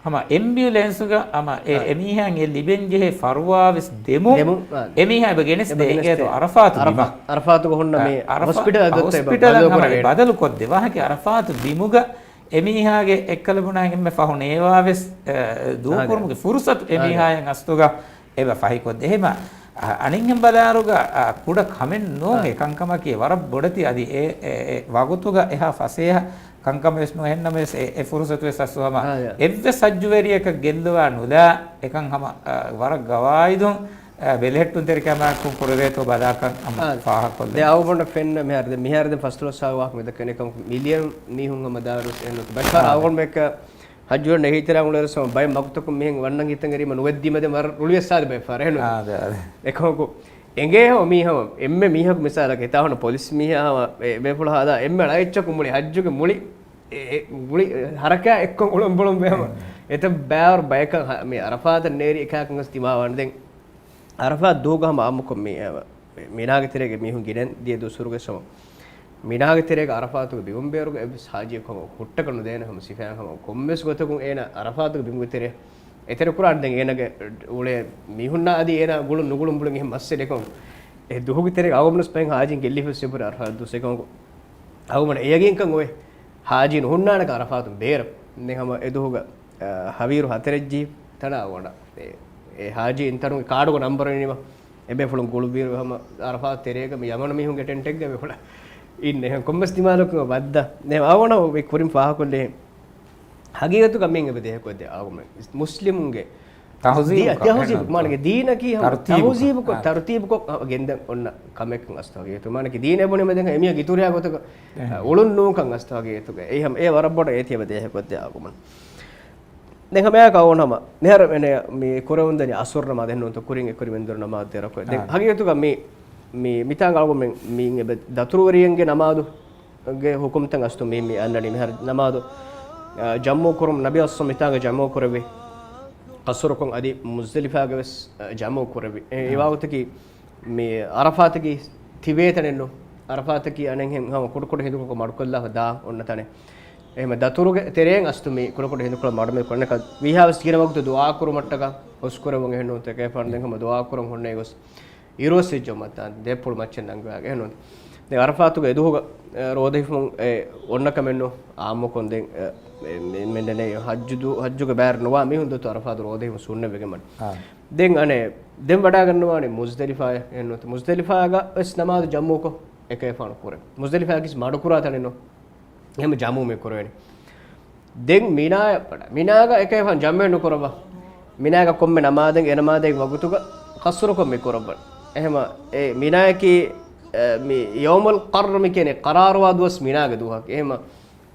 ހަމަ އެމްބިއުލެންސުގަ ހަމަ އެ، އާ. އެމީހާއަށް އެ ލިބެންޖެހޭ ފަރުވާވެސް ދެމުން، ދެމުން، އާ. އެމީހާ އެބަ ގެނެސްދޭ އެބަ ގެނެސްދޭ. އިނގޭތޯ އަރަފާތު އަރަފާ-، ބިމަށް. އަރަފާތުގަ ހުންނަ މި އަރަފާ-، ހޮސްޕިޓަލް އަށް ދޮއްތަ އެބަ ހޮސްޕިޓަލަށް ބަދަލު ހަމަ ކުރެވޭނެ. އެ ބަދަލު ކޮށްދޭ. ވާހަކަ އަރަފާތު ބިމުގަ އެމީހާގެ އެއްކަލަ ބުނާ އެންމެ ފަހު ނޭވާވެސް، އެ، ދޫކުރުމުގެ އާ، ދެ. ފުރުސަތު އާ، ދެ. އެމީހާޔަށް އަސްލުގަ އެބަ ފަހިކޮށްދޭ. އެހެމަ، އަ، އަނެއްހެން ބަލާއިރުގަ، އަ، ކުޑަ ކަމެއް ނޫން އާ. އެ ކަންކަމަކީ ވަރަށް ބޮޑެތި އަދި އެ، އެ، އެ ވަގުތުގަ އެހާ ފަސޭހަ ކަންކަމެއް ވެސް ނޫން. އެހެންނަމަވެސް އެ، އެ ފުރުސަތު ވެސް އަސްލު ހަމަ އާ، ދެ. އެއްވެސް ހައްޖުވެރިޔަކަށް ގެއްލުވާ ނުލާ އެކަން ހަމަ، އަ، ވަރަށް ގަވާއިދުން އަ، ބެލެހެއްޓުންތެރިކަމާއެކު ކުރެވޭތޯ ބަލާކަން ހަމަ އާ، ފާހަގަކޮށްލަން. ދެ އަޅުގަނޑަށް ފެންނަ މިހާރު، ދެ މިހާރު ދެ ފަސްދޮޅަސް ސާޅު ވާހަކަ މިދައްކަނީ ކަމަކު މިލިޔަން މީހުން ހަމަ ދާއިރު އެހެން ނުވަތަ ބައެއްފަހަރު އާ، ދެ. އަޅުގަނޑުމެން އެކަ ހައްޖުވެރިން އެހީތެރިއާ އުޅޭއިރު ސަމަ ބައެއް މަގުތަކުން މިހެން ވަންނަން ހިތަށް އެރީމަ ނުވެއްދީމަ ދެ ވަރަށް ރުޅިވެސް ސާދަ ބައެއްފަހަރު އެހެން ނުވަތަ. އާ، ދެ، އާ، ދެ. އެކަމަކު އެނގޭ ހަމަ މީ ހަމަ އެންމެ މީހަކު މިސާލަކަށް ހިތާ ހުންނަ ޕޮލިސް މީހާ ހަމަ އެ ބޭފުޅާ ހަދާ އެންމެ އަޅައެއްޗަކު މުޅި ހައްޖުގެ މުޅި އެ، އެ، މުޅި ހަރަކާތް އެއްކޮށް އުޅަނބޮޅަނބެ ހަމަ. އެ. އެތައް ބާރު ބަޔަކަށް މި އަރަފާތަށް ނޭރި އެކާކަށް ވެސް ތިމާވާނެ. ދެން އަރަފާތް ދުވަހުގަ ހަމަ އާއްމުކޮށް މި، އެ، މިނާގެ ތެރޭގެ މީހުން ގިނައިން ދިޔަ ދުވަސްވަރުގެ ސަމަ މިނާގެ ތެރޭގަ އަރަފާތުގެ ބިމުން ބޭރުގަ އެއްވެސް ހާޖިއެއް ހަމަ ހުއްޓަކަށް ނުދޭނެ ހަމަ ސިފައިން ހަމަ ކޮންމެސް ގޮތަކުން އޭނަ އަރަފާތުގެ ބިމުގެ ތެރޭ އެތެރެ ކުރާން. ދެން އޭނަގެ އުޅޭ މީހުންނާ އަދި އޭނަ ގުޅުން ނުގުޅުން ބުޅުން އެހެން މައްސަލަ އެކަމަކު އެ ދުވަހުގެ ތެރޭގަ އަޅުގަނޑު ވެސް ބައެއް ހާޖީން ގެއްލިފަ ވެސް އެބުރި އަރަފާތު ދުވަސް އެކަމަކު އަޅުގަނޑަށް އެ ޔަގީންކަން އޮވޭ ހާޖީން ހުންނާނެކަން އަރަފާތުން ބޭރަށް. ދެން ހަމަ އެ ދުވަހުގަ، އަ، ހަވީރު ހަތަރެއް ޖީޕް ތަނާ އަޅުގަނޑަށް އެ، އެ ހާޖީ އިންތަނުގެ ކާޑުގަ ނަންބަރު ނިންމަ އެބޭފުޅުން ގުޅުއްވިއިރު ހަމަ އަރަފާތު ތެރޭގަ މި ޔަމަނު މީހުންގެ ޓެންޓެއްގަ އެބޭފުޅާ އިންނަ. އެހެން ކޮންމެސް ދިމާލަކުން ވައްދާ. ދެން އަޅުގަނޑަށް މި ކުރިން ފާހަގަކޮށްލީ ހަގީގަތުގަ މިއިން އެބަ ދޭހަކޮށްދޭ އަޅުގަނޑުމެން މުސްލިމުންގެ ތަހުޒީބުކޮށް، ދީ-، ތަހުޒީބު، އެހެން މާނަގެ ދީނަކީ ހަމަ ތަރުތީބުކޮށް، ތަހުޒީބުކޮށް، އާ، ތަރުތީބުކޮށް ގެންދަން އޮންނަ ކަމެއްކަން އަސްތު ހަގީގަތު. މާނަގެ ދީން އެބުނީމަ ދެން އެމީހާ ގިތުރިޔާ ގޮތަކަށް، އެހެން، އުޅުން ނޫންކަން އަސްތު ހަގީގަތުގަ. އެއީ ހަމަ އެ ވަރަށް ބޮޑަށް އޭތި އެބަ ދޭހަކޮށްދޭ އަޅުގަނޑުމެން. ދެން ހަމައެއާއެކު އަޅުގަނޑު ހަމަ މިހާރު އެނެ މި ކުރެވުނުދަނީ އަސުރު ނަމާދު އެހެންނޫންތޯ ކުރިން އެކުރި މެންދުރު ނަމާދު ދެ ރަކުޢަތް. ދެން އާ، ހަގީގަތުގަ މި، މި، މިތާނގަ އަޅުގަނޑުމެން މި އެބަ ދަތުރުވެރިޔެއްގެ ނަމާދު ގެ ހުކުމްތައް އަސްތު މި، މި އަންނަނީ މިހާރު ނަމާދު، އަ، ޖަމްޢު ކުރުން ނަބީ އަސްސަމް މިތާނގަ ޖަމްޢު ކުރެއްވި ޤަޞްރުކޮށް އަދި މުޒްދަލިފާގަ ވެސް، އަ، ޖަމްޢު ކުރެއްވި. އެ، އެ ވާގޮތަކީ މި ޢަރަފާތަކީ ތިބޭ ތަނެއްނު. ޢަރަފާތަކީ އަނެއްހެން ހަމަ ކުޑަކުޑަ ހިނދުކޮޅަކު މަޑުކޮށްލާފަ ދާ އޮންނަ ތަނެއް. އެހެމަ ދަތުރުގެ ތެރެއިން އަސްތު މި ކުޑަކުޑަ ހިނދުކޮޅަށް މަޑުމެ ކޮންނަކަ ވީހާވެސް ގިނަ ވަގުތު ދުޢާ ކުރުމަށްޓަކާ ހުސްކުރެވުން އެހެންނޫން ތެކޭފާނު ދެން ހަމަ ދުޢާ ކުރަން ހުންނައިގޮސް އިރުއޮއްސިއްޖައުމަށް ދޭ ދެ ޕުޅު މައްޗެއް ނަންގަވާގެ އެހެންނޫން. ދެން ޢަރަފާތުގެ އެދުހުގަ، އެ، ރޯދަ ހިފުމުން، އެ، އޮންނަ ކަމެއްނު އާއްމުކޮށް ދެން، އެ، އެ، މެ-، މެންޑެނެ ޙައްޖު ދު-، ޙައްޖުގެ ބައިވެރި ނުވާ މީހުން ދޮތު ޢަރަފާތު ރޯދަ ހިފުން ސުންނަތް ވެގެން ވަން. އާ. ދެން އަނެއް، ދެން ވަޑާގަންނަވާނެ މުޒްދަލިފާއަށް އެހެންނޫން. މުޒްދަލިފާގަ ވެސް ނަމާދު ޖަމްޢުކޮށް އެކޭފާނު ކުރޭ. މުޒްދަލިފާ ކިސް މަޑުކުރާ ތަނެއްނު. އެހެމަ ޖަމްޢު މި ކުރެވޭނެ. ދެން މިނާޔަށް ވަޑާ. މިނާގަ އެކޭފާން ޖަމްޢެއް ނުކުރައްވާ. މިނާގަ ކޮންމެ ނަމާދެއް އެ ނަމާދެއް ވަގުތުގަ ޤަޞްރުކޮށް މި ކުރައްވަން. އެހެމަ އެ މިނާޔަކީ، އެ، މި ޔައުމުލް ޤަރް މި ކިޔަނީ ޤަރާރުވާ ދުވަސް މިނާގެ ދުވަހަކީ. އެހެމަ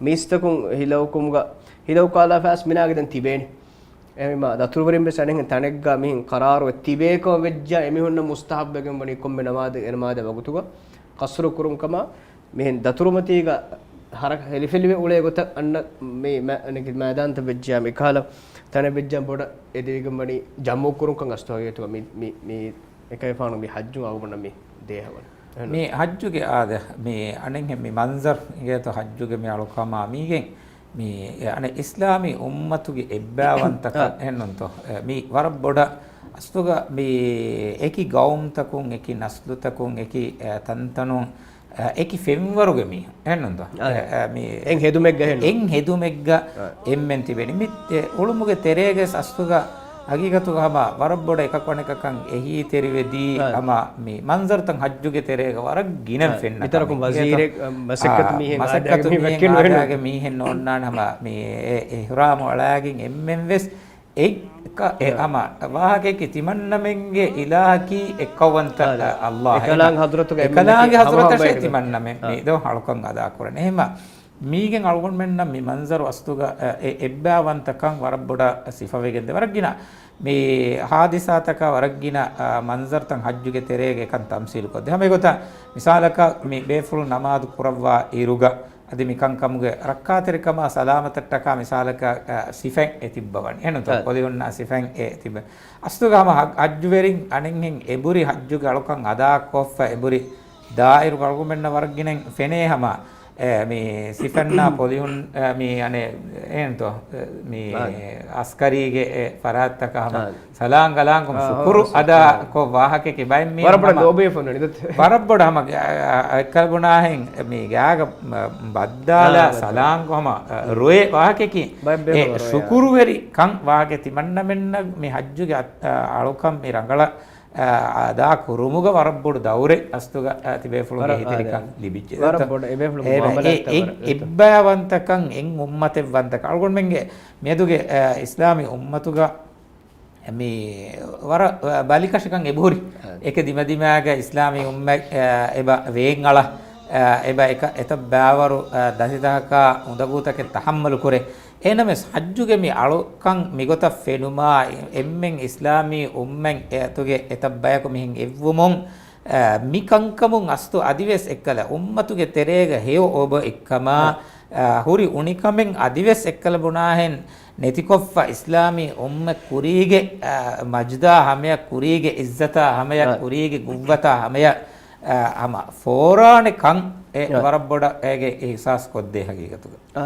މީސްތަކުން ހިލައުކުމުގަ، ހިލައުކާލާފަސް މިނާގެ ދެން ތިބޭނެ. އެހެމަ ދަތުރުވެރިން ވެސް އަނެއްހެން ތަނެއްގަ މިހެން ޤަރާރުވެ ތިބޭކަމަށް ވެއްޖާ އެމީހުންނަށް މުސްތަޙައްބުވެގެން ވަނީ ކޮންމެ ނަމާދެއް އެ ނަމާދެއް ވަގުތުގަ ޤަޞްރު ކުރުން ކަމަށް. މިހެން ދަތުރުމަތީގަ ހަރަކަތް ހެލިފެލިވެ އުޅޭ ގޮތަށް އަންނަ މި މަ-، ނިކި މައިދާންތައް ވެއްޖާ މިކަހަލަ ތަނެއް ވެއްޖާ ބޮޑަށް އެދެވިގެން ވަނީ ޖަމްޢު ކުރުން ކަން އަސްތު ހަގީގަތުގަ މި، މި، މި އެކޭފާނު މި ޙައްޖު އަޅުގަނޑަށް މި ދޭހަވަން. މި ޙައްޖުގެ އާދަ، މި އަނެއްހެން މި މަންޒަރު އިނގޭތޯ ޙައްޖުގެ މި އަޅުކަމާ މީގެން މި އަނެއް އިސްލާމީ އުއްމަތުގެ އެއްބައިވަންތަކަން އެހެންނުންތޯ؟ އެ، މި ވަރަށް ބޮޑަށް އަސްތުގަ މި އެކި ގައުމްތަކުން، އެކި ނަސްލުތަކުން، އެކި، އެ، ތަންތަނުން، އެ، އެކި ފެންވަރުގެ މީހުން އެހެންނުންތޯ؟ އާ، އެ، އެ، މި އެއް ހެދުމެއްގަ އެހެންނުން. އެއް ހެދުމެއްގަ އާ. އެންމެން ތިބެނީ. މި، އެ، އުޅުމުގެ ތެރޭގަ އަސްތުގަ ހަގީގަތުގަ ހަމަ ވަރަށް ބޮޑަށް އެކަކު އަނެކަކަށް އެހީތެރިވެދީ އާ. ހަމަ މި މަންޒަރުތައް ޙައްޖުގެ ތެރޭގަ ވަރަށް ގިނަ އާ. ފެންނަ މިތަރަކުން ކަމެއް. ވަޒީރެއް، އާ، މަސައްކަތު އާ، މީހެއް މަސައްކަތު އާދާގެ މީހެއް މީހެއް ނޯންނާނެ ހަމަ މި އެ، އެ، އިޙްރާމު އަޅާގެން އެންމެން ވެސް އެއް ކަ-، އެ، އާ. ހަމަ ވާހަކައަކީ ތިމަންނަމެންގެ އިލާހަކީ އެއްކައުވަންތަ، އާ، އަ، ﷲ. އެކަލާނގެ ޙަޟްރަތުގަ އެކަލާނގެ އެންމެންނަކީ ޙަޟްރަތަށޭ ހަމަހަމަޔަކަށް. ތިމަންނަމެން އާ. މި ދޯ ހަޅުކަން އަދާކުރަން. އެހެމަ މީގެން އަޅުގަނޑުމެންނަށް މި މަންޒަރު އަސްތުގަ، އެ، އެ، އެއްބައިވަންތަކަން ވަރަށް ބޮޑަށް ސިފަވެގެންދޭ. ވަރަށް ގިނަ މި ޙާދިސާތަކާ ވަރަށް ގިނަ، އަ، މަންޒަރުތައް ޙައްޖުގެ ތެރޭގަ އެކަން ތަމްސީލުކޮށްދޭ. ހަމަ އެގޮތަށް މިސާލަކަށް މި ބޭފުޅުން ނަމާދު ކުރައްވާ އިރުގަ އަދި މި ކަންކަމުގެ ރައްކާތެރިކަމާ ސަލާމަތަށްޓަކާ މިސާލަކަށް، އަ، ސިފައެއް އެ ތިއްބަވަނީ. އެހެންނުތޯ؟ އަ. ޕޮލިހުންނާ ސިފައެއް އެ ތިއްބަ. އަސްލުގަ ހަމަ ޙަ-، ޙައްޖުވެރިން އަނެއްހެން އެބުރި ޙައްޖުގެ އަޅުކަން އަދާކޮށްފަ އެބުރި ދާއިރު އަޅުގަނޑުމެންނަށް ވަރަށް ގިނައިން ފެނޭ ހަމަ، އެ، މި ސިފަންނާ ޕޮލިހުން، އެ، މި އަނެއް އެހެންތޯ؟ އެ، މި އަ. އަސްކަރީގެ އެ ފަރާތްތަކަށް ހަމަ އަ. ސަލާން ގަލާންކޮށް އާ، ޝުކުރު އާ، އަދާ އާ. ކޮށް ވާހަކައެކޭ ބައެއް މީހުން ވަރަށް ބޮޑަށް ހަމަ، ލޯބިވެފަ އޮންނަނީ ދަތް. ވަރަށް ބޮޑަށް ހަމަ، އަ، އަ، އެއްކަލަ ބުނާހެން މި ގާގަ، މަ، ބައްދާލާ އާ، ބައްދާ. ސަލާންކޮށް ހަމަ، އަ، ރޮއެ ވާހަކައެކީ. ބައެއް ބޭފުޅުން އެ ރޮއެ. ޝުކުރުވެރި ކަން ވާހަކަ ތިމަންނަމެންނަށް މި ޙައްޖުގެ އަ، އަ، އަޅުކަން މި ރަނގަޅަށް، އަ، އަދާ ކުރުމުގަ ވަރަށް ބޮޑު ދައުރެއް އަސްލުގަ، އަ، ތިބޭފުޅުންގެ ވަރަށް އިތުރިކަން އާ، ލިބިއްޖެ. ވަރަށް ބޮޑަށް އެބޭފުޅުންގެ އެ، އެ، މުއާމަލާތްތައް އެ، ވަރަށް އެއްބައިވަންތަކަން އެއް އުއްމަތެއްވަންތަކަން އަޅުގަނޑުމެންގެ މިއަދުގެ، އަ، އިސްލާމީ އުއްމަތުގަ މި ވަރަށް، އަ، ބަލިކަށިކަން އެބަހުރި. އެކެ ދިމަދިމާގަ އިސްލާމީ އުއްމަތް، އަ، އެބަ ވޭންއަޅާ، އަ، އެބަ އެކަ އެތައް ބާވަރު، އަ، ދަތިތަކަކާ އުނދަގޫތަކެއް ތަޙައްމަލު ކުރޭ. އެހެންނަމަވެސް ޙައްޖުގެ މި އަޅުކަން މިގޮތަށް ފެނުމާ، އެ، އެންމެން އިސްލާމީ އުއްމަތް އެ އަތުގެ އެތައް ބަޔަކު މިހެން އެއްވުމުން، އަ، މި ކަންކަމުން އަސްތު އަދިވެސް އެއްކަލަ އުއްމަތުގެ ތެރޭގަ ހެޔޮ އޮބަ އެއްކަމާ، އަ، ހުރި އުނިކަމެއް އަދިވެސް އެއްކަލަ ބުނާހެން، ނެތިކޮށްފަ އިސްލާމީ އުއްމަތް ކުރީގެ، އާ، މަޖްދާ ހަމަޔަށް ކުރީގެ އިއްޒަތާ ހަމަޔަށް ކުރީގެ ގުއްވަތާ ހަމަޔަށް، އާ، ހަމަ ފޯރާނެ ކަން އެ ވަރަށް ބޮޑަށް އޭގެ އިހްސާސް ކޮށްދޭ ހަގީގަތުގަ. އާ،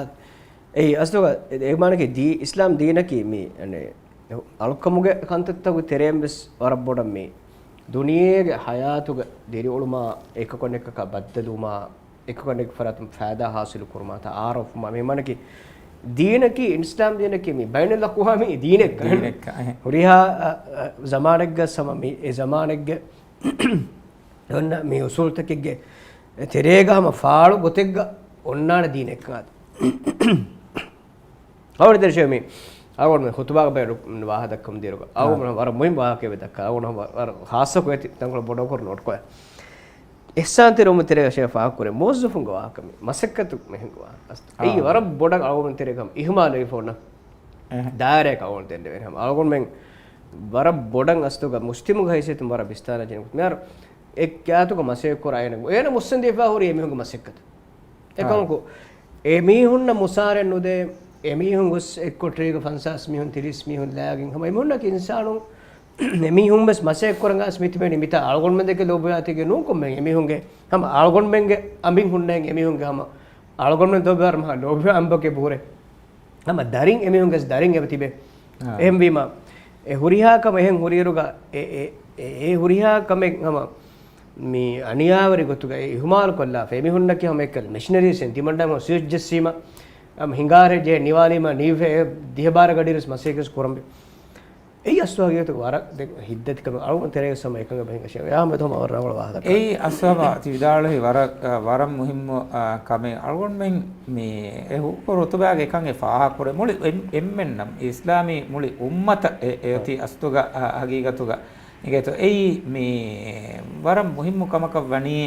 އެއީ އަސްލުގަ އެ މާނަކީ ދީ-، އިސްލާމް ދީނަކީ މި، އަނެ، އަޅުކަމުގެ ކަންތައްތަކުގެ ތެރެއިން ވެސް ވަރަށް ބޮޑަށް މި ދުނިޔޭގެ ހަޔާތުގެ ދިރިއުޅުމާ، އެކަކުން އެކަކާ ބައްދަލުވުމާ، އެކަކަނޑެއްގެ ފަރާތުން ފައިދާ ހާސިލު ކުރުމާ، ތައާރަފުވުމާ، މި މާނަކީ ދީނަކީ، އިސްލާމް ދީނަކީ މި ބައިނަލްއަޤްވާމީ ދީނެއް ކަން. ދީނެއް ކަން، އެހެން. ހުރިހާ، އަ، އަ، ޒަމާނެއްގަ ސަމަ މި، އެ ޒަމާނެއްގެ އޮންނަ މި އުސޫލްތަކެއްގެ ތެރޭގަ ހަމަ ފާޅު ގޮތެއްގަ އޮންނާނެ ދީނެއް ކަން. އަވަނި ދެރަށޭ މި އަޅުގަނޑު މި ޚުތުބާގަ ބޭރު ވާހަ ދައްކަމުން ދިޔައިރުގަ، އަޅުގަނޑު ވަރަށް މުހިންމު ވާހަކައެއް ދައްކާ. އަޅުގަނޑު ވަރަށް ޚާއްޞަކޮށް އެތި ތަންކޮޅެއް ބޮޑުކޮށް ނޯޓްކޮށް. އިޙްސާންތެރިވުމުގެ ތެރޭގަ އަށޭ ފާހަގަކުރޭ މުވައްޒަފުންގެ ވާހަކަ މި. މަސައްކަތު މީހުންގެ ވާހަކަ. އެއީ ވަރަށް ބޮޑަށް އަޅުގަނޑު ތެރޭގަ އިހުމާލުވެފަ އޮންނަ ދާއިރާއެއް އަޅުގަނޑު ދެންނެވޭނެ. ހަމަ އަޅުގަނޑުމެން ވަރަށް ބޮޑަށް އަސްލުގަ މުސްލިމުގެ ހައިސިއްޔަތުން ވަރަށް ވިސްނާލަން ޖެހޭ. މިހާރު އެ ގާތުގަ މަސައްކަތް ކުރާ އޭނަ، އޭނަ މުއްސަނދިފަ ހުރީ އެމީހުންގެ މަސައްކަތަށް. އެކަމަކު، އެމީހުންނަށް މުސާރަ ނުދޭ، އެމީހުން ގޮސް އެއްކޮޓަރީގަ ފަންސާސް މީހުން، ތިރީސް މީހުން ލާގެން ހަމަ އެމީހުންނަކީ އިންސާނުން، އެމީހުން ވެސް މަސައްކަތް ކުރަން އައިސް މިތިބެނީ މިތާ އަޅުގަނޑުމެން ދެކެ ލޯބިވާތީގެ ނޫން ކޮންމެ އެމީހުންގެ ހަމަ އަޅުގަނޑުމެންގެ އަނބިން ހުންނައިން އެމީހުންގެ ހަމަ އަޅުގަނޑުމެން ލޯބިވާ އަނބަކެއް ބުހުރޭ. ހަމަ ދަރިން އެމީހުންގެ ދަރިން އެބަ ތިބޭ. އެހެންވީމަ، އެ ހުރިހާ ކަމެއް އެހެން ހުރިއިރުގަ، އެ، އެ، އެ، އެ ހުރިހާ ކަމެއް ހަމަ މި އަނިޔާވެރި ގޮތުގައި އިހުމާލު ކޮށްލާފަ، އެމީހުންނަކީ ހަމަ އެކަލަ މިޝަނަރީސް އިން ތިމަންނަ ހަމަ ސުއިޗް ޖެއްސީމަ، ހަމަ ހިނގާރޭ ޖެހޭ ނިވާލީމަ، ނީފެ ދިހަ ބާރަ ގަޑިއިރުސް މަސައްކަތް ކުރަން ބޭ. އެއީ އަސްލު ހަގީގަތުގަ ވަރަށް ދެ ހިތްދަތިކަމެއް. އަޅުގަނޑު ތެރޭގަ ސަމަ އެކަން އެބަ ހިނގަށޭ. އެހާ މެދު ހަމަ ވަރަށް ރަނގަޅު ވާހަކަ. އެއީ އަސްލު ތި ވިދާޅުވި ވަރަށް، އަ، ވަރަށް މުހިއްމު، އަ، ކަމެއް. އަޅުގަނޑުމެން މި އެ ހު-، ހުކުރު ހުތުބާގެ އެކަން އެ ފާހަގަކުރޭ. މުޅި އެން-، އެންމެންނަށް އިސްލާމީ މުޅި އުއްމަތަށް އެ-، އެއޮތީ އަސްލުގަ، އަ، ހަގީގަތުގަ އިނގޭތޯ. އެއީ މި ވަރަށް މުހިއްމު ކަމަކަށް ވަނީ،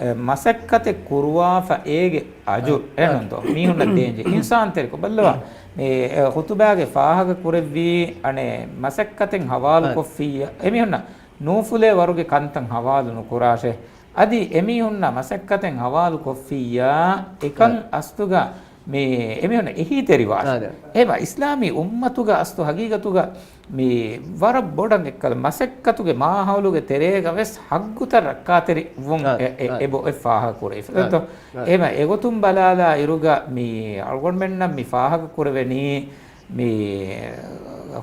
އެ، މަސައްކަތެއް ކުރުވާފަ އޭގެ އަޖުރު އެހެންތޯ މީހުންނަށް ދޭންޖެ. އިންސާންތެރިކޮށް ބައްލަވާ. މި، އެ، ހުތުބާގެ ފާހަގަ ކުރެއްވީ އަނެއް މަސައްކަތެއް ހަވާލު ކޮށްފިއްޔާ އެމީހުންނަށް ނޫފުލޭ ވަރުގެ ކަންތައް ހަވާލު ނުކުރާށޭ. އަދި އެމީހުންނަށް މަސައްކަތެއް ހަވާލު ކޮށްފިއްޔާ އެކަން އަސްލުގަ މި އެމީހުން އެހީތެރިވާށޭ. އެހެމަ އިސްލާމީ އުއްމަތުގަ އަސްލު ހަގީގަތުގަ މި ވަރަށް ބޮޑަށް އެއްކަލަ މަސައްކަތުގެ މާހައުލުގެ ތެރޭގަ ވެސް ހައްގުތައް ރައްކާތެރި ވުން އެ، އެ، އެބަ އޮތް ފާހަގަ ކުރެވިފަ. އެހެމަ އެގޮތުން ބަލާލާ އިރުގަ މި އަޅުގަނޑުމެންނަށް މި ފާހަގަ ކުރެވެނީ މި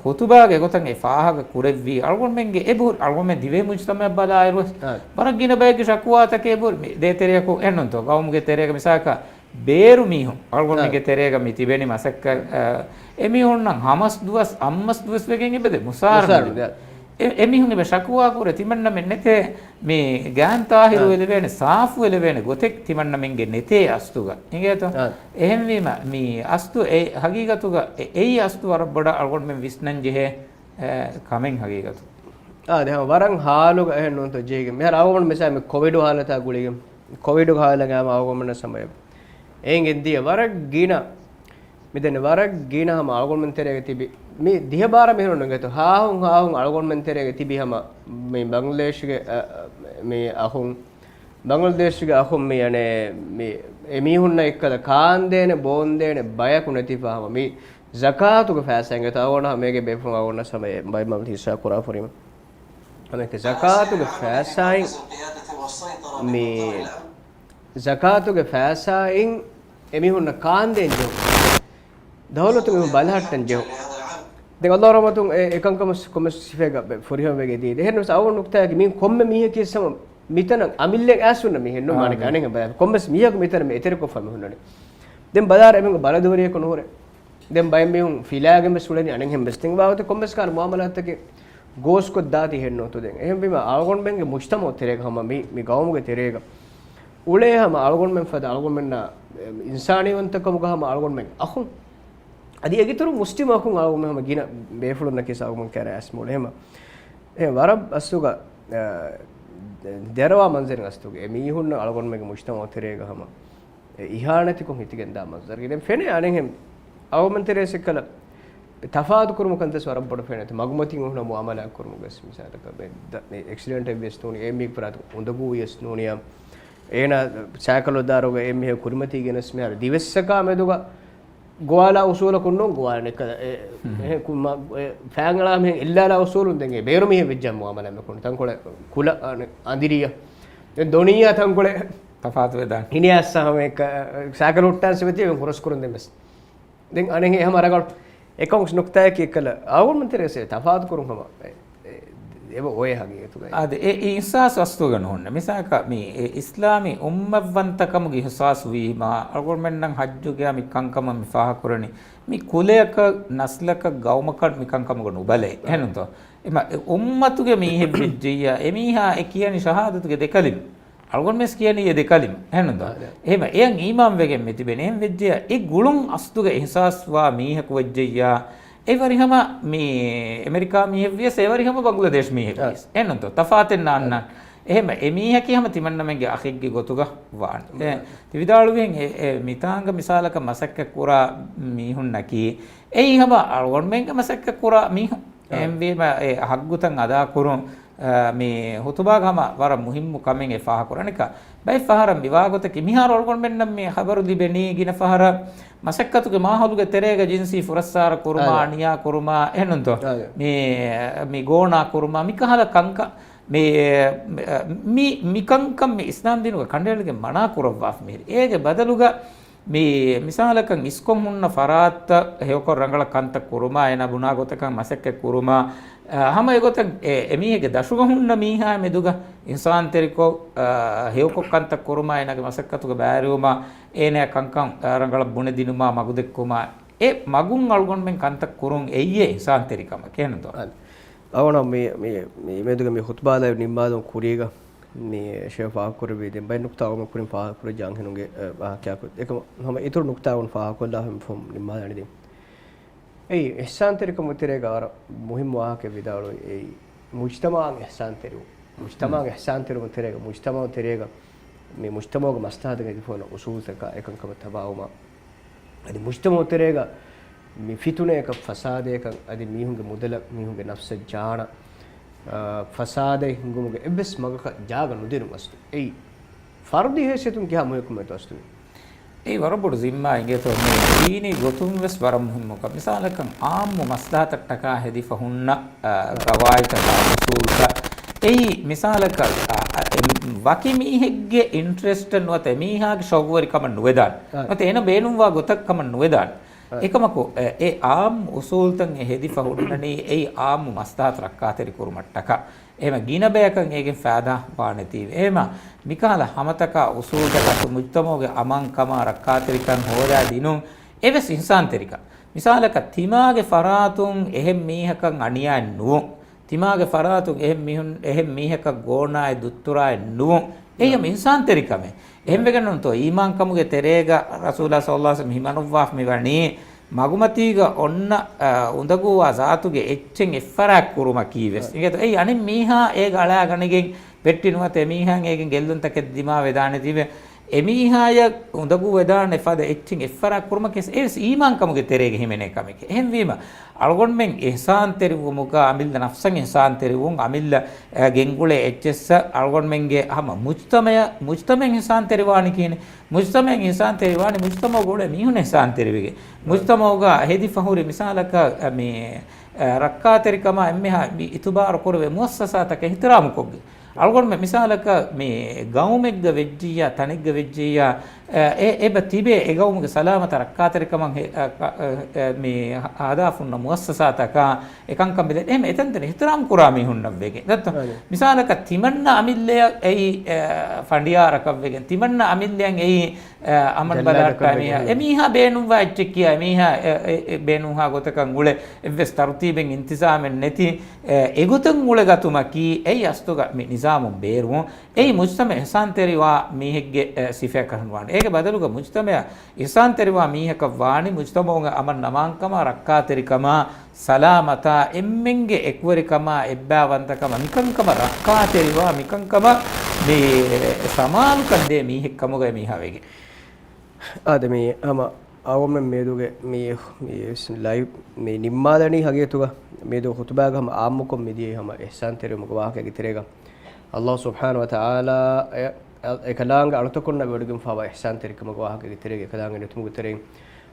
ހުތުބާގެ ގޮތަށް އެ ފާހަގަ ކުރެއްވީ އަޅުގަނޑުމެންގެ އެބަހުރި، އަޅުގަނޑުމެން ދިވެހި މުޖްތަމަޢަށް ބަލާއިރު ވެސް ވަރަށް ގިނަ ބައެއްގެ ޝަކުވާތަކެއް އެބަހުރި. މި ދޭތެރެއަކު އެހެންނޫންތޯ؟ ގައުމުގެ ތެރޭގަ މިސާލަކަށް ބޭރު މީހުން އަޅުގަނޑުމެންގެ ތެރޭގަ މި ތިބެނި މަސައްކަތް، އަ، އެމީހުންނަށް ހަމަސް ދުވަސް، އަށްމަސް ދުވަސް ވެގެން އެބަދޭ މުސާރަ ނުދޭ. އެ، އެމީހުން އެބަ ޝަކުވާ ކުރޭ ތިމަންނަމެން ނެތޭ މި ގާން ތާހިރު އެލެވޭނެ، ސާފު އެލެވޭނެ ގޮތެއް ތިމަންނަމެންގެ ނެތޭ އަސްލުގަ. އިނގޭތޯ؟ އެހެންވީމަ، މި އަސްލު އެ ހަގީގަތުގަ އެ، އެއީ އަސްލު ވަރަށް ބޮޑަށް އަޅުގަނޑުމެން ވިސްނަން ޖެހޭ، އެ، ކަމެއް ހަގީގަތު. އާ، ދެ ވަރަށް ހާލުގަ އެހެން ނޫންތޯ ޖެހިގެން. މިހާރު އަޅުގަނޑު މިސާ މި ކޮވިޑު ހާލަތާ ގުޅިގެން. ކޮވިޑު ހާލަގަ ހަމަ އަޅުގަނޑުމެންނަށް ސަމަޔަށް އެނގެން ދިޔަ ވަރަށް ގިނަ މިދެން ވަރަށް ގިނަ ހަމަ އަޅުގަނޑުމެން ތެރޭގަ ތިބި، މި ދިހަ ބާރަ މިހުރުން ނުގެތޯ ހާހުން ހާހުން އަޅުގަނޑުމެން ތެރޭގަ ތިބި ހަމަ މި ބަނގްލަދޭޝްގެ، އަ، މި އަޚުން، ބަނގްލަދޭޝްގެ އަޚުން މި އަނެ މި އެމީހުންނަށް އެއްކަލަ ކާންދޭނެ ބޯންދޭނެ ބަޔަކު ނެތިފަ ހަމަ މި ޒަކާތުގެ ފައިސާއިން ގެތޯ އަޅުގަނޑު ހަމަ އޭގެ ބޭފުޅުން އަޅުގަނޑު ހަމަ އެ ބައި މަ ހިއްސާ ކުރާ ފުރިމަ. ހަމައެކަ ޒަކާތުގެ ފައިސާއިން މި ޒަކާތުގެ ފައިސާއިން އެމީހުންނަށް ކާންދޭން ޖެހުން. ދައުލަތު މީހުން ބަލަހައްޓަން ޖެހުން. ދެން ﷲ ރަޙްމަތުން އެ، އެކަންކަމަށް ކޮންމެސް ސިފައެއްގަ ފުރިހަމަވެގެ ދީ. އެހެންވެސް އަޅުގަނޑު ނުކުތާއަކީ މީ ކޮންމެ މީހަކީ ސަމަ މިތަނަށް އަމިއްލައަށް އައިސް ހުންނަ މީހެއް ނޫން. މާނައަކީ އަނެއްހެން ބަލާ. ކޮންމެސް މީހަކު މިތަނަށް މި އެތެރެކޮށްފަ މި ހުންނަނީ. ދެން ބަލާރަ އެމީހުން ބަލަދުވަރިޔަކު ނުހުރޭ. ދެން ބައެއް މީހުން ފިލާގެން ވެސް އުޅެނީ އަނެއްހެން ވެސް. ދެން ވާގޮތެއް ކޮންމެސް ކާރި މުއާމަލާތްތަކެއް ގޯސްކޮށްދާތީ ހެންނޫންތޯ ދެން. އެހެންވީމަ އަޅުގަނޑުމެންގެ މުޖްތަމަޢު ތެރޭގަ ހަމަ މި، މި ގައުމުގެ ތެރޭގަ އުޅޭ ހަމަ އަޅުގަނޑުމެން ފަދަ އަޅުގަނޑުމެންނާ އިންސާނީވަންތަކަމުގަ ހަމަ އަޅުގަނޑުމެން އަޚުން. އަދި އެގިތުރު މުސްލިމް އަޚުން އަޅުގަނޑުމެން ހަމަ ގިނަ ބޭފުޅުންނަކީ އަޅުގަނޑު ކައިރި އައިސް މޫޅެ ހަމަ. އެ ވަރަށް އަސްލުގަ، އަ، ދެރަވާ މަންޒަރެއް އަސްލުގަ. އެ މީހުންނަށް އަޅުގަނޑުމެންގެ މުޖްތަމަޢު ތެރޭގަ ހަމަ އެ އިހާނެތިކޮށް ހިތިގެންދާ މަންޒަރު. ދެން ފެނޭ އަނެއްހެން އަޅުގަނޑުމެން ތެރޭ ސެކަލަ ތަފާތު ކުރުމުގެ ކަންތައް ވަރަށް ބޮޑަށް ފެނޭ. މަގުމަތިން އުހުނަ މުއާމަލާ ކުރުމުގަ ވެސް މިސާލަކަށް މި ދަ-، މި އެކްސިޑެންޓެއް ވިޔަސް ނޫނީ، އެ މީ ފަރާތު އުނދަގޫ ވިޔަސް ނޫނިޔާ، އޭނާ ސައިކަލު ދާރުގަ އެ މީހެއް ކުރިމަތީ ގެނެސް މިހާރު ދިވެއްސަކާ މެދުގަ ގޮވާލާ އުސޫލަކުން ނޫން ގޮވާލަނީ. އެ، އެ، ހުން. އެ، ކު-، މަ-، އެ، ފާނގަޅާ މިހެން އެއްލާލާ އުސޫލުން ދެން އެ ބޭރު މީހެއް ވެއްޖާ މުއާމަލާ މިކުން. ތަންކޮޅެއް ކުލަ، އަނެ، އަނދިރިޔަ. ދެން ދޮނިއްޔާ ތަންކޮޅެއް ތަފާތު ވެދާނެ. ހިނިއައްސާ ހަމަ އެކަ، ސައިކަލް ހުއްޓާން ސިވެތި އެ ހުރަސް ކުރަން ދެން ވެސް. ދެން އަނެއް ހަމަ ރަނގަޅު އެކަމަކު ނުކްތާއަކީ އެއްކަލަ އަޅުގަނޑުމެން ތެރޭ ތަފާތު ކުރުން ހަމަ އެ، އެ، އެބަ އޮވޭ ހަގީގަތުގައި. އާދެ، އެ، އެ އިހްސާސް އަސްލުގަ ނުހުންނެ. މިސާލަކަށް މި އެ އިސްލާމީ އުއްމަތްވަންތަކަމުގެ އިހްސާސް ވީމާ، އަޅުގަނޑުމެންނަށް ހައްޖުގެ މި ކަންކަމަށް މި ފާހަކުރަނީ. މި ކުލަޔަކަށް، ނަސްލަކަށް، ގައުމަކަށް މި ކަންކަމުގަ ނުބަލައި. އެހެންތޯ؟ އެމަ، އެ އުއްމަތުގެ މީހެއް ވެއްޖެއްޔާ، އެމީހާ އެ ކިޔަނީ ޝަހާދަތުގެ ދެ ކަލިމަ. އަޅުގަނޑުމެސް ކިޔަނީ އެ ދެ ކަލިމަ. އެހެންނުންތޯ؟ އާ، އާ. އެހެމަ އެޔަށް އީމާންވެގެން މި ތިބެނީ. އެހެން ވެއްޖެޔާ، އެ ގުޅުން އަސްލުގަ އިހްސާސްވާ މީހަކު ވެއްޖެއްޔާ، އެވަރިހަމަ މި އެމެރިކާ މީހެއް ވިޔަސް، އެވަރިހަމަ ބަނގުލަދޭޝް މީހެއް އާ. ވިޔަސް. އެހެންނުންތޯ؟ ތަފާތެއް ނާންނާނެ. އާ. އެހެމަ އެ މީހަކީ ހަމަ ތިމަންނަމެންގެ އަޚެއްގެ ގޮތުގަ ވާނެ. އެ، އާ. ތި ވިދާޅުވިހެން އެ، އެ މިތާނގަ މިސާލަކަށް މަސައްކަތް ކުރާ މީހުންނަކީ، އެއީ ހަމަ އަޅުގަނޑުމެންގެ މަސައްކަތް ކުރާ މީހުން. އެހެންވީމަ، އެ ހައްގުތައް އަދާކުރުން، އަ، މި ހުތުބާގަ ހަމަ ވަރަށް މުހިއްމު ކަމެއް އެ ފާހަގަކުރަން. އަނެއްކާ، ބައެއް ފަހަރަށް މި ވާގޮތަކީ، މިހާރު އަޅުގަނޑުމެންނަށް މި ޚަބަރު ލިބެނީ ގިނަ ފަހަރަށް މަސައްކަތުގެ މާހައުލުގެ ތެރޭގަ ޖިންސީ ފުރައްސާރަ ކުރުމާ، އަދެ. އަނިޔާ ކުރުމާ، އެހެންނުންތޯ؟ އަދެ. މި، މި ގޯނާ ކުރުމާ، މި ކަހަލަ ކަންކަން، މި، މި، މި ކަންކަން މި އިސްލާމް ދީނުގަ ކަނޑައެޅިގެން މަނާ ކުރައްވާފަ މިހިރީ. އޭގެ ބަދަލުގަ، މި މިސާލަކަށް އިސްކޮށް ހުންނަ ފަރާތްތައް ހެޔޮކޮށް ރަނގަޅަށް ކަންތައް ކުރުމާ، އޭނާ ބުނާ ގޮތަކަށް މަސައްކަތް ކުރުމާ، އަ، ހަމަ އެގޮތަށް އެ، އެމީހެއްގެ ދަށުގަ ހުންނަ މީހާ މެދުގަ އިންސާންތެރިކޮށް، އަ، ހެޔޮކޮށް ކަންތައް ކުރުމާ، އޭނާގެ މަސައްކަތުގަ ބައިވެރިވުމާ، އޭނާ ކަންކަން، އަ، ރަނގަޅަށް ބުނެދިނުމާ، މަގުދެއްކުމާ، އެ މަގުން އަޅުގަނޑުމެން ކަންތައް ކުރުން އެއީ އިންސާންތެރިކަމަކީ ނުދޯ؟ އަ، އަވަނަ މި، މި، މި މެދުގެ މި ޚުތުބާލައި ނިންމާލުން ކުރީގަ މި ޝޭޚް ފާހަގަކުރެއްވި ދެން ބައެއް ނުކުތާ އަޅުގަނޑު ކުރިން ފާހަގަކުރައްޖާ އަންހެނުންގެ، އަ، ވާހަކައަކު އެކަމަ ހަމަ އިތުރު ނުކުތާ އަޅުގަނޑު ފާހަގަކޮށްލާފަ ނިންމާލަނީ ދެން. އެއީ، އިޙްސާންތެރިކަމުގެ ތެރޭގަ ވަރަށް މުހިއްމު ވާހަކައެއް ވިދާޅުވި. އެއީ، މުޖްތަމަޢަށް އިޙްސާންތެރިވުން. މުޖްތަމަޢަށް އިޙްސާންތެރިވުމުގެ ތެރޭގަ، މުޖްތަމަޢުގެ ތެރޭގަ، މި މުޖްތަމަޢުގެ މަސްލަހަތަށް ހެދިފަހުން އުސޫލުތަކާ އެކަންކަމަށް ތަބާވުމަށް. އަދި މުޖްތަމަޢުގެ ތެރޭގަ މި ފިތުނަޔަކަށް، ފަސާދަޔަކަށް، އަދި މީހުންގެ މުދަލަށް، މީހުންގެ ނަފްސަށް ޖާނަ، އާ، ފަސާދައެއް ހިންގުމުގެ އެއްވެސް މަގަކަށް ޖާގަ ނުދިނުން އަސްލު. އެއީ، ފަރުދީ ހައިސިއްޔަތުން ކިހާ މުހިއްމުކަމެއްތޯ އަސްލު؟ އެއީ ވަރަށް ބޮޑު ޒިންމާ އިނގޭތޯ މި ދީނީ ގޮތުން ވެސް ވަރަށް މުހިއްމު ކަމެއް. މިސާލަކަށް އާއްމު މަސްލަހަތަށްޓަކާ ހެދިފަ ހުންނަ، އަ، ގަވާއިދުތަކާ އުސޫލުތައް. އެއީ މިސާލަކަށް، އަ، އަ، އެ، ވަކި މީހެއްގެ އިންޓްރެސްޓެއް ނުވަތަ އެމީހާގެ ޝައުގުވެރިކަމަށް ނުވެދާނެ. އަ، ނުވަތަ އޭނަ ބޭނުންވާ ގޮތަށް ކަމަށް ނުވެދާނެ. އަ، އެކަމަކު، އެ، އެ އާއްމު އުސޫލުތައް އެ ހެދިފަ ހުންނަނީ އެއީ އާއްމު މަސްލަހަތު ރައްކާތެރި ކުރުމަށްޓަކާ. އެހެމަ ގިނަ ބަޔަކަށް އޭގެން ފައިދާ ވާނެތީވެ. އެހެމަ މިކަހަލަ ހަމަތަކާ އުސޫލުތަކާ މުޖްތަމަޢުގެ އަމަންކަމާ ރައްކާތެރިކަން ހޯދާ ދިނުން އެވެސް އިންސާންތެރިކަން. މިސާލަކަށް ތިމާގެ ފަރާތުން އެހެން މީހަކަށް އަނިޔާއެއް ނުވުން. ތިމާގެ ފަރާތުން އެހެން މީހުން، އެހެން މީހަކަށް ގޯނާއެއް ދުއްތުރާއެއް ނުވުން. އެއީ ހަމަ އިންސާންތެރިކަމެއް. އެހެންވެގެންނޫންތޯ، އީމާންކަމުގެ ތެރޭގަ ރަސޫލާ ޞައްލައްލާހު ޢަލައިހި ވަސައްލަމް ހިމަނުއްވާފަ މިވަނީ، މަގުމަތީގަ އޮންނަ، އަ، އުނދަގޫވާ ޒާތުގެ އެއްޗެއް އެއްފަރާތް ކުރުމަކީވެސް. އިނގޭތޯ، އެއީ އަނެއް މީހާ އޭގަ އަޅާގަނެގެން ވެއްޓި ނުވަތަ އެމީހާއަށް އޭގެން ގެއްލުންތަކެއް ދިމާވެދާނެތީވެ، އެމީހާޔަށް އުނދަގޫވެދާނެ ފަދަ އެއްޗެއް އެއްފަރާތް ކުރުމަކީވެސް އެވެސް އީމާންކަމުގެ ތެރޭގަ ހިމެނޭ ކަމެކޭ. އެހެންވީމަ، އަޅުގަނޑުމެން އިޙްސާންތެރިވުމުގަ އަމިއްލަ ނަފްސަށް އިޙްސާންތެރިވުން، އަމިއްލަ، އެ، ގެންގުޅޭ އެއްޗެއްސަށް އަޅުގަނޑުމެންގެ ހަމަ މުޖްތަމަޢަށް، މުޖްތަމަޢަށް އިޙްސާންތެރިވާނީ ކިހިނެއް؟ މުޖްތަމަޢަށް އިޙްސާންތެރިވާނީ މުޖްތަމަޢުގަ އުޅޭ މީހުން އިޙްސާންތެރިވެގެން. މުޖްތަމަޢުގަ ހެދިފަ ހުރި މިސާލަކަށް، އެ، މި، އެ، ރައްކާތެރިކަމާ އެންމެހާ މި އިތުބާރު ކުރެވޭ މުއައްސަސާތަކަށް އިޙްތިރާމުކޮށްގެން. އަޅުގަނޑުމެން މިސާލަކަށް މި ގައުމެއްގަ ވެއްޖިއްޔާ، ތަނެއްގަ ވެއްޖިއްޔާ، އެ، އެ، އެބަ ތިބޭ އެ ގައުމުގެ ސަލާމަތަށް ރައްކާތެރިކަމަށް ހެ-، އަ، ކަ-، އެ، އެ، މި ހަ-، ހަދާފަ ހުންނަ މުއައްސަސާތަކާ އެކަންކަން ބެލެ-، އެހެން އެތަންތަނަށް އިޙްތިރާމް ކުރާ މީހުންނަށް ވެގެން. ދައްތަ؟ އަދެ. މިސާލަކަށް ތިމަންނަ އަމިއްލަޔަށް އެއީ، އެ، ފަނޑިޔާރަކަށް ވެގެން، ތިމަންނަ އަމިއްލަޔަށް އެއީ، އެ، އަމަން ޖައްލާދަކަށް ބަލާއްޓާ މީހާ، ވެގެން. އެމީހާ ބޭނުންވާ އެއްޗެއް ކިޔާ، އެމީހާ އެ، އެ، އެ، ބޭނުންހާ ގޮތަކަށް އުޅެ، އެއްވެސް ތަރުތީބެއް އިންތިޒާމެއް ނެތި، އެ، އެގޮތަށް އުޅެގަތުމަކީ، އެއީ އަސްލުގަ މި ނިޒާމުން ބޭރުވުން. އެއީ މުޖްތަމަޢަށް އިޙްސާންތެރިވާ މީހެއްގެ، އެ، ސިފައަކަށް ނުވާނެ. އޭގެ ބަދަލުގަ މުޖްތަމަޢަށް އިޙްސާންތެރިވާ މީހަކަށް ވާނީ މުޖްތަމަޢުގެ އަމަން އަމާންކަމާ، ރައްކާތެރިކަމާ، ސަލާމަތާ، އެންމެންގެ އެކުވެރިކަމާ، އެއްބައިވަންތަކަމާ، މިކަންކަމަށް ރައްކާތެރިވާ، މިކަންކަމަށް މި ސަމާލުކަން ދޭ މީހެއް ކަމުގަ އެމީހާ ވެގެން. އާދެ، މި ހަމަ އަވަމެން މޭދޫގެ މި، މި ލައިވް މި ނިންމާލަނީ ހަގީގަތުގަ މޭދޫ ޚުތުބާގަ ހަމަ އާއްމުކޮށް މިދިޔައީ ހަމަ އިޙްސާންތެރިވުމުގެ ވާހަކައިގެ ތެރޭގަ. ﷲ ސުބްޙާނަހޫ ވަތަޢާލާ އެ، އެކަލާނގެ އަޅުތަކުންނަށް ވެވޮޑިގެންފާވާ އިޙްސާންތެރިކަމުގެ ވާހަކައިގެ ތެރޭގަ އެކަލާނގެ ނެތުމުގެ ތެރެއިން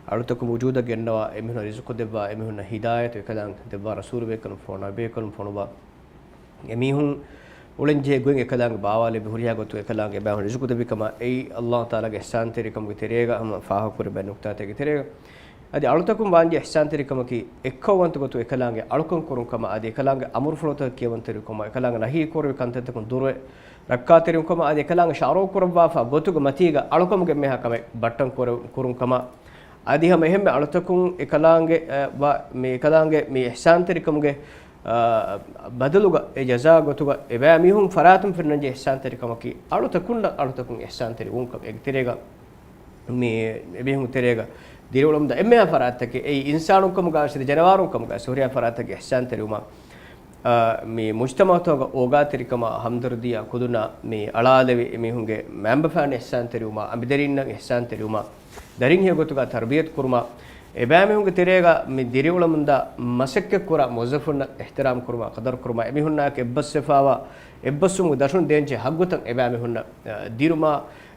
އަޅުތަކުން ވުޖޫދަށް ގެންނަވާ، އެމީހުން ރިޒުޤު ދެއްވާ، އެމީހުންނަށް ހިދާޔަތު، އެކަލާނގެ ދެއްވާ، ރަސޫލުބޭކަލުން ފޮނުވާ، ނަބީބޭކަލުން ފޮނުވާ، އެމީހުން އުޅެންޖެހޭ ގޮތް އެކަލާނގެ ބާވާލެއްވި، ހުރިހާ ގޮތުން އެކަލާނގެ އެބައިމީހުން ރިޒުޤު ދެއްވި ކަމަށް އެއީ ﷲ ތަޢާލާގެ އިޙްސާންތެރިކަމުގެ ތެރޭގަ ހަމަ ފާހަގަކުރެވޭ ނުކްތާތަކެއްގެ ތެރޭގަ. އަދި އަޅުތަކުން ވާންޖެހޭ އިޙްސާންތެރިކަމަކީ، އެއްކައުވަންތަ ގޮތުން އެކަލާނގެ އަޅުކަން ކުރުން ކަމަށް، އަދި އެކަލާނގެ އަމުރުފުޅުތައް ކިޔަވަންތެރިކަމަށް، އެކަލާނގެ ނަހީ ކުރެވި ކަންތައްތަކުން ދުރުވެ ރައްކާތެރިވުން ކަމަށް، އަދި އެކަލާނގެ ޝަރުޢު ކުރައްވާފަ ގޮތުގެ މަތީގަ އަޅުކަމުގެ އެންމެހާ ކަމެއް ބައްޓަން ކުރެ-، ކުރުން ކަމަށް، އަދި ހަމަ އެހެންމެ އަޅުތަކުން އެކަލާނގެ، އަ، ވަ-، މި އެކަލާނގެ މި އިޙްސާންތެރިކަމުގެ، އަ، ބަދަލުގަ އެ ޖަޒާ ގޮތުގަ އެބައިމީހުން ފަރާތުން ފެންނަންޖެހޭ އިޙްސާންތެރިކަމަކީ، އަޅުތަކުންނަށް އަޅުތަކުން އިޙްސާންތެރި ވުން ކަމެއް. އޭގެ ތެރޭގަ މި އެމީހުން ތެރޭގަ ދިރިއުޅުމުންދާ އެންމެހާ ފަރާތްތަކެއް، އެއީ އިންސާނުން ކަމުގައި ވެސް ޖަނަވާރުން ކަމުގައި ވެސް ހުރިހާ ފަރާތްތަކެއް އިޙްސާންތެރިވުމަށް، އާ، މި މުޖްތަމަޢުތަކުގަ އޯގާތެރިކަމާ، ހަމްދަރްދީއާ، ކުދުނާ މި އަޅާލެވި އެމީހުންގެ މައިންބަފައިންނަށް އިޙްސާންތެރިވުމާ، އަނބިދަރީންނަށް އިޙްސާންތެރިވުމާ، ދަރިން ހެޔޮގޮތުގަ ތަރުބިޔަތު ކުރުމާ، އެބައިމީހުންގެ ތެރޭގަ މި ދިރިއުޅެމުންދާ މަސައްކަތްކުރާ މުވައްޒަފުންނަށް އިޙްތިރާމް ކުރުމާ، ޤަދަރު ކުރުމާ، އެމީހުންނާއެކު އެއްބަސްވެފާވާ އެއްބަސްވުމުގެ ދަށުން ދޭންޖެހޭ ޙައްޤުތައް އެބައިމީހުންނަށް، އަ، ދިނުމާ،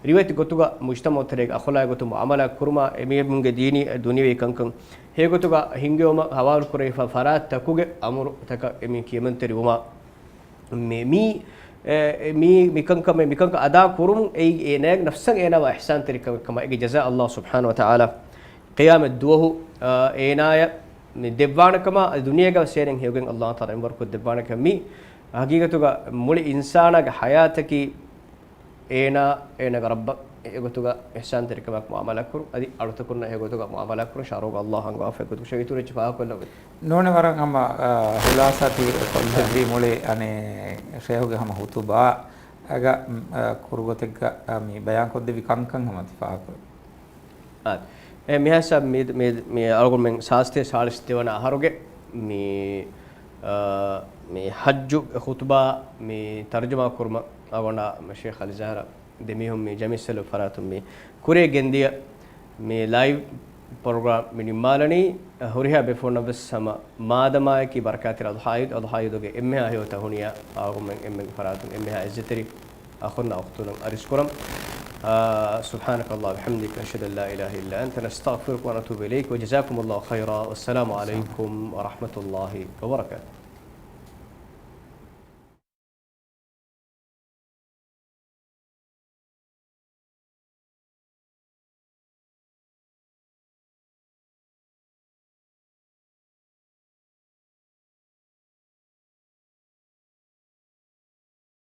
ރިވެތި ގޮތުގަ މުޖްތަމަޢު ތެރޭގަ އަޚުލާގި ގޮތުން މުޢާމަލާތް ކުރުމާ، އެމީހުންގެ ދީނީ ދުނިޔެވީ ކަންކަން ހެޔޮގޮތުގަ ހިންގެވުމަށް ހަވާލު ކުރެވިފަ ފަރާތްތަކުގެ އަމުރުތަކަށް އެމީ ކިޔަމަންތެރިވުމާ، މި، މީ، އެ، މީ، މިކަންކަމެއް، މިކަންކަން އަދާ ކުރުމުން އެއީ އޭނާގެ ނަފްސަށް އޭނާ ވާ އިޙްސާންތެރިކަމެއް ކަމަށް އޭގެ ޖަޒާ ﷲ ސުބްޙާނަހޫ ވަތަޢާލާ ޤިޔާމަތް ދުވަހު، އާ، އޭނާޔަށް މި ދެއްވާނެ ކަމާ، އަދި ދުނިޔޭގަ ވެސް އޭނައަށް ހެޔޮގޮތް ﷲ ތަޢާލާ އެނބުރިކޮށް ދެއްވާނެ ކަމަށް. މި ހަގީގަތުގަ މުޅި އިންސާނާގެ ޙަޔާތަކީ އޭނާ، އޭނާގެ ރައްބަށް އެގޮތުގަ އިޙްސާންތެރިކަމާއެކު މުޢާމަލާތް ކުރުން، އަދި އަޅުތަކުންނަށް އެގޮތުގަ މުޢާމަލާތް ކުރުން، ޝަރުޢުގަ ﷲ އަންގަވާފައި ގޮތުގަ ޝަރީޢަތު ރައްޔި ފާހަގަކޮށްލައްވައި. ނޫނެ ވަރަށް ހަމަ، އާ، ޚުލާޞާތީ ކޮށްލެއްވީ މުޅި އަނެއް ޝޭޚުގެ ހަމަ ޚުތުބާ އަގަ، އަ، ކުރު ގޮތެއްގަ، އަ، މި ބަޔާންކޮށްދެއްވި ކަންކަން ހަމަ ތި ފާހަގަކުރުން. އާ، އެ މިހާސް މި، މި، މި އަޅުގަނޑުމެން ސާސްތޭ ސާޅީސް ދެވަނަ އަހަރުގެ މި، އާ، މި ޙައްޖު ޚުތުބާ މި ތަރުޖަމާ ކުރުމަށް އަޅުގަނޑާ ޝޭޚް އަލީ ޒަހްރާ ދެމީހުން މި ޖަމިއްސަލު ފަރާތުން މި ކުރިއަށް ގެންދިޔަ މި ލައިވް ޕްރޮގްރާމް މި ނިންމާލަނީ، ހުރިހާ ބޭފުޅުންނަށް ވެސް ހަމަ މާދަމާއެކީ ބަރަކާތްތެރި އަޟްޙާ ޢީދު، އަޟްޙާ ޢީދުގެ އެންމެހާ ހެޔޮ ތަހުނިޔާ އަޅުގަނޑުމެން އެންމެންގެ ފަރާތުން އެންމެހާ ޢިއްޒަތްތެރި އަޚުންނާ އުޚްތުންނަށް އަރިސްކުރަން. އާ، سبحانك اللهم وبحمدك، أشهد أن لا إله إلا أنت، نستغفرك ونتوب إليك، وجزاكم الله خيرا، والسلام عليكم ورحمة الله وبركاته.